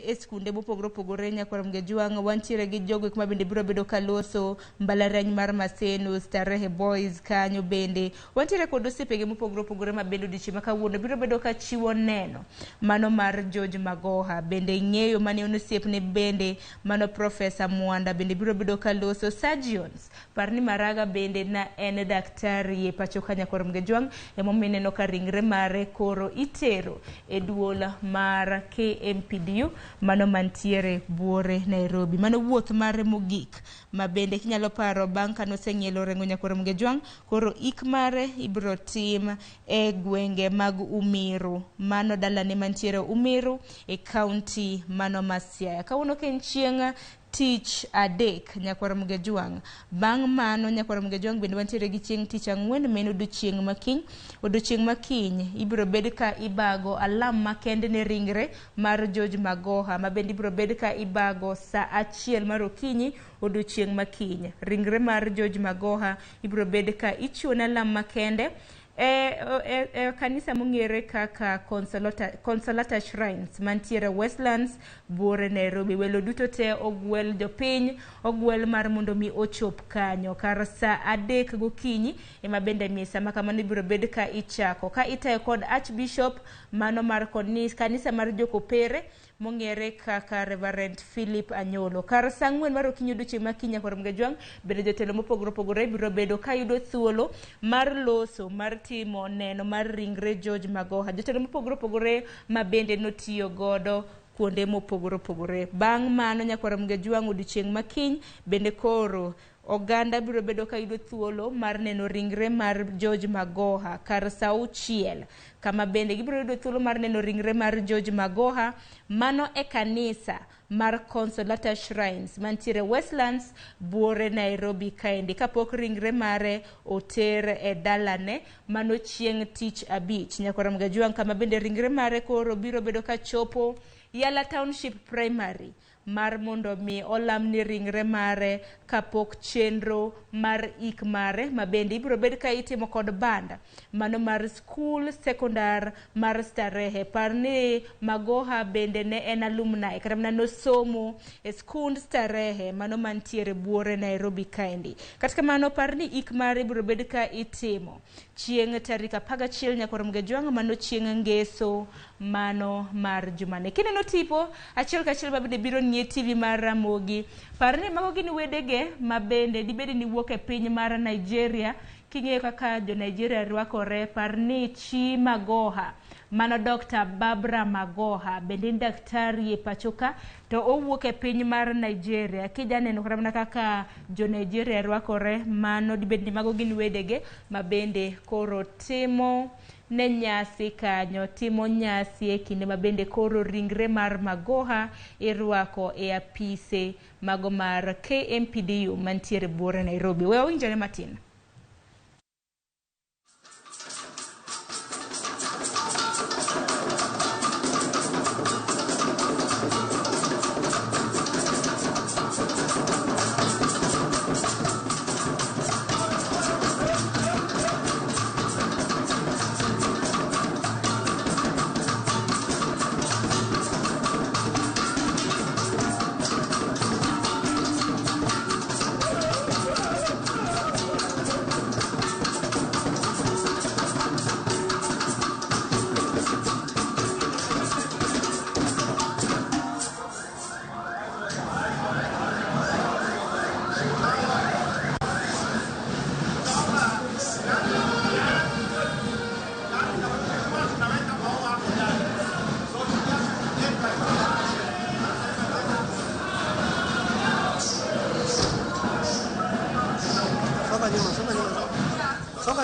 e skunde mopogore opogore nyakwar Mgejwang'. Wantiere gi jogo ma bende biro bedo kaloso mbalariany mar Maseno, Starehe Boys kanyo bende wantiere kod osiepege mopogore opogore ma bende odiochieng' ma kawuono biro bedo ka chiwo neno mano mar George Magoha. Bende ng'eyo mane en osiepne bende mano Professor Mwanda bende biro bedo kaloso. Surgeons, par ni Maraga bende na en daktari e pacho ka nyakwar Mgejwang', emomiyo ineno ka ringre mare koro itero e duol mar KMPDU mano mantiere buore Nairobi. Mano wuoth mare mogik ma bende kinyalo paro bang' kanoseng'ielo rengo nyakwar Mgejwang' koro ik mare ibiro tim e gwenge mag Umiru, mano dalane mantiere Umiru e kaunti mano ma Siaya. Kawuono ka en chieng' tich adek nyakwar Mgejwang'. Bang' mano nyakwar Mgejwang' bende wantiere gi chieng' tich ang'wen ma en odiochieng' makiny. Odiochieng' makiny ibiro bed ka ibago alam makende ne ringre mar George Magoha ma bende ibiro bed ka ibago saa 1 mar okinyi odiochieng' makiny. Ringre mar George Magoha ibiro bed ka ichiwo ne alam makende e kanisa mong'ere kaka Consolata Shrines mantiere Westlands buore Nairobi. Welo duto te ogwel jopiny ogwel mar mondo mi ochop kanyo kar saa 3 gokinyi ema bende misa ma kamano ibiro bed ka ichako ka itayo kod Archbishop mano mar kanisa mar Jokopere mong'ere kaka Reverend Philip Anyolo. Kar saa 4 mar okinyi odiochieng' makiny nyakwar Mgejwang' bende jotelo mopogore opogore biro bedo ka yudo thuolo mar loso mar timo neno mar ringre George Magoha. Jotelo mopogore opogore ma bende notiyo godo kuonde mopogore opogore. Bang' mano nyakwar Mgejwang' odiochieng' makiny bende koro oganda biro bedo ka yudo thuolo mar neno ringre mar George Magoha kar saa 6 kama bende gibiro yudo thuolo mar neno ringre mar George Magoha mano e kanisa mar Consolata Shrines mantiere Westlands buore Nairobi kaendi kapok ringre mare oter e dalane mano chieng' tich abich nyakwar Mgejwang' kama bende ringre mare koro biro bedo ka chopo Yala Township Primary mar mondo mi olam ni ringre mare kapok chenro mar ik mare ma bende ibiro bed ka itimo kod banda mano mar school secondar mar Starehe. Par ni Magoha bende ne en alumni kata mana nosomo e skund Starehe mano mantiere buore Nairobi kaendi. Kata kamano par ni ik mare ibiro bed ka itimo chieng' tarik 11 nyakwar Mgejwang' mano chieng' ngeso mano mar jumane. Kineno tipo achiel kachiel ma bende biro nie TV mar Ramogi, par ni mago gin wedege ma bende dibed ni wuok e piny mar Nigeria. King'eyo kaka jo Nigeria rwakore, par ni chi Magoha mano Dr. Barbara Magoha bende en daktari e pacho ka to owuok e piny mar Nigeria. Kijaneno kata mana kaka jo Nigeria rwakore, mano dibed ni mago gin wedege ma bende koro timo ne nyasi kanyo, timo nyasi e kinde ma bende koro ringre mar Magoha irwako e apise mago mar KMPDU mantiere buore Nairobi. We wawinjore matin.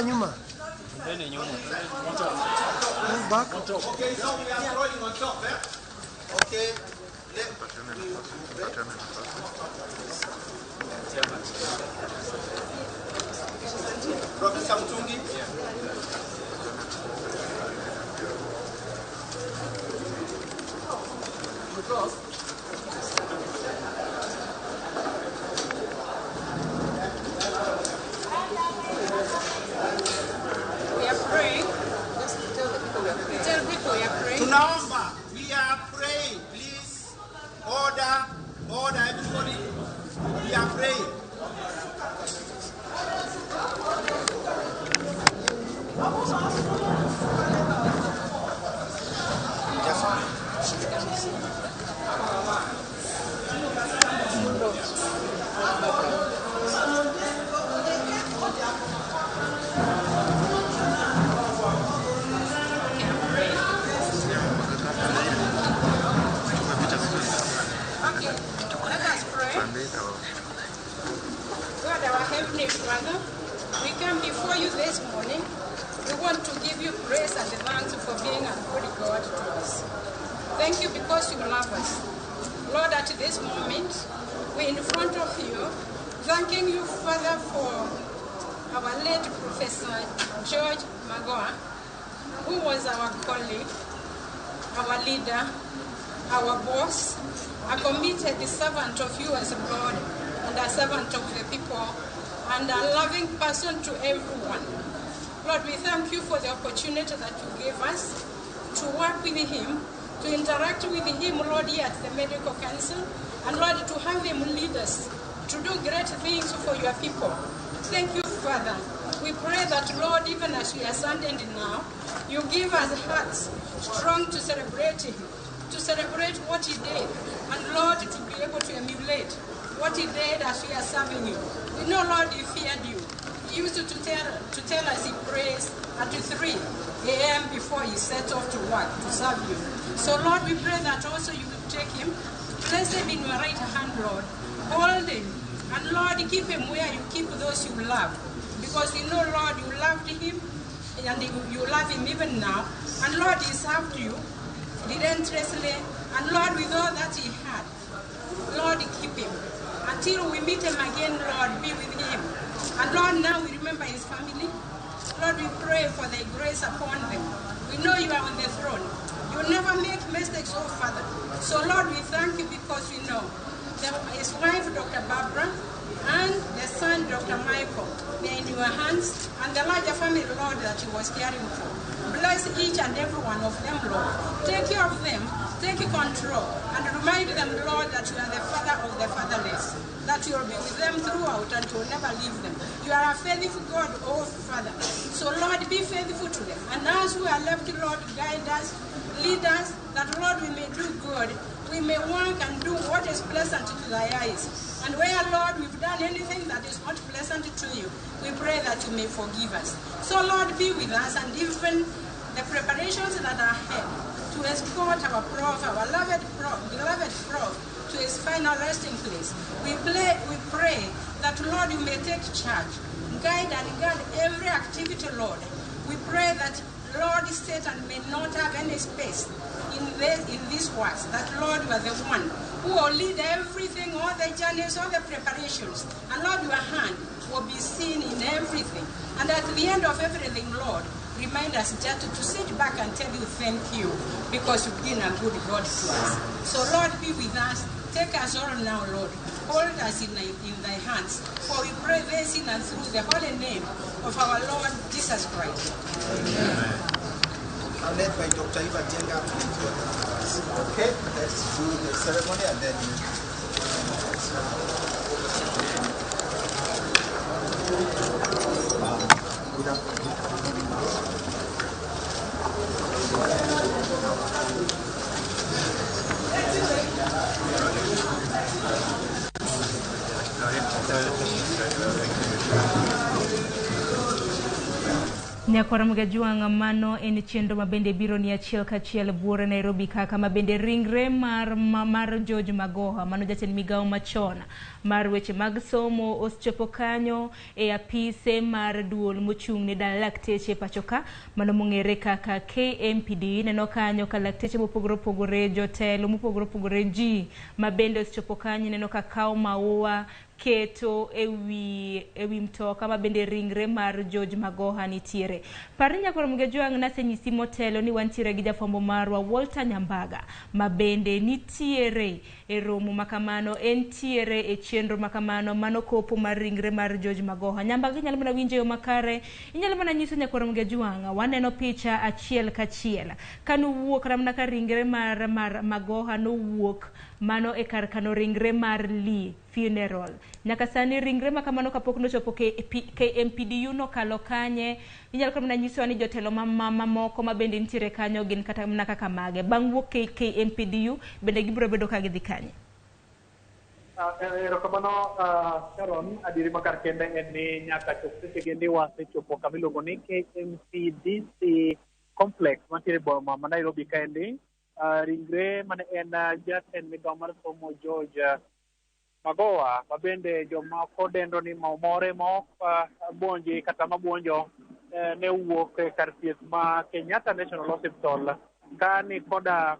Songa nyuma. Move back. Okay, so we are rolling on top, eh? Okay. Professor Mutungi. We are praying. Just tell the people we are praying. Tell people we are praying. Tunaomba, we are praying. Please, order, order, everybody. We are praying. Okay, let us pray. God, our Heavenly Father, we come before you this morning. We want to give you praise and thanks for being a good God to us. Thank you because you love us. Lord, at this moment, we're in front of you, thanking you, Father, for our late Professor George Magoha, who was our colleague, our leader, our boss, a committed servant of you as Lord, and a servant of the people, and a loving person to everyone. Lord, we thank you for the opportunity that you gave us to work with him, to interact with him, Lord, here at the Medical Council, and Lord, to have him lead us to do great things for your people. Thank you, Father. We pray that, Lord, even as we are saddened now, you give us hearts strong to celebrate him, to celebrate what he did, and Lord, to be able to emulate what he did as we are serving you. We know, Lord, he feared you. He used to tell us he prays at 3 a.m. before he set off to work, to serve you. So, Lord, we pray that also you will take him, place him in your right hand, Lord, hold him, and Lord, keep him where you keep those you love. Because we know, Lord, you loved him, and you love him even now. And Lord, he served you relentlessly, and Lord, with all that he had, Lord, keep him. Until we meet him again, Lord, be with him. And Lord, now we remember his family. Lord, we pray for thy grace upon them. We know you are on the throne. You never make mistakes, oh Father. So Lord, we thank you because we know that his wife, Dr. Barbara, and the son, Dr. Michael, they are in your hands, and the larger family, Lord, that he was caring for. Bless each and every one of them, Lord. Take care of them, take control, and remind them, Lord, that you are the father of the fatherless, that you will be with them throughout and you will never leave them. You are a faithful God, oh Father. So, Lord, be faithful to them. And as we are left, Lord, guide us, lead us, that, Lord, we may do good. We may work and do what is pleasant to thy eyes. And where, Lord, we've done anything that is not pleasant to you, we pray that you may forgive us. So, Lord, be with us, and even the preparations that are ahead to escort our Prof, our beloved Prof, to his final resting place. We pray that, Lord, you may take charge, guide and guard every activity, Lord. We pray that, Lord, Satan may not have any space in these works, that, Lord, you are the one who will lead everything, all the journeys, all the preparations. And, Lord, your hand will be seen in everything. And at the end of everything, Lord, remind us just to sit back and tell you thank you, because you've been a good God to us. So, Lord, be with us. Take us all now, Lord. Hold us in thy hands. For we pray this in and through the holy name of our Lord Jesus Christ. Amen. I'm led by Dr. Eva Jenga. Okay, let's do the ceremony and then. Good afternoon. Nyakwara Mgajuang' mano en chenro ma bende biro ni achiel kachiel buore Nairobi kaka ma bende ringre mar George Magoha mano jatend migawo machon mar weche mag somo osechopo kanyo e apise mar duol mochung' ne lakteche pacho ka mano mong'ere kaka KMPD. Neno kanyo ka lakteche mopogore opogore, jotelo mopogore opogore, ji ma bende osechopo kanyo. Neno ka kawo maua keto ewi mtoka ma bende ringre mar George Magoha nitiere. Par ni Nyakwar Mgajuang' nasenyisi motelo ni wantiere gi jafwambo marwa Walter Nyambaga ma bende nitiere e romo makamano, entiere e chenro makamano mano kopo mar ringre mar George Magoha. Nyambaga, inyalo mana winjo yo makare, inyalo mana nyiso Nyakwar Mgajuang', waneno picha achiel kachiel kanowuok ramna ka ringre mar Magoha nowuok mano e kar kano ringre mar Lee Funeral. Nyaka sani ringre ma kamano kapok nochopo KMPDU nokalo kanye. Inyalo kata mana nyisowa ni jotelo mamoko ma bende nitiere kanyo gin kata mana kaka mage. Bang' wuok KMPDU bende gibiro bedo ka gidhi kanye? Erokamano Sharon, adieri makar kende en ni nyaka chop sechegi ni wasechopo kama iluongo ni KMPDC complex mantiere e boma ma Nairobi kaendi. Ringre mane en jatend migawo mar somo George Magoha ma bende jomoko dendo ni more ma ok buonji kata mabuonjo ne owuok e kar thieth ma Kenyatta National Hospital ka ni koda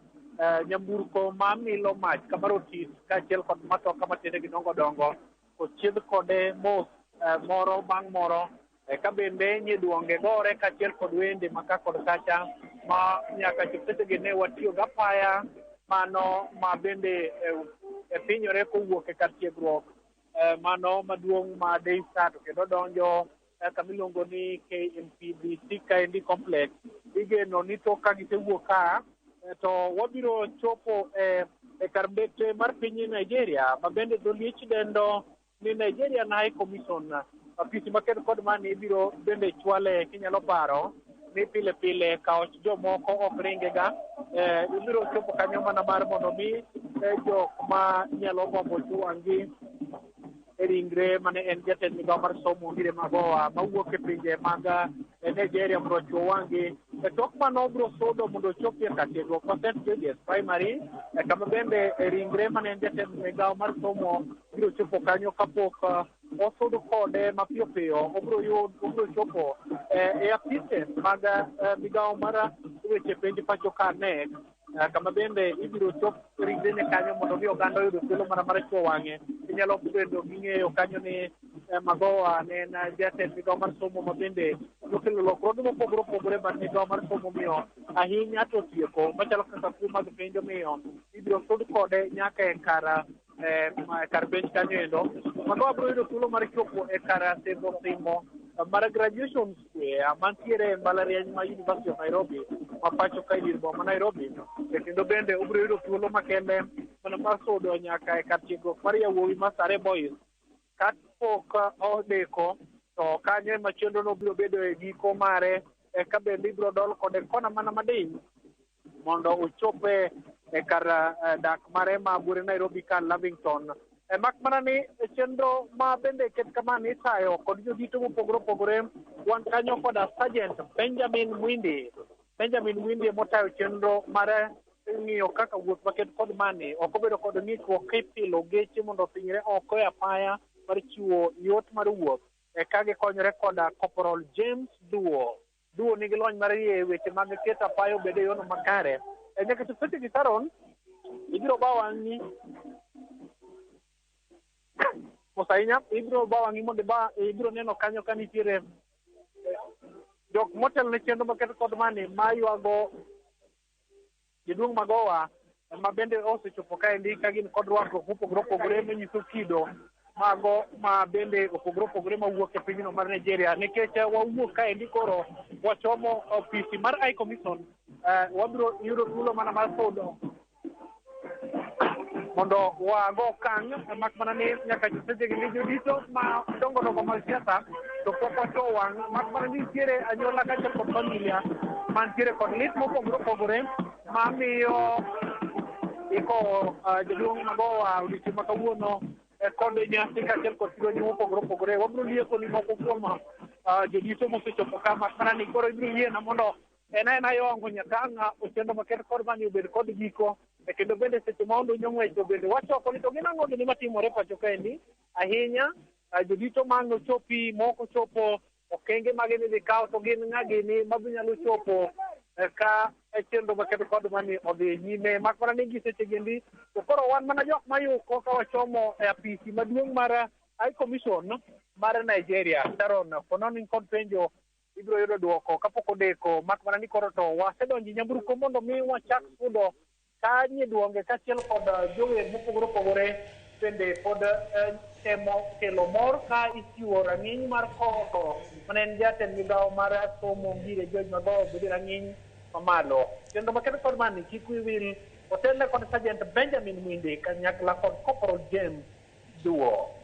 nyamburko ma milo mach kamar otis kaachiel kod matoka matiendegi dongo dongo ochiedh kode mos moro bang' moro ka bende nyiduonge gore kaachiel kod wende ma ka kod kacha ma nyaka chop sechegi ne watiyo gapaya mano ma bende pinyore kowuok e kar tiegruok mano maduong' ma Daystar to kendo donjo kama iluongo ni KMPDC kaendi complex. Igeno ni tok ka gisewuok ka to wabiro chopo e kar mbete mar piny Nigeria ma bende dholiech dendo ni Nigerian High Commission. Apisi maked kod mani ibiro bende chwale kinyalo paro ni pile pile ka jomoko ok ringega ibiro chopo kanyo mana mar mondo mi jok ma nyalo gombo wang'gi e ringre mane en jatend migawo mar somo Ngire Magoha mawuok e pinje mag Nigeria mondo ochuo wang'gi. E tok mano obiro sodo mondo ochopie kar tiegruok ma St. George's Primary kama bende ringre mane en jatend migawo mar somo biro chopo kanyo kapok osudo kode mapiyo piyo. Obiro chopo e apise mag migawo mar weche penj pacho ka KNEC kama bende ibiro chop ringrene kanyo mondo mi oganda oyud thuolo mana mar chuo wang'e. Inyalo bedo gi ng'eyo kanyo ni Magoha ne en jatend migawo mar somo ma bende nokelo lokruoge mopogore opogore mar migawo mar somo miyo ahinya to tieko machalo kaka kuo mag penj omiyo ibiro sud kode nyaka e kar penj kanyo endo. Magoha biro yudo thuolo mar chopo e kar sidho simo mar graduation square mantiere e mbalariany ma University of Nairobi ma pacho ka e dier boma ma Nairobi. Kendo bende obiro yudo thuolo makende mana mar sudo nyaka e kar tiegruok mar yawuowi ma Sare Boys kapok odeko to kanyo ema chenrono biro bedo e giko mare ka bende ibiro dol kode kona mana madiny mondo ochop e kar dak mare ma buore Nairobi ka Lavington. Mak mana ni chenro ma bende ket kamani itayo kod jodito mopogore opogore. Wan kanyo koda Sergeant Benjamin Mwindi. Benjamin Mwindi motayo chenro mar ng'iyo kaka wuoth maket kod mani ok obedo kod ng'ikruok kipilo geche mondo othinyre oko e apaya mar chiwo yot mar wuoth ka gikonyore koda Corporal James Duo. Duo nigi lony mar yie weche mag keto apaya obed e yono makare. Nyaka chop sechegi Sharon, ibiro ba wang'i mos ahinya, ibiro ba wang'i mondo ibiro neno kanyo ka nitiere jok motelo ne chenro maket kod mani ma ywago jaduong' Magoha ma bende osechopo kaendi ka gin kod rwakruok mopogore opogore manyiso kido mago ma bende opogore opogore mawuok e pinyno mar Nigeria. Nikech wawuok kaendi koro wachomo ofisi mar High Commission, wabiro yudo thuolo mana mar sudo mondo wago okang' mak mana ni nyaka chop sechegi ni jodito ma dongo dongo mag siasa to pok wachuo wang' mak mana ni nitiere anyuola kaachiel kod familia mantiere kod lit mopogore opogore mamiyo iko jaduong' Magoha odiochieng' ma kawuono Kod nyasi kaachiel kod sigonyi mopogore opogore. Wabiro lieko ni moko kuom jodito mosechopo ka, mak mana ni koro ibiro yiena mondo en aena yongo nyaka ang' chenro maket kod mani obed kod giko. Kendo bende seche ma ondunyo ng'wech to bende wachoko ni to gin ang'o gini matimore pacho kaendi ahinya, jodito ma ang' ochopi moko chopo okenge mage midhi kaw to gin ng'a gini mabinyalo chopo ka chenro maket kod mani odhi nyime. Mak mana ni gi seche gendi to koro wan mana jok mayuko ka wachomo e apisi maduong' mar High Commission mar Nigeria. Sharon, konono in kod penjo ibiro yudo duoko kapok odeko, mak mana ni koro to wasedonjo e nyamburko mondo mi wachak sudo ka nyiduonge kaachiel kod jower mopogore opogore bende pod temo kelo mor ka ichiwo rang'iny mar kowo mane en jatend migawo mar somo Ngire George Magoha obed e rang'iny mamalo. Chenro makende kod mani kik wiyi wil otelne kod Sergeant Benjamin Mwinde kanyakla kod Corporal James Duo.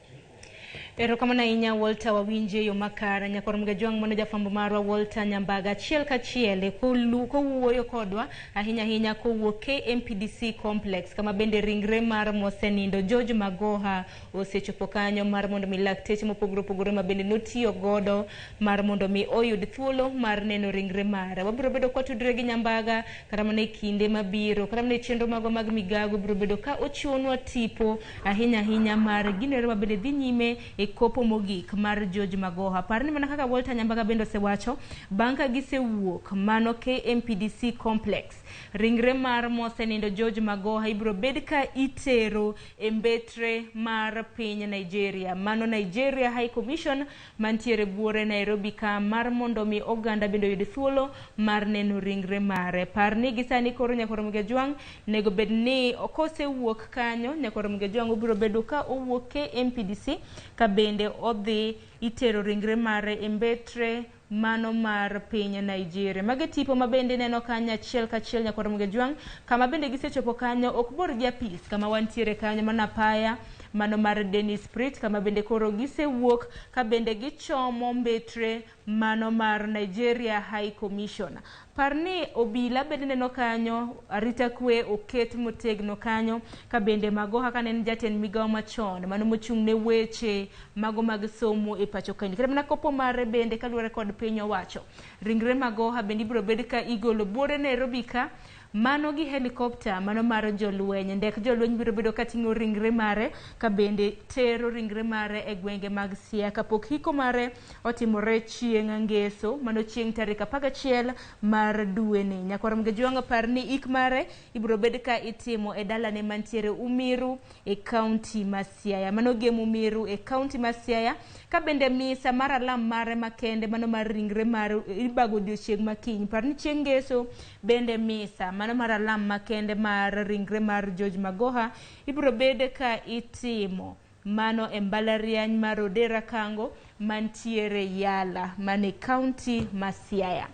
Erokamano ahinya Walter, wawinje yo makare. Nyakwar Mgajwang' mano jafwambo marwa Walter Nyambaga achiel kachiel kowuoyo kodwa ahinya ahinya kowuok KMPDC complex kama bende ringre mar mosenindo George Magoha osechopo kanyo mar mondo mi lakteche mopogore opogore ma bende notiyo godo mar mondo mi oyud thuolo mar neno ringre mare. Wabiro bedo kwatudre gi Nyambaga kata mana e kinde mabiro, kata mana e chenro magwa mag migago biro bedo ka ochiwonwa tipo ahinya ahinya mar gino ero ma bende dhi nyime e kopo mogik mar George Magoha. Par ni mana kaka Walter Nyambaga bende osewacho bang' ka gisewuok mano KMPDC complex, ringre mar mosenindo George Magoha ibiro bed ka itero e mbetre mar piny Nigeria, mano Nigeria High Commission mantiere buore Nairobi ka, mar mondo mi oganda bende oyud thuolo mar neno ringre mare. Par ni gisani koro Nyakwar Mgajwang' nego bed ni kosewuok kanyo Nyakwar Mgajwang' obiro bedo ka owuok KMPDC ka bende odhi itero ringre mare e mbetre mano mar piny Nigeria. Mage tipo ma bende neno kanyo achiel kachiel Nyakwar Mgajwang' kama bende gisechopo kanyo ok bor gi apis kama wantiere kanyo mana apaya mano mar Dennis Pritt kama bende koro gisewuok ka bende gichomo mbetre mano mar Nigeria High Commission. Par ni obila bende neno kanyo arita kwe oket motegno kanyo ka bende Magoha ka ne en jatend migawo machon mano mochung' ne weche mago mag somo e pacho kaendi. Kata mana kopo mare bende kaluwore kod piny owacho. Ringre Magoha bende ibiro bed ka igolo buore Nairobi ka mano gi helikopta mano mar jolweny. Ndek jolweny biro bedo kating'o ringre mare ka bende tero ringre mare e gwenge mag Siaya kapok hiko mare otimore chieng' ngeso mano chieng' tarik 11 mar dweni. Nyakwar Mgajwang' par ni ik mare ibiro bed ka itimo e dalane mantiere Umiru e kaunti ma Siaya. Mano gem Umiru e kaunti ma Siaya ka bende misa mar alam mare makende mano mar ringre mare ibago odiochieng' makiny. Par ni chieng' ngeso bende misa mano mar alam makende mar ringre mar George Magoha ibiro bed ka itimo mano e mbalariany mar Odera Kango mantiere Yala mane kaunti ma Siaya.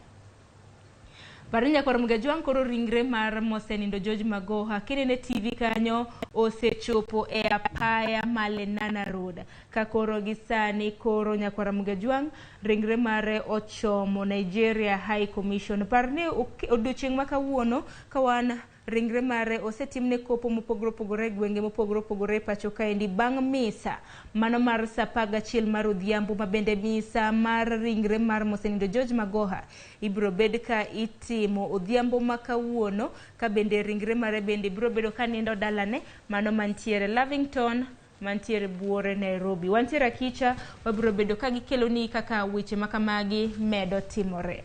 Par ni Nyakwar Mgajwang' koro ringre mar mosenindo George Magoha kinene TV kanyo osechopo e apaya ma Lenana Road ka koro gisani koro Nyakwar Mgajwang' ringre mare ochomo Nigeria High Commission. Par ni odiochieng' ma kawuono ka wan ringre mare osetimne kopo mopogore opogore e gwenge mopogore opogore e pacho kaendi bang' misa mano mar saa 11 mar odhiambo ma bende misa mar ringre mar mosenindo George Magoha ibiro bed ka itimo odhiambo ma kawuono ka bende ringre mare bende biro bedo ka nindo dalane mano mantiere Lavington mantiere buore Nairobi. Wantiere akicha wabiro bedo ka gikeloni kaka weche makamagi medo timore.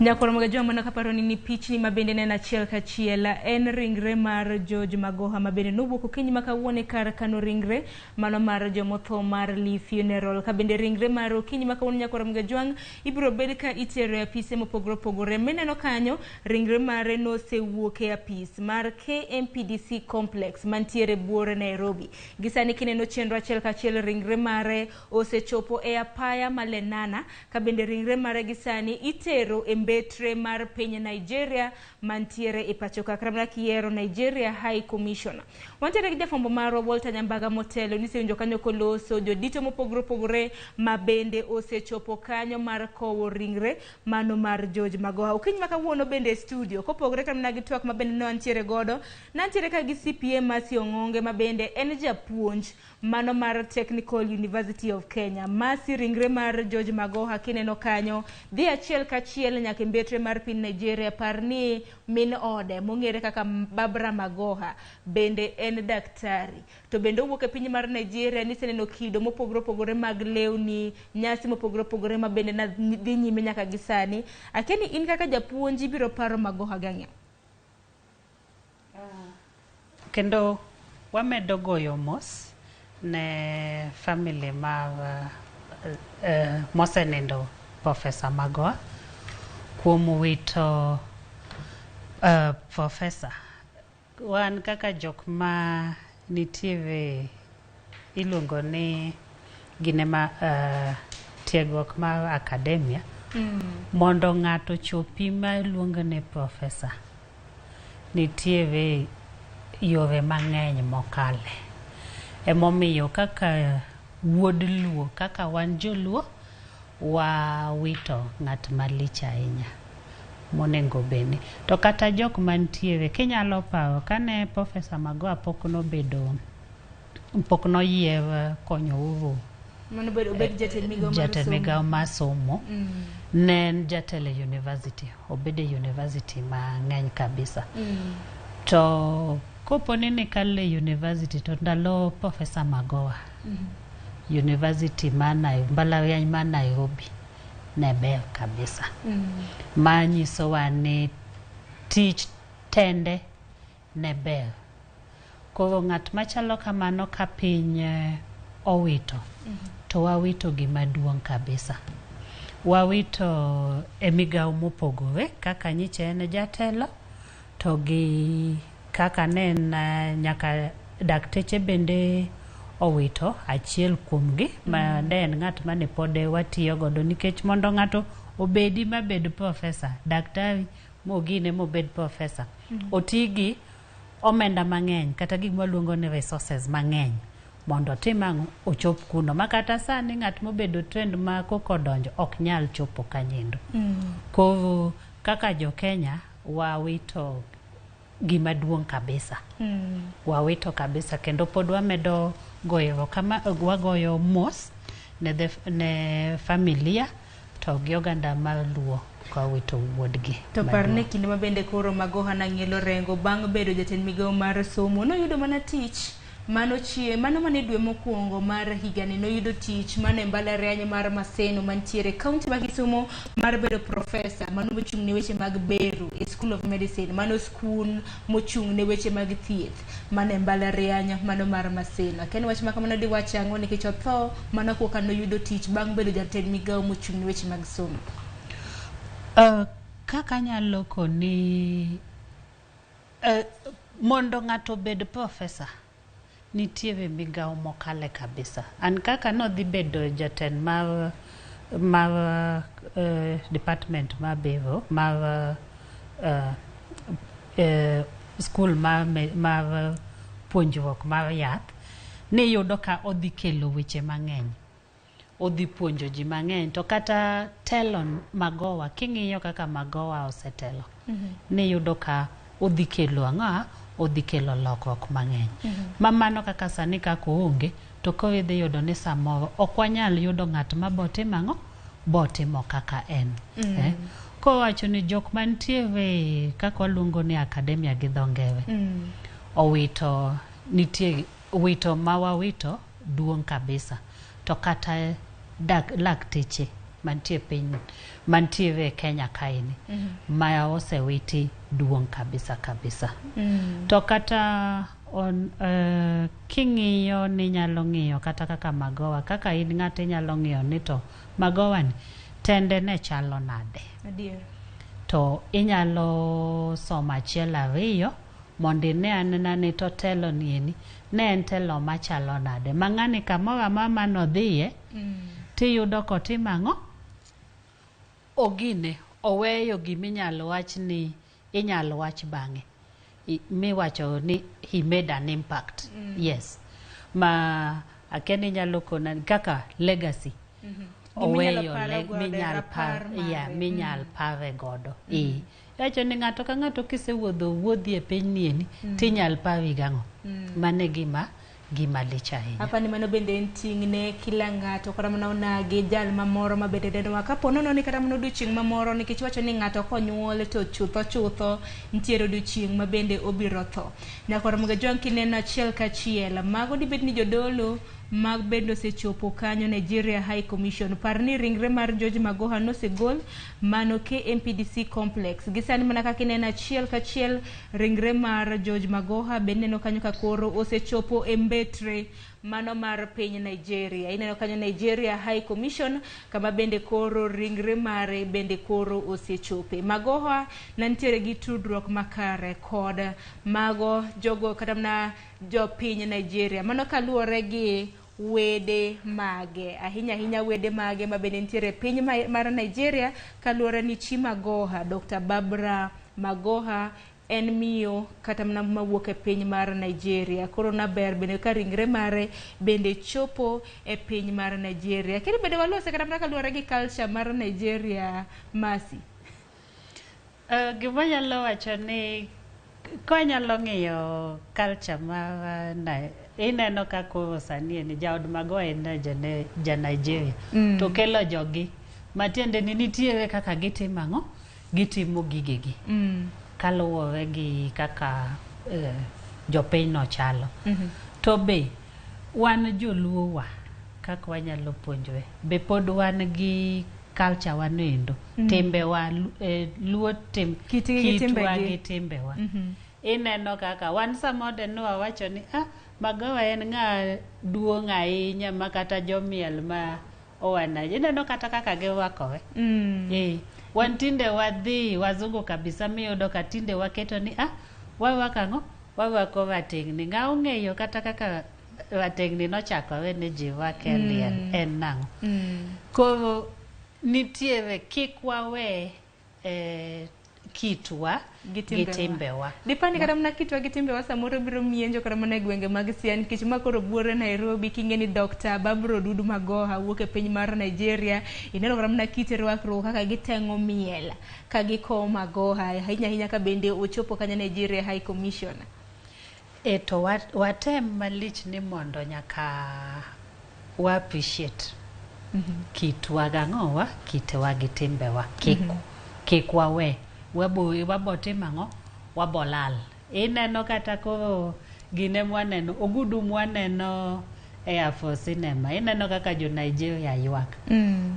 Nyakwar Magajuang mana kaparo ni ni pichni ma bende neno achiel kachiel en ringre mar George Magoha ma bende nowuok okinyi ma kawuono e kar kano ringre mano mar jomotho mar Lee Funeral. Ka bende ringre mar okinyi ma kawuono Nyakwar Magajuang ibiro bed ka itero e apise mopogore opogore. Mineno kanyo ringre mare nosewuok e apis mar KMPDC Complex mantiere buore Nairobi. Gi sani kineno chenro achiel kachiel ringre mare osechopo e apaya ma Lenana ka bende ringre mare gi sani itero e mbetre mar piny Nigeria mantiere e pacho ka kata kiyiero Nigeria High Commissioner. Wantiere gi jafwambo marwa Walter Nyambaga motelo nisewinjo kanyo koloso jodito mopogore opogore ma bende osechopo kanyo mar kowo ringre mano mar George Magoha. Okinyi ma kawuono bende e studio kopogore kata mana gi twak ma bende ne wantiere godo, nantiere ka gi CPA Mercy Ong'onge ma bende en japuonj mano mar Technical University of Kenya. Mercy, ringre mar George Magoha kineno kanyo dhi achiel kachiel nyaka e mbetre mar piny Nigeria. Par ni min ode mong'ere kaka Barbara Magoha bende en daktari to bende owuok e piny mar Nigeria. Niseneno kido mopogore opogore mag lewni, nyasi mopogore opogore ma bende dhi nyime nyaka gi sani. Akia ni in kaka japuonj ibiro paro Magoha gang'e? Kendo wamedo goyo mos ne family mar mosenindo Professor Magoha kuom wito professor. Wan kaka jok ma nitiere iluongo ni gine ma tiegruok mar academia, mondo ng'ato chopi ma iluongo ni professor, nitiere yore mang'eny mokale. Emomiyo kaka wuod Luo, kaka wan joluo, wawito ng'at malich ahinya monego bedni. To kata jok mantiere, kinyalo paro kane Professor Magoha pok nobedo, pok noyier konyo Uhuru Mano obed jatend migao mar jatend somo. migao mar somo, ne en jatelo e university, obedo e university mang'eny kabisa. To kopo ni nikalo e university to ndalo Professor Magoha, university mar mbalariany mar Nairobi ne ber kabisa. Ma nyisowa ni tich tende ne ber. Koro ng'at machalo kamano ka piny owito, to wawito gima duong' kabisa. Wawito e migao mopogore kaka nyicha en jatelo to gi kaka ne en nyaka dakteche bende owito achiel kuomgi ma ne en ng'at mane pod watiyo godo nikech mondo ng'ato obedi mabed professor, daktari mogine mobed professor, oti gi omenda mang'eny kata gik mwaluongo ni resources mang'eny mondo otim ang'o ochop kuno ma kata sani ng'at mobedo trend ma koko odonjo ok nyal chopo kanyendo. Koro kaka jo Kenya wawito gima duong' kabisa. Wawito kabisa kendo pod wamedo goyo kama wagoyo mos ne familia to gi oganda mar Luo ka wito wuodgi. To parne kinde ma bende koro Magoha nang'ielo rengo bang' bedo jatend migao mar somo noyudo mana tich mano chie mano mane dwe mokwongo mar higani noyudo tich mano e mbalariany mar Maseno mantiere kaunti ma Kisumu mar bedo profesa mano mochung' ne weche mag bero e School of Medicine, mano skul mochung' ne weche mag thieth mano e mbalariany mano mar Maseno. Akia ni wach ma kamano diwach ang'o nikech otho mana koka noyudo tich bang' bedo jatend migao mochung' ne weche mag somo. Kaka anyalo koni mondo ng'ato obed profesa nitiere migao mokale kabisa. An kaka nodhi bedo jatend mar department mar bero mar school mar puonjruok mar yath, niyudo ka odhi kelo weche mang'eny, odhi puonjo ji mang'eny. To kata telo Magoha, king'iyo kaka Magoha osetelo, niyudo ka odhi kelo ang'o, odhi kelo lokruok mang'eny. Ma mano kaka sani kaka oonge, to koro idhi yudo ni samoro ok wanyal yudo ng'at ma botimo ang'o, botimo kaka en. Kowacho ni jok mantiere kaka waluongo ni academia gi dho ngere, owito nitie wito ma wawito duong' kabisa. To kata lakteche mantie piny mantiere e Kenya kaeni ma osewiti duong' kabisa kabisa. To kata on, king'iyo ninyalo ng'iyo kata kaka Magoha, kaka in ng'ato inyalo ng'iyo ni to Magoha ni tende ne chalo nade. Adier. To inyalo somo achiel ariyo mondo ine anena ni to telo ni eni ne en telo machalo nade. Ma ng'ani kamoro amora manodhiye tiyudo kotimo ang'o? Ogine, oweyo giminyalo wach ni inyalo wach bang'e. Miwacho ni he made an impact. Yes. Ma akia ni inyalo kona kaka legacy. Giminyalo Oweyo pare godo, minyal rapar par, yeah, mare. Minyal pare godo. Iwacho ni ng'ato ka ng'ato kisewuotho wuodhi e piny ni eni, tinyal pari gang'o? Mano e gima lich ahinya. Apani mano bende en ting'ne kila ng'ato kata mana onagi jal mamoro ma bende nenowa kapo nono ni kata mana odiochieng' mamoro nikech iwacho ni ng'ato konyuol to chutho chutho nitiere odiochieng' ma bende obiro tho. Nyakwar Mugajwang' kineno achiel kachiel mago dibed ni jodolo mag bende osechopo kanyo Nigeria High Commission. Par ni ringre mar George Magoha nosegol mano KMPDC complex. Gisani mana kaka ineno achiel kachiel ringre mar George Magoha bende ineno kanyo ka koro osechopo e mbetre mano mar piny Nigeria. Ineno kanyo Nigeria High Commission kama bende koro ringre mare bende koro osechope. Magoha nantiere gi tudruok makare kod mago jogo kata mana jopiny Nigeria. Mano kaluwore gi wede mage ahinya ahinya wede mage ma bende nitiere e piny mar Nigeria kaluwore ni chi Magoha Dr. Barbara Magoha en miyo kata mana mawuok e piny mar Nigeria. Koro naber bende ka ringre mare bende chopo e piny mar Nigeria. Kendo bende walose kata mana kaluwore gi culture mar Nigeria, Mercy. Gima anyalo wacho ni konyalo ng'iyo culture mar ineno ka koro sani en jaod Magoha en ja Nigeria to kelo jogi matiende ni nitiere kaka gitimo ang'o gitimo gigegi kaluwore gi kaka jopinyno chalo. To be wan joluo wa kaka wanyalo puonjore be pod wan gi culture wa noendo timbewa luo tim Kitgi gi kitwa timbegi. gi timbewa. Ineno kaka wan samoro ne wawacho ni Magoha en ng'a duong' ahinya ma kata jomiel ma oa Nigeria ineno kata kaka girwakore. Wan tinde wadhi wazungu kabisa miyudo ka tinde waketo ni warwako ang'o warwako rateng'ni. Ng'a ong'eyo kata kaka rateng'ni nochakore ni ji rwake e liel en nang'o. Koro nitiere kik wawe kitwa Gi gi timbewa. timbewa. Dipani kata mana kitwa gi timbewa samoro biro mienjo kata mana e gwenge mag Siaya nikech ma koro buore Nairobi king'e ni Dr. Barbara Odudu Magoha wuok e piny mar Nigeria ineno kata mana kit rwakruok kaka giteng'o miel ka gikowo Magoha ahinya ahinya ka bende ochopo kanyo Nigeria High Commission. To watem malich ni mondo nyaka wa appreciate kitwa gang'owa kitewa gi timbewa kik wawe wabo timo ang'o wabo lal. Ineno kata koro gine mwaneno ogudu mwaneno e Afro Cinema ineno kaka jo Nigeria ywak.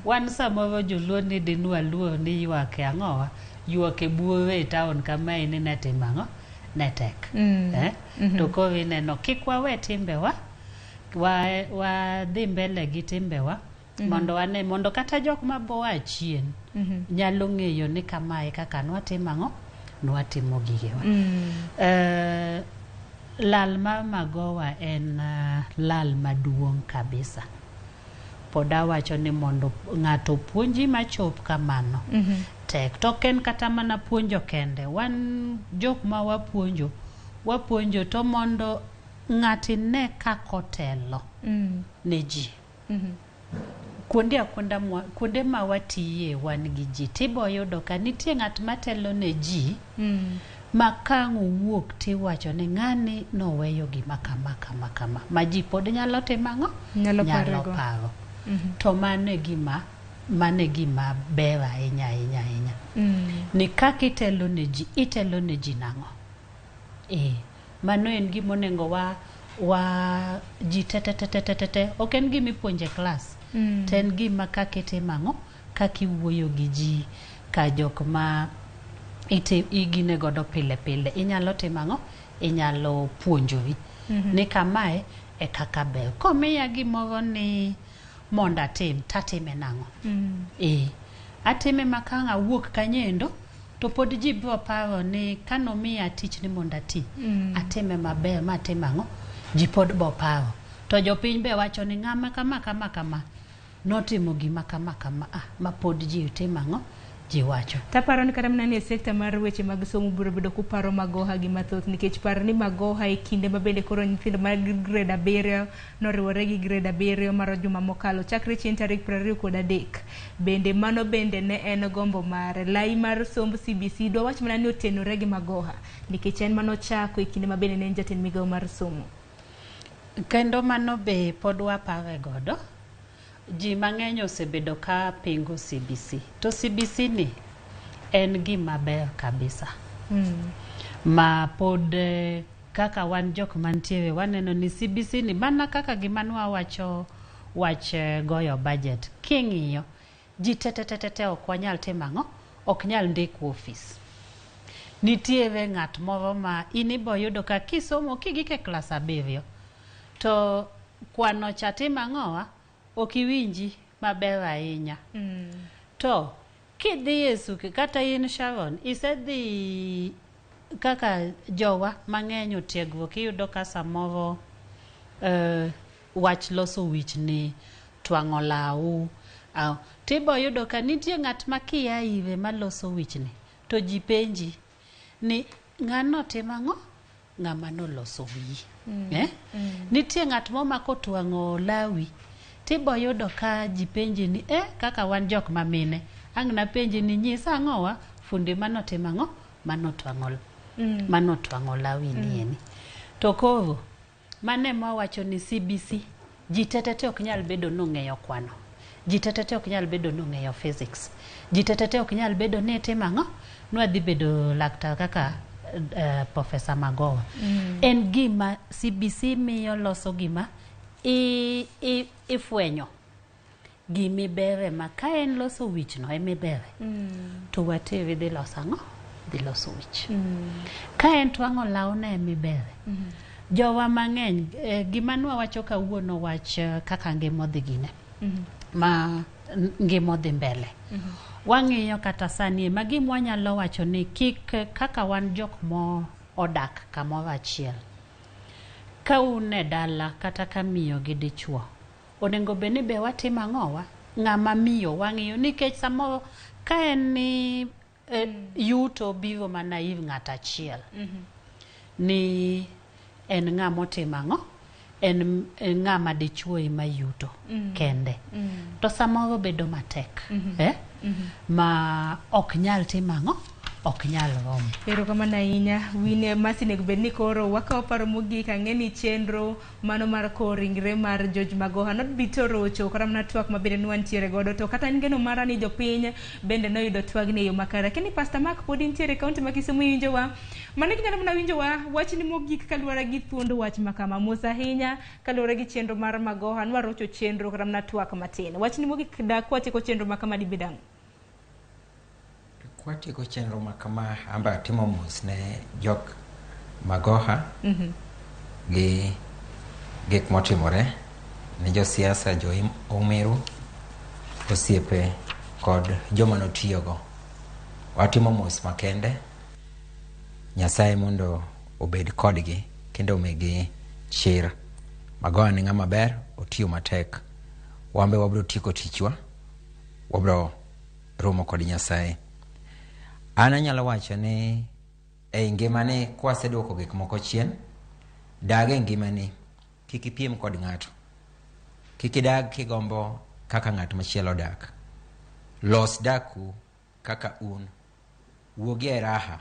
Wan samoro joluo ni dinwa luor ni ywak e ang'owa ywak e buore e town kama en ne timo ang'o ne tek. To koro ineno kik wawe timbewa wadhi mbele gi timbewa mondo wane mondo kata jok maboa chien nyalo ng'eyo ni kamae kaka nwatimo ang'o nwatimo gigewa. Lal mar Magoha en lal maduong' kabisa. Pod awacho ni mondo ng'ato puonji machop kamano tek. To ok en kata mana puonjo kende. Wan jok ma wapuonjo, wapuonjo to mondo ng'ati ne kaka otelo ne ji. Kuonde akwonda kuonde ma watiye wan gi ji tibo yudo ka nitie ng'at matelo ne ji ma ka ang' owuok tiwacho ni ng'ani noweyo gima kama kama kama ma ji pod nyalo timo ang'o Nyalo nyalo parego. paro. To mano e gima ber ahinya ahinya ahinya. Ni kaka itelo ne ji itelo ne ji nang'o. Mano en gima onego wa ji te te te te te te te ok en gima ipuonjo e klas. To en gima kaka itimo ang'o Kaka iwuoyo gi ji, ka jok ma igine godo pile pile, inyalo timo ang'o? Inyalo puonjori. Ni kamae e kaka ber. Komiya gimoro ni mondo atim, tatime nang'o? Atime ma ka ang' awuok kanyendo, to pod ji biro paro ni kanomiya tich ni mondo ati, atime maber ma atim ang'o? Ji pod bo paro. To jopiny be wacho ni ng'ama kama kama kama notimo gima kama kama, ma pod ji timo ang'o? Ji wacho. Taparo ni kata mana ni e sekta mar weche mag somo biro bedo kuparo Magoha gi mathoth, nikech par ni Magoha e kinde ma bende koro nyithindo mag grade 7 noriwore gi grade 7 mar juma mokalo chakre chieng' tarik 23. Bende mano bende ne en gombo mare. Lai mar somb CBC dwa wach mana ni otenore gi Magoha, nikech en manochako e kinde ma bende ne en jatend migawo mar somo. Kendo mano be pod wapare godo. Ji mang'eny osebedo ka pingo CBC. To CBC ni en gima ber kabisa. Ma pod kaka wan jok mantiere waneno ni CBC ni mana kaka gima nwawacho wach goyo budget. King'iyo ji te ok wanyal timo ang'o? Ok nyal ndikwa ofis. Nitiere ng'at moro ma in ibo yudo ka kisomo kigik e klas 7 to kwano cha timo ang'owa? Ok iwinji maber ahinya. To kidhi e suke kata in Sharon isedhi kaka jowa mang'eny otiegruok, iyudo ka samoro wach loso wichni, twang'o law, tibo yudo ka nitie ng'at ma kia ire maloso wichni to ji penji ni ng'ano timo ang'o? Ng'ama noloso wiyi. Nitie ng'at momako twang'o lawi tibo yudo ka ji penji ni kaka wan jok ma mine ang' napenji ni nyisa ang'owa fundi manotimo ang'o? Manotwang'o lawi ni eni. To koro mane mwawacho ni CBC ji te ok nyal bedo nong'eyo kwano, ji te ok nyal bedo nong'eyo physics, ji te ok nyal bedo ni timo ang'o? Nwadhi bedo laktar kaka Professor Magoha. En gima CBC miyo loso gima ifwenyo gimibere ma ka en loso wichno emibere to wateri dhi loso ang'o? Dhi loso wich. Ka en twang'o lawno emibere. Jowa mang'eny gima nwawacho kawuono wach kaka ngima odhi gine ma ngima odhi mbele. Wang'iyo kata sani ma gima wanyalo wacho ni kik kaka wan jok mo odak kamoro achiel. Ka un e dala kata ka miyo gi dichuo, onego bed ni be watimo ang'owa? Ng'ama miyo wang'iyo nikech samoro ka en ni yuto biro mana ir ng'at achiel ni en ng'ama otimo ang'o? En ng'ama dichuo ema yuto kende. To samoro bedo matek. Ma ok nyal timo ang'o? Ok nyal romo. Erokamano ahinya. Wine Masi onego bed ni koro wakawo paro mogik. Ang'e ni chenro mano mar kowo ringre mar George Magoha nodbi to rocho kata mana twak mabende nwantiere godo, to kata en geno mara ni jopiny bende noyudo twagni e yo makare. Akia ni Pastor Mark pod intiere e kaunti ma Kisumu iwinjowa. Mano kinyalo mana winjowa wachni mogik kaluwore gi thuond wach makama. Mos ahinya kaluwore gi chenro mar Magoha nwarocho chenro kata mana twak matin. Wachni mogik dak kwatieko chenro makama dibed ang'o? Kwatieko chenro makama, amba atimo mos ne jok Magoha gi gik motimore ne josiasa, jo Omeru, osiepe kod joma notiyogo. Watimo mos makende. Nyasaye mondo obed kodgi kendo omigi chir. Magoha ni ng'ama ber, otiyo matek. Wan be wabiro tieko tichwa, wabiro romo kod Nyasaye. An anyalo wacho ni ei ngimani kwaseduoko gik moko chien, dag e ngimani, kik ipiem kod ng'ato. Kik idag kigombo kaka ng'at machielo odak. Los daku kaka un. Wuogi e raha,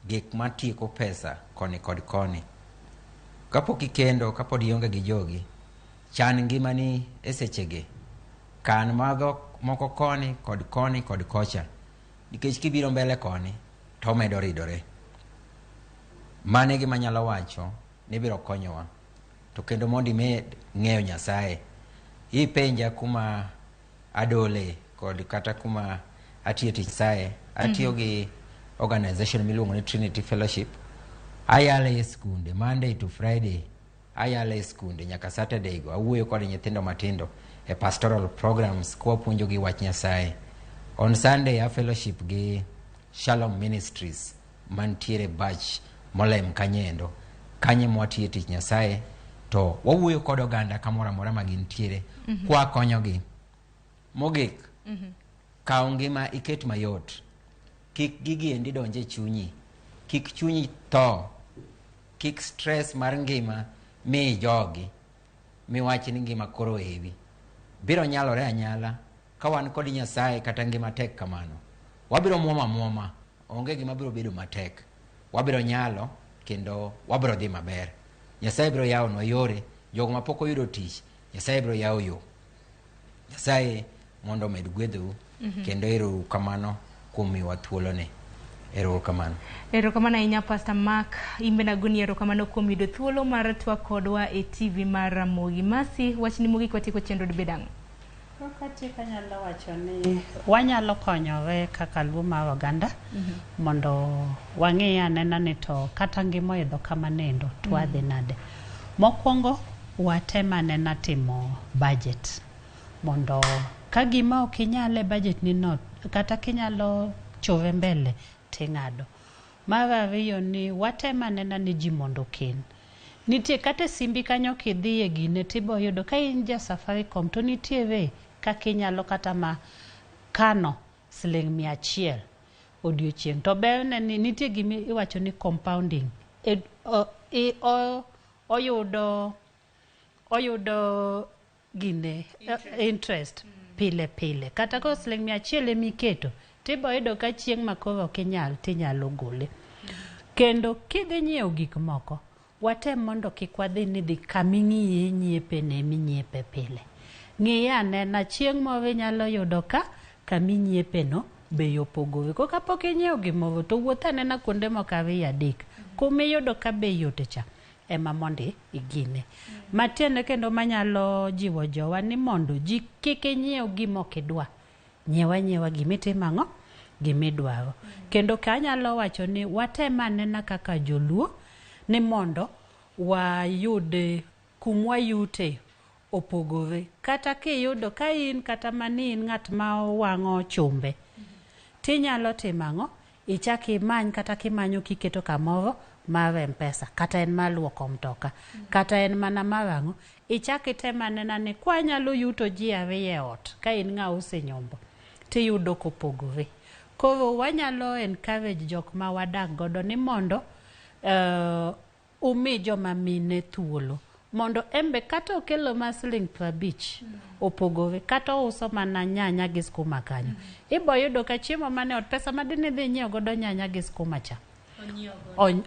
gik matieko pesa koni kod koni. Kapok ikendo, kapod ionge gi jogi, chan ngimani e sechegi. Kan mago moko koni kod koni kod kocha. Nikech kibiro mbele koni, to omedo ridore. Mano e gima anyalo wacho ni biro konyowa. To kendo mondo imed ng'eyo Nyasaye, ipenja kuma adole kod kata kuma atiyo tich Nyasaye, atiyo gi organization miluongo ni Trinity Fellowship. Ayalo e skunde Monday to Friday, ayalo e skunde nyaka Saturday go. Awuoyo kod nyithindo matindo e pastoral programs kwapuonjogi wach Nyasaye. On Sunday a fellowship gi Shalom Ministries mantiere Bach Molem kanyendo. Kanye mwatiye tich Nyasaye to wawuoyo kod oganda kamoro amora ma gintiere kwakonyogi. Mogik, kaw ngima iket mayot. Kik gigi endi donj e chunyi. Kik chunyi tho. Kik stress mar ngima mi jogi. Miwach ni ngima koro ewi. Biro nyalore anyala ka wan kod Nyasaye kata ngima tek kamano. Wabiro muoma muoma. Onge gima biro bedo matek. Wabiro nyalo kendo wabiro dhi maber. Nyasaye biro yawonwa yore. Jogo mapok oyudo tich, Nyasaye biro yawo yo. Nyasaye mondo omed gwedhou kendo ero kamano kuom miyowa thuoloni. Ero kamano. Erokamano ahinya Pastor Mark, imbe nagoni erokamano kuom yudo thuolo mar twak kodwa e TV mar Ramogi. Masi, wachni mogik watieko chenro dibed ang'o? Katieko anyalo wacho ni wanyalo konyore kaka luo mar oganda mondo wang'i anena ni to kata ngima oidho kama nendo to wadhi nade. Mokwongo watem anena timo budget mondo ka gima ok inyal e budget ni no kata kinyalo chove mbele ting'ado. Mar ariyo ni watem anena ni ji mondo oken. Nitie kata e simbi kanyo kidhiye gine tibo yudo ka in ja Safaricom to nitiere kaka inyalo kata ma kano siling 100 odiochieng'. To berne ni nitie gima iwacho ni compounding. Oyudo gine interest pile pile. Kata ko siling 100 emiketo tibo yudo ka chieng' ma koro ok inyal tinyalo gole. Kendo kidhi nyiewo gik moko, watem mondo kik wadhi ni dhi kaming'iye nyiepe ne eminyiepe pile. Ng'iye anena chieng' moro inyalo yudo ka kaminyiepe no bei opogore. Ko kapok inyiewo gimoro to wuoth anena kuonde moko 2 3 kumiyudo ka bei yote cha ema mondo igine. Matiende kendo manyalo jiwo jowa ni mondo ji kik inyiew gima ok idwa. Nyiewa nyiewa gimitimo ang'o? Gimidwaro. Kendo ka anyalo wacho ni watem anena kaka joluo ni mondo wayud kumwayute opogore. Kata kiyudo ka in kata mani in ng'at ma wang'o chumbe, tinyalo timo ang'o? Ichak imany kata kimanyo kiketo kamoro mar M-Pesa, kata en mar luoko mtoka, kata en mana mar ang'o. Ichak item anena ni kwanyalo yuto ji 2 e ot ka in ng'a osenyombo tiyudo kopogore. Koro wanyalo encourage jok ma wadak godo ni mondo umi joma mine thuolo mondo embe kata okelo ma siling 50 opogore kata ouso mana nyanya gi skuma kanyo. Ibo yudo ka chiemo mane ot pesa madine dhi nyiewo godo nyanya gi skuma cha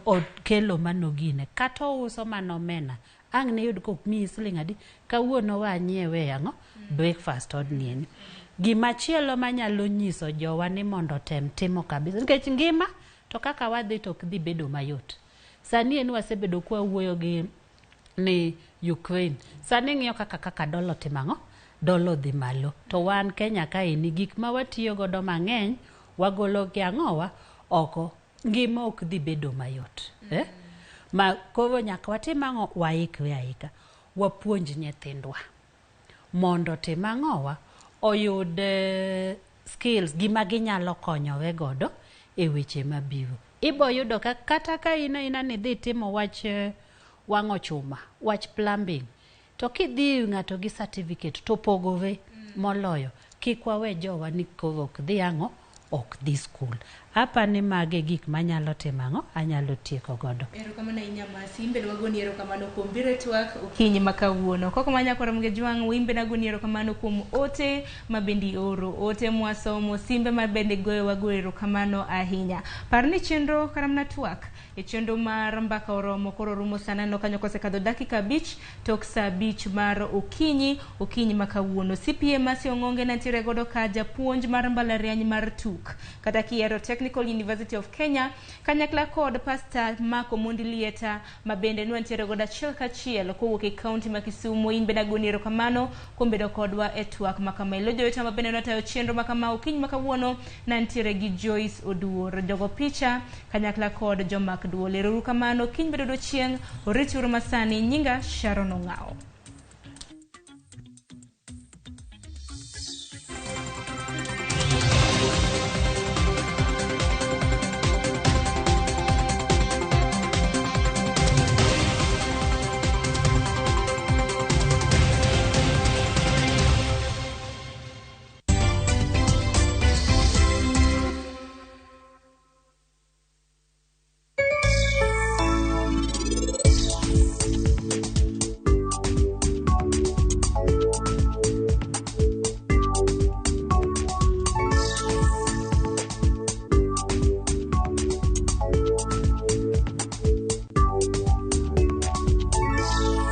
okelo mano gine kata ouso mana omena ang' ne yud kok miyi siling adi kawuono wanyiewe ang'o breakfast odnieni. Gimachielo manyalo nyiso jowa ni mondo tem timo kabisa nikech ngima to kaka wadhi to ok dhi bedo mayot. Sani en wasebedo kwa wuoyo gi ni Ukraine. Sani ng'iyo kaka dola timo ang'o? Dola dhi malo. To wan Kenya kaeni gik ma watiyo godo mang'eny wagolo gi ang'owa oko. Ngima ok dhi bedo mayot. Ma koro nyaka watim ang'o? Waikre aika. Wapuonj nyithindwa mondo tim ang'owa? Oyud skills gima ginyalo konyore godo e weche mabiro. Ibo yudo ka kata ka in aina ni dhi timo wach wang'o chuma, wach plumbing, to kidhi ng'ato gi certificate to pogore moloyo. Kik wawe jowa ni koro ok dhi ang'o? Ok dhi skul. Apa ni mage gik manyalo timo ang'o? Anyalo tieko godo. Erokamano ahinya Masi, imbe wagoni erokamano kuom biro e twak okinyi ma kawuono. Koko ma nyakwara Mgejwang', imbe nagoni erokamano kuom ote ma bende ioro, ote mwasomo, simbe ma bende goyo wago erokamano ahinya. Par ni chenro kata mana twak e chenro mar mbaka oromo koro rumo sana no kanyo kosekadho dakika 5 tok saa 5 mar okinyi, okinyi ma kawuono. CPA Masi Ong'onge nantiere godo ka japuonj mar mbalariany mar TUK. TUK, kata kihero Technical University of Kenya, kanyakla kod Pastor Mark Omondi Lieta ma bende nwantiere godo achiel kachiel kowuok e kaunti ma Kisumu. In bende agoni erokamano kuom bedo kodwa e twak ma kama. Ilo jowetena ma bende notayo chenro ma kama okinyi ma kawuono nantiere gi Joyce Oduor, jogo picha kanyakla kod jomak duol. Ero uru kamano, kiny bedo odiochieng', orituru masani. Nyinga Sharon Ong'awo.